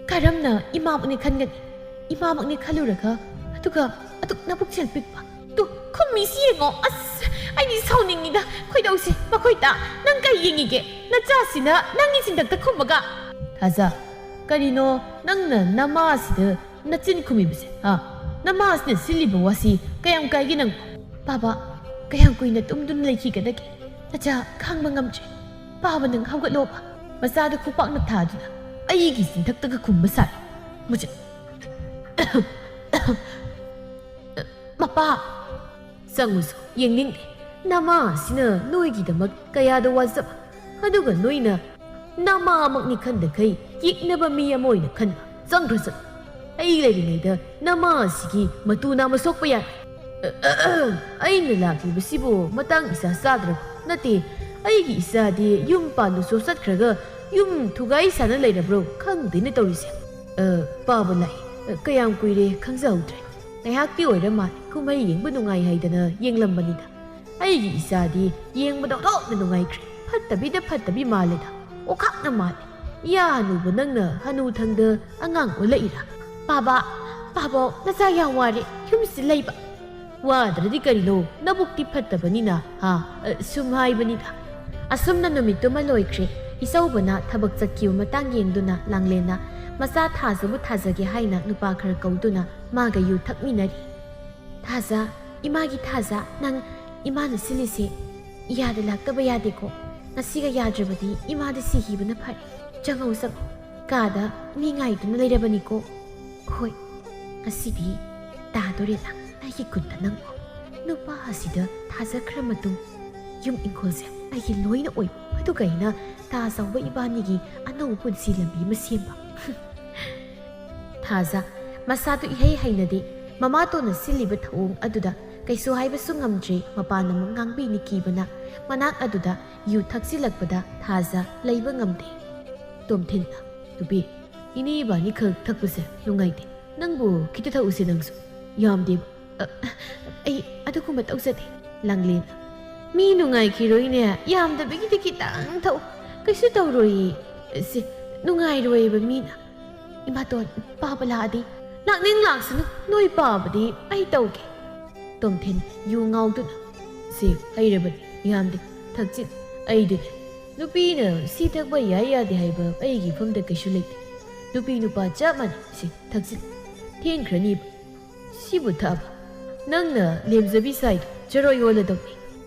ꯀꯔꯝꯅ ꯏꯃꯥꯃꯛꯅꯤ ꯈꯟꯒꯅꯤ? ꯏꯃꯥꯃꯛꯅꯤ ꯈꯜꯂꯨꯔꯒ, ꯑꯗꯨꯒ ꯑꯗꯨꯛ ꯅꯕꯨꯛꯆꯦꯜ ꯄꯤꯛꯄ꯫ ꯇꯨ, ꯈꯨꯝꯃꯤꯁꯤ ꯌꯦꯡꯉꯣ꯫ ꯑꯁ, ꯑꯩꯗꯤ ꯁꯥꯎꯅꯤꯡꯉꯤꯗ꯫ ꯈꯣꯏꯗꯧꯁꯦ, ꯃꯈꯣꯏꯗ ꯅꯪ ꯀꯩ ꯌꯦꯡꯉꯤꯒꯦ? ꯅꯆꯥꯁꯤꯅ ꯅꯪꯒꯤ ꯆꯤꯟꯊꯛꯇ ꯈꯨꯝꯃꯒ?" "ꯊꯥꯖ, ꯀꯔꯤꯅꯣ ꯅꯪꯅ ꯅꯃꯥꯁꯤꯗ ꯅꯆꯤꯟ ꯈꯨꯝꯃꯤꯕꯁꯦ, ꯍꯥ? ꯅꯃꯥꯁꯤꯅ ꯁꯤꯜꯂꯤꯕ ꯋꯥꯁꯤ ꯀꯌꯥꯝ ꯀꯥꯏꯒꯦ ꯅꯪ?" "ꯄꯥꯕ, ꯀꯌꯥꯝ ꯀꯨꯏꯅ ꯇꯨꯝꯗꯨꯅ ꯂꯩꯈꯤꯒꯗꯒꯦ? ꯅꯆꯥ ꯈꯥꯡꯕ ꯉꯝꯗ꯭ꯔꯦ꯫ ꯄꯥꯕ, ꯅꯪ ꯍꯧꯒꯠꯂꯣꯕ꯫" ꯃꯆꯥꯗ ꯈꯨꯄꯥꯛꯅ ꯊꯥꯗꯨꯅ ꯑꯩꯒꯤ ꯆꯤꯟꯊꯛꯇꯒ ꯈꯨꯝꯕ ꯁꯥꯔꯤ꯫ ꯃꯨꯆꯠ꯫ "ꯃꯄꯥ!" "ꯆꯪꯉꯨꯁꯨ ꯌꯦꯡꯅꯤꯡꯗꯦ꯫ ꯅꯃꯥ ꯑꯁꯤꯅ ꯅꯣꯏꯒꯤꯗꯃꯛ ꯀꯌꯥꯗ ꯋꯥꯖꯕ, ꯑꯗꯨꯒ ꯅꯣꯏꯅ ꯅꯃꯥꯃꯛꯅꯤ ꯈꯟꯗꯈꯩ ꯌꯦꯛꯅꯕ ꯃꯤ ꯑꯃ ꯑꯣꯏꯅ ꯈꯟꯕ꯫ ꯆꯪꯈ꯭ꯔꯁꯅꯨ꯫ ꯑꯩ ꯂꯩꯔꯤꯉꯩꯗ ꯅꯃꯥ ꯑꯁꯤꯒꯤ ꯃꯇꯨ ꯅꯥꯝꯃ ꯁꯣꯛꯄ ꯌꯥꯔꯣꯏ꯫ ꯑꯩꯅ ꯂꯥꯛꯂꯤꯕꯁꯤꯕꯨ ꯃꯇꯥꯡ ꯏꯆꯥ ꯆꯥꯗ꯭ꯔꯕ? ꯅꯠꯇꯦ, ꯑꯩꯒꯤ ꯏꯆꯥꯗꯤ ꯌꯨꯝ ꯄꯥꯟꯕꯁꯨ ꯆꯠꯈ꯭ꯔꯒ ꯌꯨꯝ ꯊꯨꯒꯥꯏ ꯁꯥꯅ ꯂꯩꯔꯕ꯭ꯔꯣ? ꯈꯪꯗꯦꯅꯦ ꯇꯧꯔꯤꯁꯦ꯫ ꯑ, ꯄꯥꯕ ꯂꯥꯛꯏ꯫ ꯑ, ꯀꯌꯥꯝ ꯀꯨꯏꯔꯦ ꯈꯪꯖꯍꯧꯗ꯭ꯔꯦ꯫ ꯉꯥꯏꯍꯥꯛꯇꯤ ꯑꯣꯏꯔ ꯃꯥꯜꯂꯦ, ꯀꯨꯝꯍꯩ ꯌꯦꯡꯕ ꯅꯨꯡꯉꯥꯏ ꯍꯥꯏꯗꯅ ꯌꯦꯡꯂꯝꯕꯅꯤꯗ꯫ ꯑꯩꯒꯤ ꯏꯆꯥꯗꯤ ꯌꯦꯡꯕꯗ ꯑꯣꯟꯊꯣꯛꯅ ꯅꯨꯡꯉꯥꯏꯈ꯭ꯔꯦ꯫ ꯐꯠꯇꯕꯤꯗ ꯐꯠꯇꯕꯤ ꯃꯥꯜꯂꯦꯗ꯫ ꯑꯣꯈꯥꯛꯅ ꯃꯥꯜꯂꯦ꯫ ꯏꯌꯥ ꯍꯅꯨꯕ ꯅꯪꯅ ꯍꯅꯨꯊꯪꯗ ꯑꯉꯥꯡ ꯑꯣꯜꯂꯛꯏꯔꯥ?" "ꯄꯥꯕ, ꯄꯥꯕ, ꯅꯆꯥ ꯌꯥꯝ ꯋꯥꯔꯦ꯫ ꯌꯨꯝꯁꯤ ꯂꯩꯕ꯫ ꯋꯥꯗ꯭ꯔꯗꯤ ꯀꯔꯤꯅꯣ? ꯅꯕꯨꯛꯇꯤ ꯐꯠꯇꯕꯅꯤꯅ, ꯍꯥ? ꯑ, ꯁꯨꯝ ꯍꯥꯏꯕꯅꯤꯗ꯫ ꯑꯁꯨꯝꯅ ꯅꯨꯃꯤꯠꯇꯨꯃ ꯂꯣꯏꯈ꯭ꯔꯦ꯫ ꯏꯆꯧꯕꯅ ꯊꯕꯛ ꯆꯠꯈꯤꯕ ꯃꯇꯥꯡ ꯌꯦꯡꯗꯨꯅ ꯂꯥꯡꯂꯦꯟꯅ ꯃꯆꯥ ꯊꯥꯖꯕꯨ ꯊꯥꯖꯒꯦ ꯍꯥꯏꯅ ꯅꯨꯄꯥ ꯈꯔ ꯀꯧꯗꯨꯅ ꯃꯥꯒ ꯌꯨ ꯊꯛꯃꯤꯟꯅꯔꯤ꯫ "ꯊꯥꯖ, ꯏꯃꯥꯒꯤ ꯊꯥꯖ, ꯅꯪ ꯏꯃꯥꯅ ꯁꯤꯜꯂꯤꯁꯦ ꯌꯥꯗ ꯂꯥꯛꯇꯕ ꯌꯥꯗꯦꯀꯣ꯫ ꯉꯁꯤꯒ ꯌꯥꯗ꯭ꯔꯕꯗꯤ ꯏꯃꯥꯗꯤ ꯁꯤꯈꯤꯕꯅ ꯐꯔꯦ꯫ ꯆꯪꯉꯧ, ꯆꯪꯉꯧ꯫ ꯀꯥꯗ ꯃꯤ ꯉꯥꯏꯗꯨꯅ ꯂꯩꯔꯕꯅꯤꯀꯣ꯫ ꯍꯣꯏ, ꯉꯁꯤꯗꯤ ꯇꯥꯗꯣꯔꯦꯗ ꯑꯩꯒꯤ ꯈꯨꯠꯇ ꯅꯪꯕꯨ꯫ ꯅꯨꯄꯥ ꯑꯁꯤꯗ ꯊꯥꯖꯈ꯭ꯔ ꯃꯇꯨꯡ ꯌꯨꯝ ꯏꯪꯈꯣꯜꯁꯦ ꯑꯩꯒꯤ ꯂꯣꯏꯅ ꯑꯣꯏꯕ꯫ ꯑꯗꯨꯒ ꯑꯩꯅ ꯇꯥ ꯆꯥꯎꯕ ꯏꯕꯥꯅꯤꯒꯤ ꯑꯅꯧꯕ ꯄꯨꯟꯁꯤ ꯂꯝꯕꯤ ꯑꯃ ꯁꯦꯝꯕ꯫" ꯊꯥꯖ ꯃꯁꯥꯗꯨ ꯏꯍꯩ ꯍꯩꯅꯗꯦ꯫ ꯃꯃꯥꯇꯣꯟꯅ ꯁꯤꯜꯂꯤꯕ ꯊꯧꯑꯣꯡ ꯑꯗꯨꯗ ꯀꯩꯁꯨ ꯍꯥꯏꯕꯁꯨ ꯉꯝꯗ꯭ꯔꯦ꯫ ꯃꯄꯥꯟ ꯑꯃꯨꯛ ꯉꯥꯡꯕꯤꯅꯤ ꯀꯤꯕꯅ꯫ ꯃꯅꯥꯛ ꯑꯗꯨꯗ ꯌꯨ ꯊꯛꯆꯤꯜꯂꯛꯄꯗ ꯊꯥꯖ ꯂꯩꯕ ꯉꯝꯗꯦ꯫ ꯇꯣꯝꯊꯤꯟꯅ, "ꯅꯨꯄꯤ, ꯏꯅꯦ ꯏꯕꯥꯅꯤ ꯈꯛ ꯊꯛꯄꯁꯦ ꯅꯨꯡꯉꯥꯏꯇꯦ꯫ ꯅꯪꯕꯨ ꯈꯤꯇ ꯊꯛꯎꯁꯦ ꯅꯪꯁꯨ꯫ ꯌꯥꯝꯗꯦꯕ꯫" "ꯑ, ꯑꯩ ꯑꯗꯨꯒꯨꯝꯕ ꯇꯧꯖꯗꯦ꯫" ꯂꯥꯡꯂꯦꯟꯅ, "ꯃꯤ ꯅꯨꯡꯉꯥꯏꯈꯤꯔꯣꯏꯅꯦ, ꯌꯥꯝꯗꯕꯒꯤꯗꯤ ꯈꯤꯇꯪ ꯊꯛꯎ꯫ ꯀꯩꯁꯨ ꯇꯧꯔꯣꯏꯌꯦ꯫ ꯁꯦ, ꯅꯨꯡꯉꯥꯏꯔꯣꯏꯌꯦꯕ ꯃꯤꯅ꯫ ꯏꯃꯥꯇꯣꯟ, ꯄꯥꯕ ꯂꯥꯛꯑꯗꯤ?" "ꯂꯥꯛꯅꯤꯡ ꯂꯥꯛꯁꯅꯨ, ꯅꯣꯏ ꯄꯥꯕꯗꯤ ꯑꯩ ꯇꯧꯒꯦ꯫" ꯇꯣꯝꯊꯤꯟ ꯌꯨ ꯉꯥꯎꯗꯨꯅ, "ꯁꯦ, ꯍꯩꯔꯕꯅꯤ, ꯌꯥꯝꯗꯦ, ꯊꯛꯆꯤꯜ꯫ ꯑꯩꯗꯤꯅꯦ, ꯅꯨꯄꯤꯅ ꯁꯤ ꯊꯛꯄ ꯌꯥꯏ ꯌꯥꯗꯦ ꯍꯥꯏꯕ ꯑꯩꯒꯤ ꯏꯐꯝꯗ ꯀꯩꯁꯨ ꯂꯩꯇꯦ꯫ ꯅꯨꯄꯤ ꯅꯨꯄꯥ ꯆꯞ ꯃꯥꯟꯅꯩ꯫ ꯁꯦ, ꯊꯛꯆꯤꯜ꯫ ꯊꯦꯡꯈ꯭ꯔꯅꯤꯕ꯫ ꯁꯤꯕꯨ ꯊꯛꯑꯕ? ꯅꯪꯅ ꯂꯦꯝꯖꯕꯤ ꯁꯥꯏꯗꯣ ꯆꯔꯣꯏ ꯑꯣꯜꯂꯗꯧꯅꯤ꯫"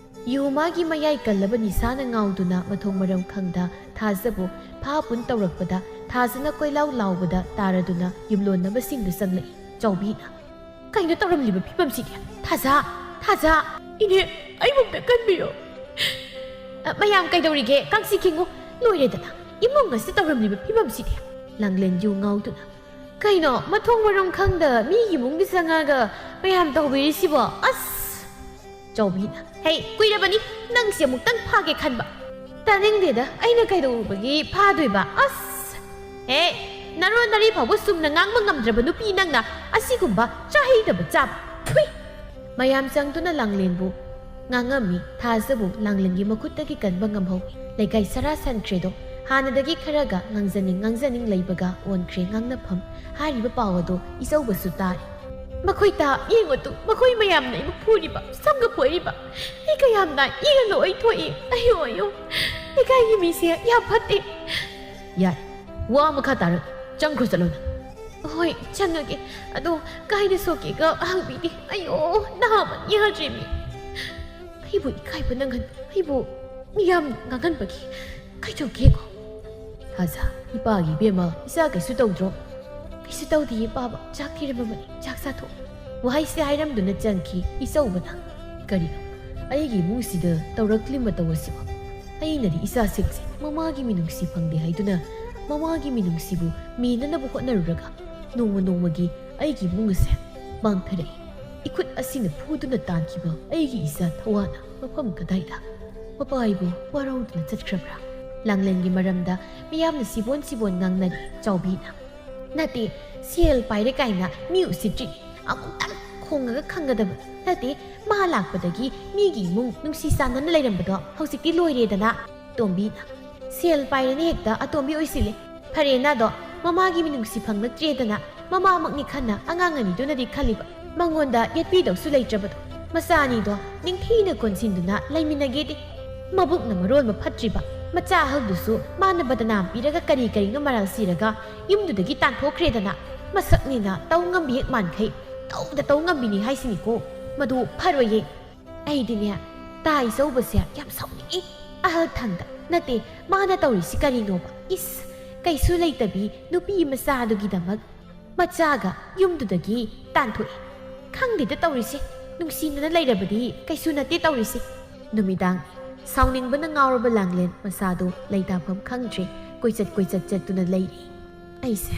ꯌꯨ ꯃꯥꯒꯤ ꯃꯌꯥꯏ ꯀꯜꯂꯕ ꯅꯤꯁꯥꯅ ꯉꯥꯎꯗꯨꯅ ꯃꯊꯣꯡ ꯃꯔꯝ ꯈꯪꯗ ꯊꯥꯖꯕꯨ ꯐꯥ ꯄꯨꯟ ꯇꯧꯔꯛꯄꯗ ꯊꯥꯖꯅ ꯀꯣꯏꯂꯥꯎ ꯂꯥꯎꯕꯗ ꯇꯥꯔꯗꯨꯅ ꯌꯨꯝꯂꯣꯟꯅꯕꯁꯤꯡꯗꯨ ꯆꯪꯂꯛꯏ꯫ ꯆꯥꯎꯕꯤꯅ, "ꯀꯩꯅꯣ ꯇꯧꯔꯝꯂꯤꯕ ꯐꯤꯕꯝꯁꯤꯗꯤ? ꯊꯥꯖ! ꯊꯥꯖ!" "ꯏꯅꯦ, ꯑꯩꯕꯨ ꯑꯝꯇ ꯀꯟꯕꯤꯌꯣ꯫" "ꯑ, ꯃꯌꯥꯝ ꯀꯩꯗꯧꯔꯤꯒꯦ? ꯀꯥꯡꯁꯤ ꯈꯤꯡꯉꯨ꯫ ꯂꯣꯏꯔꯦꯗꯅ, ꯏꯃꯨꯡ ꯑꯁꯤ ꯇꯧꯔꯝꯂꯤꯕ ꯐꯤꯕꯝꯁꯤꯗꯤ꯫" ꯂꯥꯡꯂꯦꯟ ꯌꯨ ꯉꯥꯎꯗꯨꯅ, "ꯀꯩꯅꯣ, ꯃꯊꯣꯡ ꯃꯔꯝ ꯈꯪꯗ ꯃꯤꯒꯤ ꯏꯃꯨꯡꯗ ꯆꯪꯉꯒ ꯃꯌꯥꯝ ꯇꯧꯕꯤꯔꯤꯁꯤꯕꯣ? ꯑꯁ!" ꯆꯥꯎꯕꯤꯅ, "ꯍꯦ, ꯀꯨꯏꯔꯕꯅꯤ ꯅꯪꯁꯦ ꯑꯃꯨꯛꯇꯪ ꯐꯥꯒꯦ ꯈꯟꯕ꯫" "ꯇꯥꯅꯤꯡꯗꯦꯗ, ꯑꯩꯅ ꯀꯩꯗꯧꯔꯨꯕꯒꯤ ꯐꯥꯗꯣꯏꯕ? ꯑꯁ! ꯍꯦ, ꯅꯔꯣꯟ ꯅꯔꯤ ꯐꯥꯎꯕ ꯆꯨꯝꯅ ꯉꯥꯡꯕ ꯉꯝꯗ꯭ꯔꯕ ꯅꯨꯄꯤ ꯅꯪꯅ ꯑꯁꯤꯒꯨꯝꯕ ꯆꯥꯍꯩꯗꯕ ꯆꯥꯕ꯫ ꯊꯨꯏ!" ꯃꯌꯥꯝ ꯆꯪꯗꯨꯅ ꯂꯥꯡꯂꯦꯟꯕꯨ ꯉꯥꯡꯉꯝꯃꯤ꯫ ꯊꯥꯖꯕꯨ ꯂꯥꯡꯂꯦꯟꯒꯤ ꯃꯈꯨꯠꯇꯒꯤ ꯀꯟꯕ ꯉꯝꯍꯧꯏ꯫ ꯂꯩꯀꯥꯏ ꯁꯔꯥ ꯁꯟꯈ꯭ꯔꯦꯗꯣ꯫ ꯍꯥꯟꯅꯗꯒꯤ ꯈꯔꯒ ꯉꯥꯡꯖꯅꯤꯡ ꯉꯥꯡꯖꯅꯤꯡ ꯂꯩꯕꯒ ꯑꯣꯟꯈ꯭ꯔꯦ ꯉꯥꯡꯅꯐꯝ꯫ ꯍꯥꯏꯔꯤꯕ ꯄꯥꯎ ꯑꯗꯣ ꯏꯆꯧꯕꯁꯨ ꯇꯥꯔꯦ꯫ ꯃꯈꯣꯏ ꯇꯥ ꯌꯦꯡꯉꯨ ꯇꯨ, ꯃꯈꯣꯏ ꯃꯌꯥꯝꯅ ꯑꯩꯕꯨ ꯐꯨꯔꯤꯕ, ꯁꯝꯒ ꯐꯣꯏꯔꯤꯕ꯫ ꯑꯩ ꯀꯌꯥꯝ ꯅꯥꯏ, ꯏꯒ ꯂꯣꯏ ꯊꯣꯛꯏ꯫ ꯑꯌꯣ, ꯑꯌꯣ, ꯂꯩꯀꯥꯏꯒꯤ ꯃꯤꯁꯦ ꯌꯥꯝ ꯐꯠꯇꯦ꯫ ꯌꯥꯔꯦ, ꯋꯥ ꯃꯈꯥ ꯇꯥꯔꯣꯏ꯫ ꯆꯪꯈ꯭ꯔꯣ, ꯆꯠꯂꯣ ꯅꯪ꯫ ꯍꯣꯏ, ꯆꯪꯉꯒꯦ꯫ ꯑꯗꯣ ꯀꯥꯏꯗ ꯁꯣꯛꯀꯦꯒ ꯍꯪꯕꯤꯗꯦ꯫ ꯑꯌꯣ, ꯅꯍꯥꯃꯟ ꯌꯥꯗ꯭ꯔꯦꯃꯤ꯫ ꯑꯩꯕꯨ ꯏꯀꯥꯏꯕ ꯅꯪꯍꯟꯕ, ꯑꯩꯕꯨ ꯃꯤꯌꯥꯝ ꯉꯥꯡꯍꯟꯕꯒꯤ ꯀꯩꯗꯧꯒꯦꯀꯣ? ꯊꯥꯖ, ꯏꯄꯥꯒꯤ ꯏꯕꯦꯝꯃ, ꯏꯆꯥ ꯀꯩꯁꯨ ꯇꯧꯗ꯭ꯔꯣ? ꯀꯩꯁꯨ ꯇꯧꯗꯤꯌꯦ ꯄꯥꯕ, ꯆꯥꯛ ꯊꯤꯔꯝꯃꯕꯅꯤ, ꯆꯥꯛ ꯆꯥꯊꯣꯛ꯫ ꯋꯥꯍꯩꯁꯦ ꯍꯥꯏꯔꯝꯗꯨꯅ ꯆꯪꯈꯤ ꯏꯆꯧꯕꯅ꯫ ꯀꯔꯤꯅꯣ ꯑꯩꯒꯤ ꯏꯃꯨꯡꯁꯤꯗ ꯇꯧꯔꯛꯂꯤ ꯃꯇꯧ ꯑꯁꯤꯕꯣ? ꯑꯩꯅꯗꯤ ꯏꯆꯥꯁꯤꯡꯁꯦ ꯃꯃꯥꯒꯤ ꯃꯤꯅꯨꯡꯁꯤ ꯐꯪꯗꯦ ꯍꯥꯏꯗꯨꯅ ꯃꯃꯥꯒꯤ ꯃꯤꯅꯨꯡꯁꯤꯕꯨ ꯃꯦꯟꯅꯅꯕ ꯍꯣꯠꯅꯔꯨꯔꯒ ꯅꯣꯡꯃ ꯅꯣꯡꯃꯒꯤ ꯑꯩꯒꯤ ꯏꯃꯨꯡ ꯑꯁꯦ ꯃꯥꯡꯊꯔꯛꯏ꯫ ꯏꯈꯨꯠ ꯑꯁꯤꯅ ꯐꯨꯗꯨꯅ ꯇꯥꯟꯈꯤꯕ ꯑꯩꯒꯤ ꯏꯆꯥ ꯊꯋꯥꯅ ꯃꯐꯝ ꯀꯗꯥꯏꯗ? ꯃꯄꯥ ꯑꯩꯕꯨ ꯋꯥꯔꯧꯗꯨꯅ ꯆꯠꯈ꯭ꯔꯕ꯭ꯔꯥ? ꯂꯥꯡꯂꯦꯟꯒꯤ ꯃꯔꯝꯗ ꯃꯤꯌꯥꯝꯅ ꯁꯤꯕꯣꯟ ꯁꯤꯕꯣꯟ ꯉꯥꯡꯅꯔꯤ꯫ ꯆꯥꯎꯕꯤꯅ, "ꯅꯠꯇꯦ, ꯁꯦꯜ ꯄꯥꯏꯔꯦ ꯀꯥꯏꯅ ꯃꯤ ꯎꯁꯤꯠꯇ꯭ꯔꯤꯅꯤ꯫ ꯑꯃꯨꯛꯇꯪ ꯈꯣꯡꯉꯒ ꯈꯪꯒꯗꯕꯅꯤ꯫ ꯅꯠꯇꯦ, ꯃꯥ ꯂꯥꯛꯄꯗꯒꯤ ꯃꯤꯒꯤ ꯏꯃꯨꯡ ꯅꯨꯡꯁꯤ ꯆꯥꯟꯅꯅ ꯂꯩꯔꯝꯕꯗꯣ ꯍꯧꯖꯤꯛꯇꯤ ꯂꯣꯏꯔꯦꯗꯅ꯫" ꯇꯣꯝꯕꯤꯅ, "ꯁꯦꯜ ꯄꯥꯏꯔꯦꯅ ꯍꯦꯛꯇ ꯑꯇꯣꯝꯕꯤ ꯑꯣꯏꯁꯤꯜꯂꯦ꯫ ꯐꯔꯦꯅ ꯑꯗꯣ, ꯃꯃꯥꯒꯤ ꯃꯤꯅꯨꯡꯁꯤ ꯐꯪꯂꯛꯇ꯭ꯔꯦꯗꯅ ꯃꯃꯥꯃꯛꯅꯤ ꯈꯟꯅ ꯑꯉꯥꯡ ꯑꯅꯤꯗꯨꯅꯗꯤ ꯈꯜꯂꯤꯕ꯫ ꯃꯉꯣꯟꯗ ꯌꯦꯠꯄꯤꯗꯧꯁꯨ ꯂꯩꯇ꯭ꯔꯕꯗꯣ꯫ ꯃꯆꯥ ꯑꯅꯤꯗꯣ ꯅꯤꯡꯊꯤꯅ ꯀꯣꯟꯁꯤꯟꯗꯨꯅ ꯂꯩꯃꯤꯟꯅꯒꯦꯗꯤ꯫ ꯃꯕꯨꯛꯅ ꯃꯔꯣꯟ ꯑꯃ ꯐꯠꯇ꯭ꯔꯤꯕ꯫ ꯃꯆꯥ ꯑꯍꯜꯗꯨꯁꯨ ꯃꯥꯅ ꯕꯗꯅꯥꯝ ꯄꯤꯔꯒ ꯀꯔꯤ ꯀꯔꯤꯅꯣ ꯃꯔꯥꯜ ꯁꯤꯔꯒ ꯌꯨꯝꯗꯨꯗꯒꯤ ꯇꯥꯟꯊꯣꯛꯈ꯭ꯔꯦꯗꯅ꯫ ꯃꯁꯛꯅꯤꯅ ꯇꯧ ꯉꯝꯕꯤ ꯍꯦꯛ ꯃꯥꯟꯈꯩ ꯇꯧꯗ ꯇꯧ ꯉꯝꯕꯤꯅꯤ ꯍꯥꯏꯁꯤꯅꯤꯀꯣ꯫ ꯃꯗꯨ ꯐꯔꯣꯏꯌꯦ꯫ ꯑꯩꯗꯤꯅꯦ, ꯇꯥ ꯏꯆꯧꯕꯁꯦ ꯌꯥꯝ ꯁꯥꯎꯅꯤꯡꯉꯤ꯫ ꯑꯍꯜ ꯊꯪꯗ ꯅꯠꯇꯦ, ꯃꯥꯅ ꯇꯧꯔꯤꯁꯤ ꯀꯔꯤꯅꯣꯕ? ꯏꯁ, ꯀꯩꯁꯨ ꯂꯩꯇꯕꯤ ꯅꯨꯄꯤ ꯃꯆꯥꯗꯨꯒꯤꯗꯃꯛ ꯃꯆꯥꯒ ꯌꯨꯝꯗꯨꯗꯒꯤ ꯇꯥꯟꯊꯣꯛꯏ꯫ ꯈꯪꯗꯦꯗ ꯇꯧꯔꯤꯁꯦ, ꯅꯨꯡꯁꯤꯅꯅ ꯂꯩꯔꯕꯗꯤ ꯀꯩꯁꯨ ꯅꯠꯇꯦ ꯇꯧꯔꯤꯁꯦ꯫" ꯅꯨꯃꯤꯗꯥꯡ ꯁꯥꯎꯅꯤꯡꯕꯅ ꯉꯥꯎꯔꯕ ꯂꯥꯡꯂꯦꯟ ꯃꯁꯥꯗꯣ ꯂꯩꯇꯥꯐꯝ ꯈꯪꯗ꯭ꯔꯦ, ꯀꯣꯏꯆꯠ ꯀꯣꯏꯆꯠ ꯆꯠꯇꯨꯅ ꯂꯩꯔꯤ꯫ ꯑꯩꯁꯦ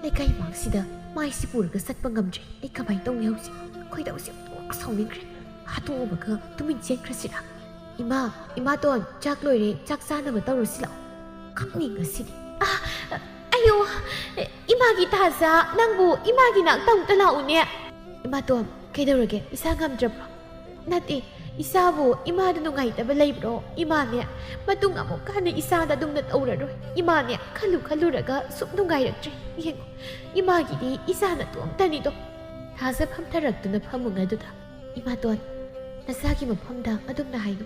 ꯂꯩꯀꯥꯏ ꯃꯥꯡꯁꯤꯗ ꯃꯥꯏꯁꯤ ꯄꯨꯔꯒ ꯆꯠꯄ ꯉꯝꯗ꯭ꯔꯦ꯫ ꯑꯩ ꯀꯃꯥꯏꯅ ꯇꯧꯅꯤ ꯍꯧꯖꯤꯛ? ꯈꯣꯏꯗꯧꯁꯦ ꯑꯣꯟꯊꯣꯛꯅ ꯁꯥꯎꯅꯤꯡꯈ꯭ꯔꯦ꯫ ꯍꯥꯠꯇꯣꯛꯑꯝꯃꯒ ꯇꯨꯃꯤꯟ ꯆꯦꯟꯈ꯭ꯔꯁꯤꯔꯥ? "ꯏꯃꯥ, ꯏꯃꯥꯇꯣꯟ, ꯆꯥꯛ ꯂꯣꯏꯔꯦ, ꯆꯥꯛ ꯆꯥꯅꯕ ꯇꯧꯔꯁꯤ ꯂꯥꯛꯑꯣ꯫" ꯈꯪꯅꯤ ꯉꯁꯤꯗꯤ꯫ ꯑ, ꯑꯌꯣ, ꯏꯃꯥꯒꯤ ꯊꯥꯖ, ꯅꯪꯕꯨ ꯏꯃꯥꯒꯤ ꯅꯥꯛꯇ ꯑꯃꯨꯛꯇ ꯂꯥꯛꯎꯅꯦ꯫ "ꯏꯃꯥꯇꯣꯟ, ꯀꯩꯗꯧꯔꯒꯦ? ꯏꯁꯥ ꯉꯝꯗ꯭ꯔꯕ꯭ꯔꯣ?" "ꯅꯠꯇꯦ, ꯏꯁꯥꯕꯨ ꯏꯃꯥꯗ ꯅꯨꯡꯉꯥꯏꯇꯕ ꯂꯩꯕ꯭ꯔꯣ? ꯏꯃꯥꯅꯦ, ꯃꯇꯨꯡ ꯑꯃꯨꯛ ꯍꯟꯅ ꯏꯁꯥꯗ ꯑꯗꯨꯝꯅ ꯇꯧꯔꯔꯣꯏ꯫ ꯏꯃꯥꯅꯦ, ꯈꯜꯂꯨ ꯈꯜꯂꯨꯔꯒ ꯁꯨꯝ ꯅꯨꯡꯉꯥꯏꯔꯛꯇ꯭ꯔꯦ꯫ ꯌꯦꯡꯉꯨ, ꯏꯃꯥꯒꯤꯗꯤ ꯏꯆꯥ ꯅꯇꯣꯝꯇꯅꯤꯗꯣ꯫ ꯊꯥꯖ ꯐꯝꯊꯔꯛꯇꯨꯅ ꯐꯝꯃꯨꯡ ꯑꯗꯨꯗ, "ꯏꯃꯥꯇꯣꯟ, ꯅꯆꯥꯒꯤ ꯃꯐꯝꯗ ꯑꯗꯨꯝꯅ ꯍꯥꯏꯅꯨ꯫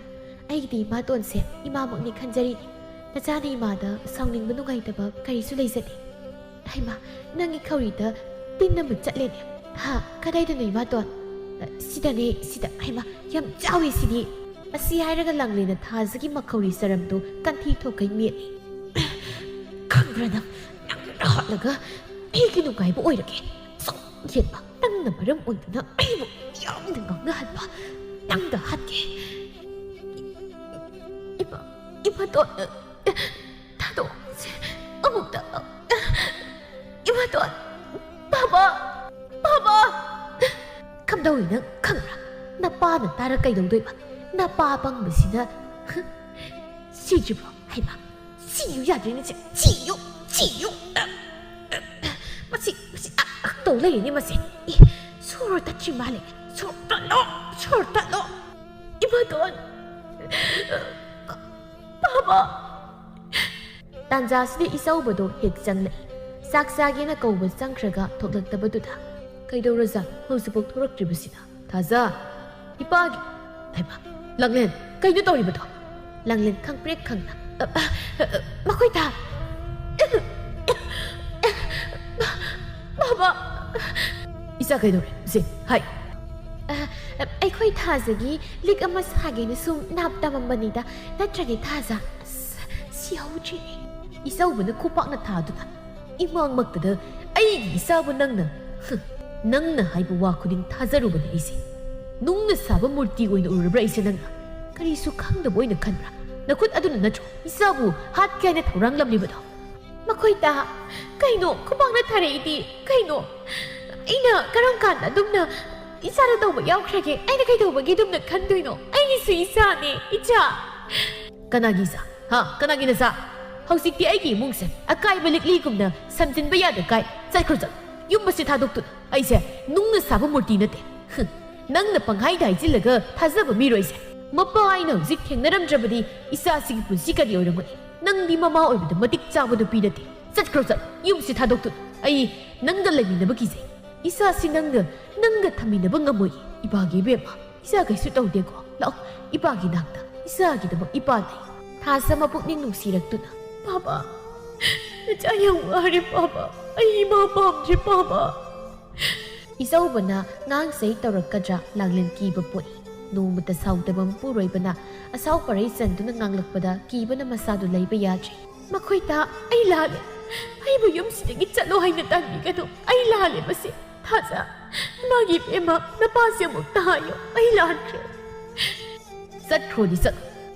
ꯑꯩꯒꯤꯗꯤ ꯏꯃꯥꯇꯣꯟꯁꯦ ꯏꯃꯥꯃꯛꯅꯤ ꯈꯟꯖꯔꯤꯅꯤ꯫ ꯅꯆꯥꯅ ꯏꯃꯥꯗ ꯁꯥꯎꯅꯤꯡꯕ ꯅꯨꯡꯉꯥꯏꯇꯕ ꯀꯔꯤꯁꯨ ꯂꯩꯖꯗꯦ꯫" "ꯍꯩꯃꯥ, ꯅꯪꯒꯤ ꯈꯧꯔꯤꯗ ꯇꯤꯟ ꯑꯃ ꯆꯠꯂꯦꯅꯦ꯫" "ꯍꯥ, ꯀꯗꯥꯏꯗꯅꯣ ꯏꯃꯥꯇꯣꯟ?" "ꯑ, ꯁꯤꯗꯅꯦ, ꯁꯤꯗ꯫" "ꯍꯩꯃꯥ, ꯌꯥꯝ ꯆꯥꯎꯋꯦ ꯁꯤꯗꯤ꯫" ꯑꯁꯤ ꯍꯥꯏꯔꯒ ꯂꯥꯡꯂꯦꯟꯅ ꯊꯥꯖꯒꯤ ꯃꯈꯧꯔꯤ ꯆꯔꯝꯗꯨ ꯀꯟꯊꯤ ꯊꯣꯛꯈꯩ ꯃꯦꯠꯂꯤ꯫ "ꯈꯪꯕ꯭ꯔꯥ ꯅꯪ, ꯅꯪꯅ ꯍꯥꯠꯂꯒ ꯑꯩꯒꯤ ꯅꯨꯡꯉꯥꯏꯕ ꯑꯣꯏꯔꯒꯦ꯫ ꯁꯨꯝ ꯌꯦꯡꯕ, ꯅꯪꯅ ꯃꯔꯝ ꯑꯣꯏꯗꯨꯅ ꯑꯩꯕꯨ ꯌꯥꯝꯅ ꯉꯥꯡꯅꯍꯟꯕ꯫ ꯅꯪꯗ ꯍꯥꯠꯀꯦ꯫" "ꯏꯃꯥ, ꯏꯃꯥꯇꯣꯟ, ꯊꯥꯗꯣꯛꯁꯦ ꯑꯃꯨꯛꯇ꯫ ꯏꯃꯥꯇꯣꯟ, ꯕꯥꯕꯥ, ꯕꯥꯕꯥ!" "ꯀꯝꯗꯧꯏ ꯅꯪ ꯈꯪꯕ꯭ꯔꯥ? ꯅꯄꯥꯅ ꯇꯥꯔ ꯀꯩꯗꯧꯗꯣꯏꯕ? ꯅꯄꯥ ꯄꯪꯕꯁꯤꯅ꯫" "ꯁꯤꯗ꯭ꯔꯤꯕꯣ? ꯍꯩꯃꯥ, ꯁꯤꯌꯨ ꯌꯥꯗ꯭ꯔꯤꯅꯦ, ꯁꯤ, ꯁꯤꯌꯨ, ꯁꯤꯌꯨ꯫ ꯃꯁꯤ, ꯃꯁꯤ ꯑ, ꯑ, ꯇꯧ ꯂꯩꯔꯤꯅꯦ ꯃꯁꯤ꯫ ꯑꯦ, ꯁꯣꯔ ꯇꯠꯇ꯭ꯔꯤ ꯃꯥꯜꯂꯦ꯫ ꯁꯣꯔ ꯇꯠꯂꯣ, ꯁꯣꯔ ꯇꯠꯂꯣ꯫ ꯏꯃꯥꯇꯣꯟ, ꯕꯥꯕꯥ!" ꯇꯥꯟꯖꯥꯁꯤꯗ ꯏꯆꯧꯕꯗꯣ ꯍꯦꯛ ꯆꯪꯂꯛꯏ꯫ ꯆꯥꯛ ꯆꯥꯒꯦꯅ ꯀꯧꯕ ꯆꯪꯈ꯭ꯔꯒ ꯊꯣꯛꯂꯛꯇꯕꯗꯨꯗ꯫ "ꯀꯩꯗꯧꯔꯖꯥꯠꯅꯣ ꯍꯧꯖꯤꯛꯐꯥꯎ ꯊꯣꯔꯛꯇ꯭ꯔꯤꯕꯁꯤꯅ? ꯊꯥꯖ, ꯏꯄꯥꯒꯤ꯫" "ꯍꯩꯃꯥ, ꯂꯥꯡꯂꯦꯟ, ꯀꯩꯅꯣ ꯇꯧꯔꯤꯕꯗꯣ?" ꯂꯥꯡꯂꯦꯟ ꯈꯪꯄ꯭ꯔꯦꯛ ꯈꯪꯅ, "ꯑ, ꯑ, ꯑ, ꯑ, ꯃꯈꯣꯏ ꯊꯥ, ꯕꯥꯕꯥ!" "ꯏꯆꯥ ꯀꯩꯗꯧꯔꯦ? ꯁꯦ, ꯍꯥꯏ꯫" "ꯑ, ꯑ, ꯑꯩꯈꯣꯏ ꯊꯥꯖꯒꯤ ꯂꯤꯛ ꯑꯃ ꯁꯥꯒꯦꯅ ꯁꯨꯝ ꯅꯥꯞ ꯇꯝꯃꯝꯕꯅꯤꯗ, ꯅꯠꯇ꯭ꯔꯗꯤ ꯊꯥꯖ, ꯑꯁ, ꯁꯤꯍꯧꯗ꯭ꯔꯤꯅꯦ꯫" ꯏꯆꯧꯕꯅ ꯈꯨꯄꯥꯛꯅ ꯊꯥꯗꯨꯅ, "ꯏꯃꯥꯡꯃꯛꯇꯗ ꯑꯩꯒꯤ ꯏꯆꯥꯕꯨ ꯅꯪꯅ, ꯍ, ꯅꯪꯅ ꯍꯥꯏꯕ ꯋꯥ ꯈꯨꯗꯤꯡ ꯊꯥꯖꯔꯨꯕꯅꯦ ꯑꯩꯁꯦ꯫ ꯅꯨꯡꯅ ꯁꯥꯕ ꯃꯨꯔꯇꯤ ꯑꯣꯏꯅ ꯎꯔꯨꯔꯕ꯭ꯔꯥ ꯑꯩꯁꯦ ꯅꯪꯅ? ꯀꯔꯤꯁꯨ ꯈꯪꯗꯕ ꯑꯣꯏꯅ ꯈꯟꯕ꯭ꯔꯥ? ꯅꯈꯨꯠ ꯑꯗꯨꯅ ꯅꯠꯇ꯭ꯔꯣ ꯏꯆꯥꯕꯨ ꯍꯥꯠꯀꯦ ꯍꯥꯏꯅ ꯊꯧꯔꯥꯡꯂꯝꯂꯤꯕꯗꯣ?" "ꯃꯈꯣꯏ ꯇꯥ, ꯀꯩꯅꯣ ꯈꯨꯄꯥꯛꯅ ꯊꯥꯔꯛꯏꯗꯤ? ꯀꯩꯅꯣ? ꯑꯩꯅ ꯀꯔꯝ ꯀꯥꯟꯗ ꯑꯗꯨꯝꯅ ꯏꯆꯥꯗ ꯇꯧꯕ ꯌꯥꯎꯈ꯭ꯔꯒꯦ? ꯑꯩꯅ ꯀꯩꯗꯧꯕꯒꯤ ꯑꯗꯨꯝꯅ ꯈꯟꯗꯣꯏꯅꯣ? ꯑꯩꯒꯤꯁꯨ ꯏꯆꯥꯅꯦ, ꯏꯆꯥ!" "ꯀꯅꯥꯒꯤ ꯏꯆꯥ? ꯍꯥ? ꯀꯅꯥꯒꯤ ꯅꯆꯥ? ꯍꯧꯖꯤꯛꯇꯤ ꯑꯩꯒꯤ ꯏꯃꯨꯡꯁꯦ ꯑꯀꯥꯏꯕ ꯂꯤꯛꯂꯤꯒꯨꯝꯅ ꯁꯝꯖꯤꯟꯕ ꯌꯥꯗ ꯀꯥꯏ꯫ ꯆꯠꯈ꯭ꯔꯣ, ꯆꯠ꯫ ꯌꯨꯝ ꯑꯁꯤ ꯊꯥꯗꯣꯛꯇꯨꯅ꯫ ꯑꯩꯁꯦ ꯅꯨꯡꯅ ꯁꯥꯕ ꯃꯨꯔꯇꯤ ꯅꯠꯇꯦ꯫ ꯍꯨꯝ, ꯅꯪꯅ ꯄꯪꯍꯥꯏꯗ ꯍꯥꯏꯖꯤꯜꯂꯒ ꯊꯥꯖꯕ ꯃꯤꯔꯣ ꯑꯩꯁꯦ? ꯃꯄꯥ ꯑꯩꯅ ꯍꯧꯖꯤꯛ ꯊꯦꯡꯅꯔꯝꯗ꯭ꯔꯕꯗꯤ ꯏꯆꯥꯁꯤꯒꯤ ꯄꯨꯟꯁꯤ ꯀꯔꯤ ꯑꯣꯏꯔꯝꯒꯅꯤ? ꯅꯪꯗꯤ ꯃꯃꯥ ꯑꯣꯏꯕꯗ ꯃꯇꯤꯛ ꯆꯥꯕ ꯅꯨꯄꯤ ꯅꯠꯇꯦ꯫ ꯆꯠꯈ꯭ꯔꯣ, ꯆꯠ꯫ ꯌꯨꯝꯁꯤ ꯊꯥꯗꯣꯛꯇꯨꯅ꯫ ꯑꯩ ꯅꯪꯒ ꯂꯩꯃꯤꯟꯅꯕ ꯀꯤꯖꯩ꯫ "ꯏꯆꯥꯁꯤ ꯅꯪꯒ, ꯅꯪꯒ ꯊꯝꯃꯤꯟꯅꯕ ꯉꯝꯃꯣꯏ, ꯏꯄꯥꯒꯤ ꯏꯕꯦꯝꯃ꯫ ꯏꯆꯥ ꯀꯩꯁꯨ ꯇꯧꯗꯦꯀꯣ? ꯂꯥꯛꯑꯣ, ꯏꯄꯥꯒꯤ ꯅꯥꯛꯇ, ꯏꯆꯥꯒꯤꯗꯃꯛ ꯏꯄꯥ ꯂꯩ꯫" ꯊꯥꯖ ꯃꯄꯨꯛꯅꯤꯡ ꯅꯨꯡꯁꯤꯔꯛꯇꯨꯅ, "ꯄꯥꯕ, ꯅꯆꯥ ꯌꯥꯝ ꯋꯥꯔꯦ ꯄꯥꯕ, ꯑꯩ ꯏꯃꯥ ꯄꯥꯝꯗ꯭ꯔꯦ ꯄꯥꯕ꯫" ꯏꯆꯧꯕꯅ ꯉꯥꯡ ꯁꯩ ꯇꯧꯔꯛꯀꯗ꯭ꯔꯥ ꯂꯥꯡꯂꯦꯟ ꯀꯤꯕ ꯄꯣꯛꯏ꯫ ꯅꯣꯡꯃꯇ ꯁꯥꯎꯗꯕ ꯃꯄꯨꯔꯣꯏꯕꯅ ꯑꯁꯥꯎ ꯄꯔꯩ ꯆꯟꯗꯨꯅ ꯉꯥꯡꯂꯛꯄꯗ ꯀꯤꯕꯅ ꯃꯁꯥꯗꯨ ꯂꯩꯕ ꯌꯥꯗ꯭ꯔꯦ꯫ "ꯃꯈꯣꯏ ꯇꯥ, ꯑꯩ ꯂꯥꯜꯂꯦ꯫ ꯑꯩꯕꯨ ꯌꯨꯝꯁꯤꯗꯒꯤ ꯆꯠꯂꯣ ꯍꯥꯏꯅ ꯇꯥꯟꯕꯤꯒꯅꯨ꯫ ꯑꯩ ꯂꯥꯜꯂꯦ ꯃꯁꯤ꯫ ꯊꯥꯖ, ꯏꯃꯥꯒꯤ ꯏꯕꯦꯝꯃ, ꯅꯄꯥꯁꯦ ꯑꯃꯨꯛꯇ ꯍꯥꯏꯌꯨ꯫ ꯑꯩ ꯂꯥꯟꯈ꯭ꯔꯦ꯫" "ꯆꯠꯈ꯭ꯔꯣꯗꯤ ꯆꯠꯂꯣ꯫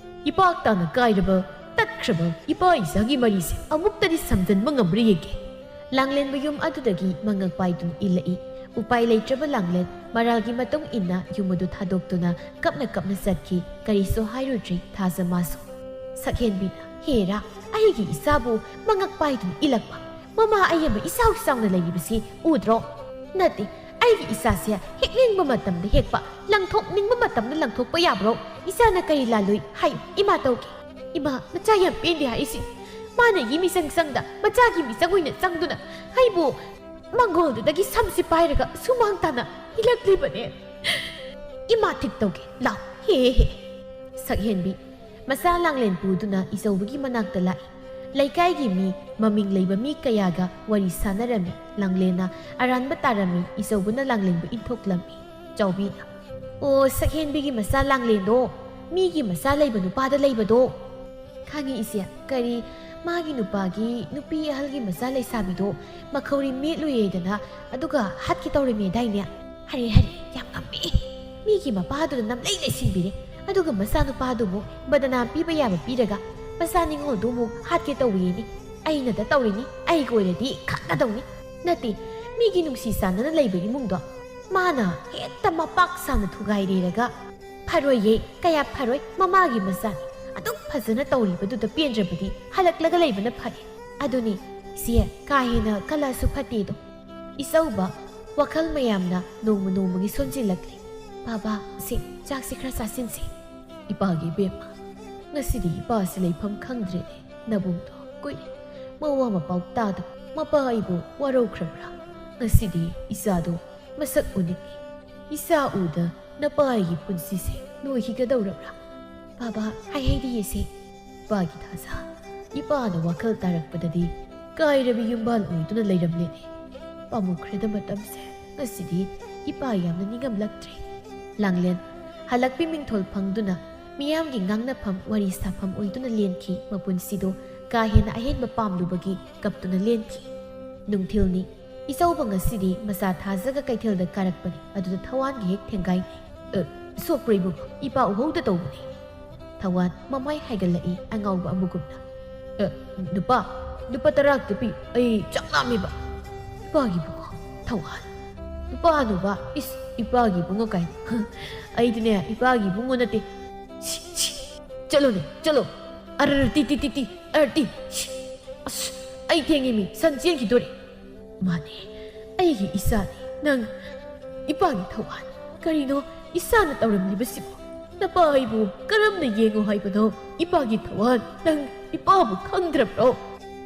ꯏꯄꯥꯛ ꯇꯥꯅ ꯀꯥꯏꯔꯕ, ꯇꯠꯈ꯭ꯔꯕ ꯏꯄꯥ ꯏꯆꯥꯒꯤ ꯃꯔꯤꯁꯦ ꯑꯃꯨꯛꯇꯗꯤ ꯁꯝꯖꯟꯕ ꯉꯝꯕ꯭ꯔꯥ ꯌꯦꯡꯒꯦ꯫" ꯂꯥꯡꯂꯦꯟꯕ ꯌꯨꯝ ꯑꯗꯨꯗꯒꯤ ꯃꯉꯛ ꯄꯥꯏꯗꯨꯅ ꯏꯜꯂꯛꯏ꯫ ꯎꯄꯥꯏ ꯂꯩꯇ꯭ꯔꯕ ꯂꯥꯡꯂꯦꯟ ꯃꯔꯥꯜꯒꯤ ꯃꯇꯨꯡ ꯏꯟꯅ ꯌꯨꯝ ꯑꯗꯨ ꯊꯥꯗꯣꯛꯇꯨꯅ ꯀꯞꯅ ꯀꯞꯅ ꯆꯠꯈꯤ꯫ ꯀꯔꯤꯁꯨ ꯍꯥꯏꯔꯨꯗ꯭ꯔꯤ ꯊꯥꯖ ꯃꯥꯁꯨ꯫ ꯁꯛꯍꯦꯟꯕꯤꯅ, "ꯍꯦꯔꯥ, ꯑꯩꯒꯤ ꯏꯆꯥꯕꯨ ꯃꯉꯛ ꯄꯥꯏꯗꯨꯅ ꯏꯜꯂꯛꯄ꯫ ꯃꯃꯥ ꯑꯌꯦꯝꯕ ꯏꯆꯥꯎ ꯆꯥꯎꯅ ꯂꯩꯔꯤꯕꯁꯤ ꯎꯗ꯭ꯔꯣ? ꯅꯠꯇꯦ, ꯑꯩꯒꯤ ꯏꯆꯥꯁꯦ ꯍꯦꯛꯅꯤꯡꯕ ꯃꯇꯝꯗ ꯍꯦꯛꯄ, ꯂꯪꯊꯣꯛꯅꯤꯡꯕ ꯃꯇꯝꯗ ꯂꯪꯊꯣꯛꯄ ꯌꯥꯕ꯭ꯔꯣ? ꯏꯆꯥꯅ ꯀꯔꯤ ꯂꯥꯜꯂꯨꯏ ꯍꯥꯏꯌꯨ, ꯏꯃꯥ ꯇꯧꯒꯦ꯫ ꯏꯃꯥ, ꯃꯆꯥ ꯌꯥꯝ ꯄꯦꯟꯗꯦ ꯍꯥꯏꯔꯤꯁꯤ꯫ ꯃꯥꯅ ꯌꯦ ꯃꯤꯆꯪ ꯆꯪꯗ ꯃꯆꯥꯒꯤ ꯃꯤꯆꯪ ꯑꯣꯏꯅ ꯆꯪꯗꯨꯅ ꯑꯩꯕꯨ ꯃꯪꯒꯣꯜꯗꯨꯗꯒꯤ ꯁꯝꯁꯤ ꯄꯥꯏꯔꯒ ꯁꯨꯃꯥꯡ ꯇꯥꯅ ꯏꯜꯂꯛꯂꯤꯕꯅꯦ꯫ ꯏꯃꯥ ꯊꯤꯛ ꯇꯧꯒꯦ, ꯂꯥꯎ, ꯍꯦ ꯍꯦ ꯍꯦ꯫" ꯁꯛꯍꯦꯟꯕꯤ ꯃꯆꯥ ꯂꯥꯡꯂꯦꯟ ꯄꯨꯗꯨꯅ ꯏꯆꯧꯕꯒꯤ ꯃꯅꯥꯛꯇ ꯂꯥꯛꯏ꯫ ꯂꯩꯀꯥꯏꯒꯤ ꯃꯤ, ꯃꯃꯤꯡ ꯂꯩꯕ ꯃꯤ ꯀꯌꯥꯒ ꯋꯥꯔꯤ ꯁꯥꯟꯅꯔꯝꯃꯤ꯫ ꯂꯥꯡꯂꯦꯟꯅ ꯑꯔꯥꯟꯕ ꯇꯥꯔꯝꯃꯤ꯫ ꯏꯆꯧꯕꯅ ꯂꯥꯡꯂꯦꯟꯕꯨ ꯏꯟꯊꯣꯛꯂꯝꯃꯤ꯫ ꯆꯥꯎꯕꯤꯅ, "ꯑꯣ, ꯁꯛꯍꯦꯟꯕꯤꯒꯤ ꯃꯆꯥ ꯂꯥꯡꯂꯦꯟꯗꯣ, ꯃꯤꯒꯤ ꯃꯆꯥ ꯂꯩꯕ ꯅꯨꯄꯥꯗ ꯂꯩꯕꯗꯣ꯫" "ꯈꯪꯉꯤ ꯏꯆꯦ, ꯀꯔꯤ, ꯃꯥꯒꯤ ꯅꯨꯄꯥꯒꯤ ꯅꯨꯄꯤ ꯑꯍꯜꯒꯤ ꯃꯆꯥ ꯂꯩꯁꯥꯕꯤꯗꯣ ꯃꯈꯧꯔꯤ ꯃꯦꯠꯂꯨꯏꯌꯦꯗꯅ, ꯑꯗꯨꯒ ꯍꯥꯠꯀꯦ ꯇꯧꯔꯝꯃꯦꯗꯥꯏꯅꯦ?" "ꯍꯔꯦ, ꯍꯔꯦ, ꯌꯥꯝ ꯉꯝꯃꯦ꯫ ꯃꯤꯒꯤ ꯃꯄꯥꯗꯨꯗ ꯅꯝꯂꯩ ꯂꯩꯁꯤꯟꯕꯤꯔꯦ, ꯑꯗꯨꯒ ꯃꯆꯥꯅꯨꯄꯥꯗꯨꯕꯨ ꯕꯗꯅꯥꯝ ꯄꯤꯕ ꯌꯥꯕ ꯄꯤꯔꯒ ꯃꯆꯥ ꯅꯤꯉꯣꯜꯗꯨ ꯑꯃꯨꯛ ꯍꯥꯠꯀꯦ ꯇꯧꯏꯌꯦꯅꯦ꯫ ꯑꯩꯅꯗ ꯇꯧꯔꯤꯅꯤ, ꯑꯩꯒ ꯑꯣꯏꯔꯗꯤ ꯈꯠꯅꯗꯧꯅꯤ꯫ ꯅꯠꯇꯦ, ꯃꯤꯒꯤ ꯅꯨꯡꯁꯤ ꯆꯥꯟꯅꯅ ꯂꯩꯕ ꯏꯃꯨꯡꯗꯣ ꯃꯥꯅ ꯍꯦꯛꯇ ꯃꯄꯥꯛ ꯁꯥꯅ ꯊꯨꯒꯥꯏꯔꯦꯔꯒ꯫ ꯐꯔꯣꯏꯌꯦ, ꯀꯌꯥ ꯐꯔꯣꯏ, ꯃꯃꯥꯒꯤ ꯃꯆꯥꯅꯤ꯫ ꯑꯗꯨꯛ ꯐꯖꯅ ꯇꯧꯔꯤꯕꯗꯨꯗ ꯄꯦꯟꯗ꯭ꯔꯕꯗꯤ ꯍꯜꯂꯛꯂꯒ ꯂꯩꯕꯅ ꯐꯔꯦ꯫ ꯑꯗꯨꯅꯤ, ꯏꯆꯦ, ꯀꯥ ꯍꯦꯟꯅ ꯀꯜꯂꯛꯑꯁꯨ ꯐꯠꯇꯦꯗꯣ꯫" ꯏꯆꯧꯕ ꯋꯥꯈꯜ ꯃꯌꯥꯝꯅ ꯅꯣꯡꯃ ꯅꯣꯡꯃꯒꯤ ꯁꯣꯟꯖꯤꯜꯂꯛꯂꯤ꯫ "ꯕꯥꯕꯥ, ꯁꯦ, ꯆꯥꯛꯁꯤ ꯈꯔ ꯆꯥꯁꯤꯟꯁꯤ꯫" "ꯏꯄꯥꯒꯤ ꯏꯕꯦꯝꯃ, ꯉꯁꯤꯗꯤ ꯏꯄꯥꯁꯤ ꯂꯩꯐꯝ ꯈꯪꯗ꯭ꯔꯦꯅꯦ꯫ ꯅꯕꯨꯡꯗꯣ ꯀꯨꯏꯔꯦ ꯃꯋꯥ ꯃꯄꯥꯎ ꯇꯥꯗꯕ꯫ ꯃꯄꯥ ꯑꯩꯕꯨ ꯋꯥꯔꯧꯈ꯭ꯔꯕ꯭ꯔꯥ?" ꯉꯁꯤꯗꯤ ꯏꯆꯥꯗꯣ ꯃꯁꯛ ꯎꯅꯤꯡꯉꯤ꯫ ꯏꯆꯥ ꯎꯗ ꯅꯄꯥ ꯑꯩꯒꯤ ꯄꯨꯟꯁꯤꯁꯦ ꯂꯣꯏꯈꯤꯒꯗꯧꯔꯕ꯭ꯔꯥ? ꯕꯥꯕꯥ, ꯍꯥꯏꯍꯩꯗꯤꯌꯦꯁꯦ꯫ ꯏꯄꯥꯒꯤ ꯊꯥꯖ, ꯏꯄꯥꯅ ꯋꯥꯈꯜ ꯇꯥꯔꯛꯄꯗꯗꯤ ꯀꯥꯏꯔꯕꯤ ꯌꯨꯝꯕꯥꯜ ꯑꯣꯏꯗꯨꯅ ꯂꯩꯔꯝꯂꯦꯅꯦ꯫ ꯄꯥꯝꯃꯨꯈ꯭ꯔꯦꯗ ꯃꯇꯝꯁꯦ꯫ ꯉꯁꯤꯗꯤ ꯏꯄꯥ ꯌꯥꯝꯅ ꯅꯤꯡꯉꯝꯂꯛꯇ꯭ꯔꯦ꯫ ꯂꯥꯡꯂꯦꯟ ꯍꯜꯂꯛꯄꯤ ꯃꯤꯡꯊꯣꯜ ꯐꯪꯗꯨꯅ ꯃꯤꯌꯥꯝꯒꯤ ꯉꯥꯡꯅꯐꯝ ꯋꯥꯔꯤ ꯁꯥꯐꯝ ꯑꯣꯏꯗꯨꯅ ꯂꯦꯟꯈꯤ꯫ ꯃꯄꯨꯟꯁꯤꯗꯣ ꯀꯥ ꯍꯦꯟꯅ ꯑꯍꯦꯟꯕ ꯄꯥꯝꯂꯨꯕꯒꯤ ꯀꯞꯇꯨꯅ ꯂꯦꯟꯈꯤ꯫ ꯅꯨꯡꯊꯤꯜꯅꯤ꯫ ꯏꯆꯧꯕ ꯉꯁꯤꯗꯤ ꯃꯆꯥ ꯊꯥꯖꯒ ꯀꯩꯊꯦꯜꯗ ꯀꯥꯔꯛꯄꯅꯤ꯫ ꯑꯗꯨꯗ ꯊꯋꯥꯟꯒ ꯍꯦꯛ ꯊꯦꯡꯒꯥꯏꯅꯩ꯫ "ꯑ, ꯁꯣꯛꯄ꯭ꯔꯣ ꯏꯕꯨꯡꯉꯣ? ꯏꯄꯥ ꯎꯍꯧꯗ ꯇꯧꯕꯅꯤ꯫" ꯊꯋꯥꯟ ꯃꯃꯥꯏ ꯍꯥꯏꯒꯠꯂꯛꯏ ꯑꯉꯥꯎꯕ ꯑꯃꯒꯨꯝꯅ꯫ "ꯑ, ꯂꯨꯄꯥ, ꯂꯨꯄꯥ ꯇꯔꯥ ꯈꯛꯇ ꯄꯤ, ꯑꯩ ꯆꯥꯛ ꯂꯥꯝꯃꯦꯕ꯫" "ꯏꯄꯥꯒꯤ ꯏꯕꯨꯡꯉꯣ?" ꯊꯋꯥꯟ꯫ "ꯏꯄꯥꯅꯨꯕ, ꯏꯁ, ꯏꯄꯥꯒꯤ ꯏꯕꯨꯡꯉꯣ ꯀꯥꯏꯅ꯫ ꯑꯩꯗꯤꯅꯦ, ꯏꯄꯥꯒꯤ ꯏꯕꯨꯡꯉꯣ ꯅꯠꯇꯦ꯫ ꯁꯤ, ꯁꯤ, ꯆꯠꯂꯣꯅꯦ, ꯆꯠꯂꯣ꯫ ꯑꯔꯔ ꯇꯤ ꯇꯤ ꯇꯤ ꯇꯤ, ꯑꯔ ꯇꯤ, ꯁꯤ꯫ ꯑꯁ, ꯑꯩ ꯊꯦꯡꯉꯦ ꯃꯤ, ꯁꯟ ꯆꯦꯟꯈꯤꯗꯣꯔꯦ꯫" ꯃꯥꯅꯦ, ꯑꯩꯒꯤ ꯏꯆꯥꯅꯤ ꯅꯪ꯫ ꯏꯄꯥꯒꯤ ꯊꯋꯥꯟ, ꯀꯔꯤꯅꯣ ꯏꯆꯥꯅ ꯇꯧꯔꯝꯂꯤꯕꯁꯤꯕꯨ? ꯅꯄꯥ ꯑꯩꯕꯨ ꯀꯔꯝꯅ ꯌꯦꯡꯉꯨ ꯍꯥꯏꯕꯅꯣ? ꯏꯄꯥꯒꯤ ꯊꯋꯥꯟ, ꯅꯪ ꯏꯄꯥꯕꯨ ꯈꯪꯗ꯭ꯔꯕ꯭ꯔꯣ?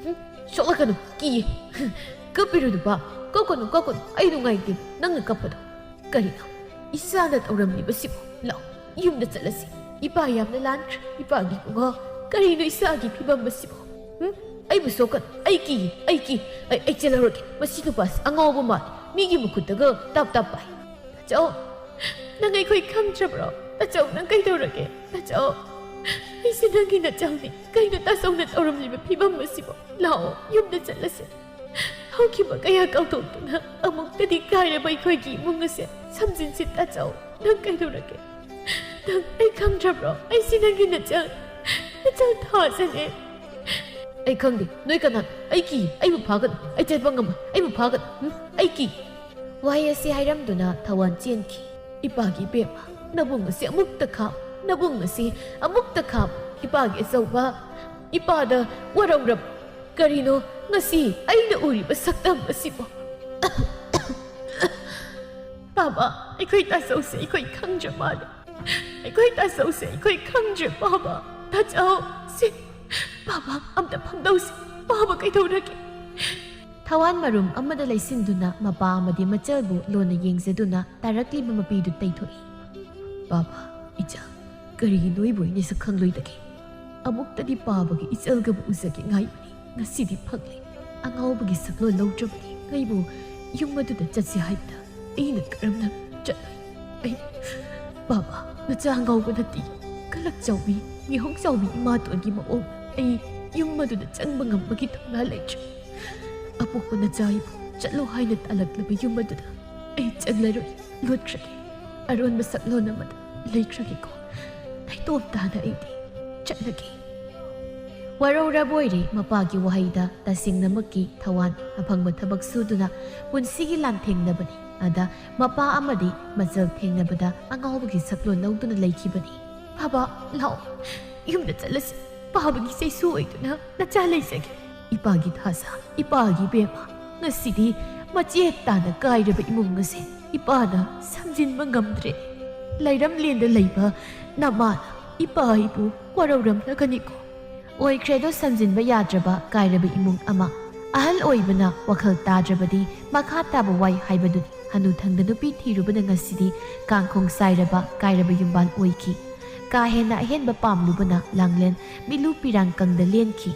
ꯍꯨꯝ, ꯁꯣꯛꯂꯛꯀꯅꯨ, ꯀꯤꯌꯦ꯫ ꯍꯨꯝ, ꯀꯞꯄꯤꯔꯨ ꯅꯨꯄꯥ, ꯀꯞꯀꯅꯨ, ꯀꯞꯀꯅꯨ, ꯑꯩ ꯅꯨꯡꯉꯥꯏꯇꯦ ꯅꯪꯅ ꯀꯞꯄꯗꯣ꯫ ꯀꯔꯤꯅꯣ ꯏꯆꯥꯅ ꯇꯧꯔꯝꯂꯤꯕꯁꯤꯕꯨ? ꯂꯥꯛꯑꯣ, ꯌꯨꯝꯗ ꯆꯠꯂꯁꯤ꯫ ꯏꯄꯥ ꯌꯥꯝꯅ ꯂꯥꯟꯈ꯭ꯔꯦ, ꯏꯄꯥꯒꯤ ꯏꯕꯨꯡꯉꯣ꯫ ꯀꯔꯤꯅꯣ ꯏꯆꯥꯒꯤ ꯐꯤꯕꯝ ꯑꯁꯤꯕꯨ? ꯍꯨꯝ? ꯑꯩꯕꯨ ꯁꯣꯛꯀꯅꯨ, ꯑꯩ ꯀꯤ, ꯑꯩ ꯀꯤ꯫ ꯑꯩ, ꯑꯩ ꯆꯦꯜꯍꯧꯔꯒꯦ꯫ ꯃꯁꯤ ꯅꯨꯄꯥꯁꯤ ꯑꯉꯥꯎꯕ ꯃꯥꯜꯂꯦ, ꯃꯤꯒꯤ ꯃꯈꯨꯠꯇꯒ ꯇꯥꯞ ꯇꯥꯞ ꯄꯥꯏ꯫ ꯇꯥꯆꯧ, ꯅꯪ ꯑꯩꯈꯣꯏ ꯈꯪꯗ꯭ꯔꯕ꯭ꯔꯣ? ꯇꯥꯆꯧ, ꯅꯪ ꯀꯩꯗꯧꯔꯒꯦ? ꯇꯥꯆꯧ, ꯑꯩꯁꯦ ꯅꯪꯒꯤ ꯅꯆꯥꯅꯤ꯫ ꯀꯩꯅꯣ ꯇꯥꯆꯧꯅ ꯇꯧꯔꯝꯂꯤꯕ ꯐꯤꯕꯝ ꯑꯁꯤꯕꯨ? ꯂꯥꯛꯑꯣ, ꯌꯨꯝꯗ ꯆꯠꯂꯁꯦ꯫ ꯍꯧꯈꯤꯕ ꯀꯌꯥ ꯀꯥꯎꯊꯣꯛꯇꯨꯅ ꯑꯃꯨꯛꯇꯗꯤ ꯀꯥꯏꯔꯕ ꯑꯩꯈꯣꯏꯒꯤ ꯏꯃꯨꯡ ꯑꯁꯦ ꯁꯝꯖꯤꯟꯁꯤ ꯇꯥꯆꯧ꯫ ꯅꯪ ꯀꯩꯗꯧꯔꯒꯦ? ꯅꯪ ꯑꯩ ꯈꯪꯗ꯭ꯔꯕ꯭ꯔꯣ? ꯑꯩꯁꯤ ꯅꯪꯒꯤ ꯅꯆꯟ, ꯅꯆꯟ ꯊꯥꯖꯅꯦ꯫ ꯑꯩ ꯈꯪꯗꯦ, ꯅꯣꯏ ꯀꯅꯥ? ꯑꯩ ꯀꯤ, ꯑꯩꯕꯨ ꯐꯥꯒꯅꯨ, ꯑꯩ ꯆꯠꯄ ꯉꯝꯃꯣꯏ, ꯑꯩꯕꯨ ꯐꯥꯒꯅꯨ꯫ ꯎꯝ, ꯑꯩ ꯀꯤ꯫ ꯋꯥꯍꯩ ꯑꯁꯤ ꯍꯥꯏꯔꯝꯗꯨꯅ ꯊꯋꯥꯟ ꯆꯦꯟꯈꯤ꯫ ꯏꯄꯥꯒꯤ ꯏꯕꯦꯝꯃ, ꯅꯕꯨꯡ ꯑꯁꯤ ꯑꯃꯨꯛꯇ ꯈꯥꯝ, ꯅꯕꯨꯡ ꯑꯁꯤ ꯑꯃꯨꯛꯇ ꯈꯥꯝ꯫ ꯏꯄꯥꯒꯤ ꯑꯆꯧꯕ, ꯏꯄꯥꯗ ꯋꯥꯔꯧꯔꯕ꯫ ꯀꯔꯤꯅꯣ ꯉꯁꯤ ꯑꯩꯅ ꯎꯔꯤꯕ ꯁꯛꯇꯝ ꯑꯁꯤꯕꯨ? ꯕꯥꯕꯥ, ꯑꯩꯈꯣꯏ ꯇꯥꯆꯧꯁꯦ ꯑꯩꯈꯣꯏ ꯈꯪꯗ꯭ꯔ ꯃꯥꯜꯂꯦ꯫ ꯑꯩꯈꯣꯏ ꯇꯥꯆꯧꯁꯦ ꯑꯩꯈꯣꯏ ꯈꯪꯗ꯭ꯔꯦ, ꯕꯥꯕꯥ꯫ ꯇꯥꯆꯧ, ꯁꯤ, ꯕꯥꯕꯥ, ꯑꯝꯇ ꯐꯝꯗꯧꯁꯤ꯫ ꯕꯥꯕꯥ, ꯀꯩꯗꯧꯔꯒꯦ? ꯊꯋꯥꯟ ꯃꯔꯨꯝ ꯑꯃꯗ ꯂꯩꯁꯤꯟꯗꯨꯅ ꯃꯄꯥ ꯑꯃꯗꯤ ꯃꯆꯜꯕꯨ ꯂꯣꯟꯅ ꯌꯦꯡꯖꯗꯨꯅ ꯇꯥꯔꯛꯂꯤꯕ ꯃꯄꯤꯗꯨ ꯇꯩꯊꯣꯛꯏ꯫ "ꯕꯥꯕꯥ, ꯏꯆꯥ, ꯀꯔꯤꯒꯤ ꯅꯣꯏꯕꯨ ꯑꯩꯅ ꯁꯛ ꯈꯪꯂꯣꯏꯗꯒꯦ? ꯑꯃꯨꯛꯇꯗꯤ ꯄꯥꯕꯒꯤ ꯏꯆꯜꯒꯕꯨ ꯎꯖꯒꯦ ꯉꯥꯏꯕꯅꯤ꯫ ꯉꯁꯤꯗꯤ ꯐꯪꯂꯦ꯫ ꯑꯉꯥꯎꯕꯒꯤ ꯁꯛꯂꯣꯟ ꯂꯧꯗ꯭ꯔꯕꯗꯤ ꯑꯩꯕꯨ ꯌꯨꯝ ꯑꯗꯨꯗ ꯆꯠꯁꯤ ꯍꯥꯏꯕꯗ ꯑꯩꯅ ꯀꯔꯝꯅ ꯆꯠꯂꯣꯏ? ꯑꯩ, ꯕꯥꯕꯥ, ꯅꯆꯥ ꯑꯉꯥꯎꯕ ꯅꯠꯇꯦ꯫ ꯀꯂꯛ ꯆꯥꯎꯕꯤ, ꯃꯤꯍꯧ ꯆꯥꯎꯕꯤ ꯏꯃꯥꯇꯣꯟꯒꯤ ꯃꯑꯣꯡ ꯑꯩ ꯌꯨꯝ ꯑꯗꯨꯗ ꯆꯪꯕ ꯉꯝꯕꯒꯤ ꯊꯧꯅꯥ ꯂꯩꯇ꯭ꯔꯦ꯫ ꯑꯄꯣꯛꯄ ꯅꯆꯥ ꯑꯩꯕꯨ ꯆꯠꯂꯣ ꯍꯥꯏꯅ ꯇꯥꯜꯂꯛꯂꯕ ꯌꯨꯝ ꯑꯗꯨꯗ ꯑꯩ ꯆꯪꯂꯔꯣꯏ, ꯂꯣꯠꯈ꯭ꯔꯒꯦ꯫ ꯑꯔꯣꯟꯕ ꯁꯛꯂꯣꯟ ꯑꯃꯗ ꯂꯩꯈ꯭ꯔꯒꯦꯀꯣ꯫ ꯅꯥꯏꯇꯣꯝ ꯇꯥꯅ ꯑꯩꯗꯤ ꯆꯠꯂꯒꯦ꯫" ꯋꯥꯔꯧꯔꯕ ꯑꯣꯏꯔꯦ ꯃꯄꯥꯒꯤ ꯋꯥꯍꯩꯗ ꯇꯁꯦꯡꯅꯃꯛꯀꯤ ꯊꯋꯥꯟ ꯑꯐꯪꯕ ꯊꯕꯛ ꯁꯨꯗꯨꯅ ꯄꯨꯟꯁꯤꯒꯤ ꯂꯥꯟꯊꯦꯡꯅꯕꯅꯤ꯫ ꯑꯗ ꯃꯄꯥ ꯑꯃꯗꯤ ꯃꯆꯜ ꯊꯦꯡꯅꯕꯗ ꯑꯉꯥꯎꯕꯒꯤ ꯁꯛꯂꯣꯟ ꯂꯧꯗꯨꯅ ꯂꯩꯈꯤꯕꯅꯤ꯫ "ꯕꯥꯕꯥ, ꯂꯥꯛꯑꯣ, ꯌꯨꯝꯗ ꯆꯠꯂꯁꯤ꯫ ꯄꯥꯕꯒꯤ ꯆꯩꯁꯨ ꯑꯣꯏꯗꯨꯅ ꯅꯆꯥ ꯂꯩꯖꯒꯦ꯫" ꯏꯄꯥꯒꯤ ꯊꯥꯖ, ꯏꯄꯥꯒꯤ ꯕꯦꯝꯃ, ꯉꯁꯤꯗꯤ ꯃꯆꯦꯠ ꯇꯥꯅ ꯀꯥꯏꯔꯕ ꯏꯃꯨꯡ ꯑꯁꯦ ꯏꯄꯥꯅ ꯁꯝꯖꯤꯟꯕ ꯉꯝꯗ꯭ꯔꯦ꯫ ꯂꯩꯔꯝꯂꯦꯟꯗ ꯂꯩꯕ ꯅꯃꯥꯅ ꯏꯄꯥ ꯑꯩꯕꯨ ꯋꯥꯔꯧꯔꯝꯂꯒꯅꯤꯀꯣ꯫ ꯑꯣꯏꯈ꯭ꯔꯦꯗꯣ ꯁꯝꯖꯤꯟꯕ ꯌꯥꯗ꯭ꯔꯕ ꯀꯥꯏꯔꯕ ꯏꯃꯨꯡ ꯑꯃ꯫ ꯑꯍꯜ ꯑꯣꯏꯕꯅ ꯋꯥꯈꯜ ꯇꯥꯗ꯭ꯔꯕꯗꯤ ꯃꯈꯥ ꯇꯥꯕ ꯋꯥꯏ ꯍꯥꯏꯕꯗꯨꯅꯤ꯫ ꯍꯅꯨꯊꯪꯗ ꯅꯨꯄꯤ ꯊꯤꯔꯨꯕꯅ ꯉꯁꯤꯗꯤ ꯀꯥꯡꯈꯣꯡ ꯆꯥꯏꯔꯕ ꯀꯥꯏꯔꯕ ꯌꯨꯝꯕꯥꯜ ꯑꯣꯏꯈꯤ꯫ ꯀꯥ ꯍꯦꯟꯅ ꯑꯍꯦꯟꯕ ꯄꯥꯝꯂꯨꯕꯅ ꯂꯥꯡꯂꯦꯟ ꯃꯤꯠꯂꯨ ꯄꯤꯔꯥꯡ ꯀꯪꯗ ꯂꯦꯟꯈꯤ꯫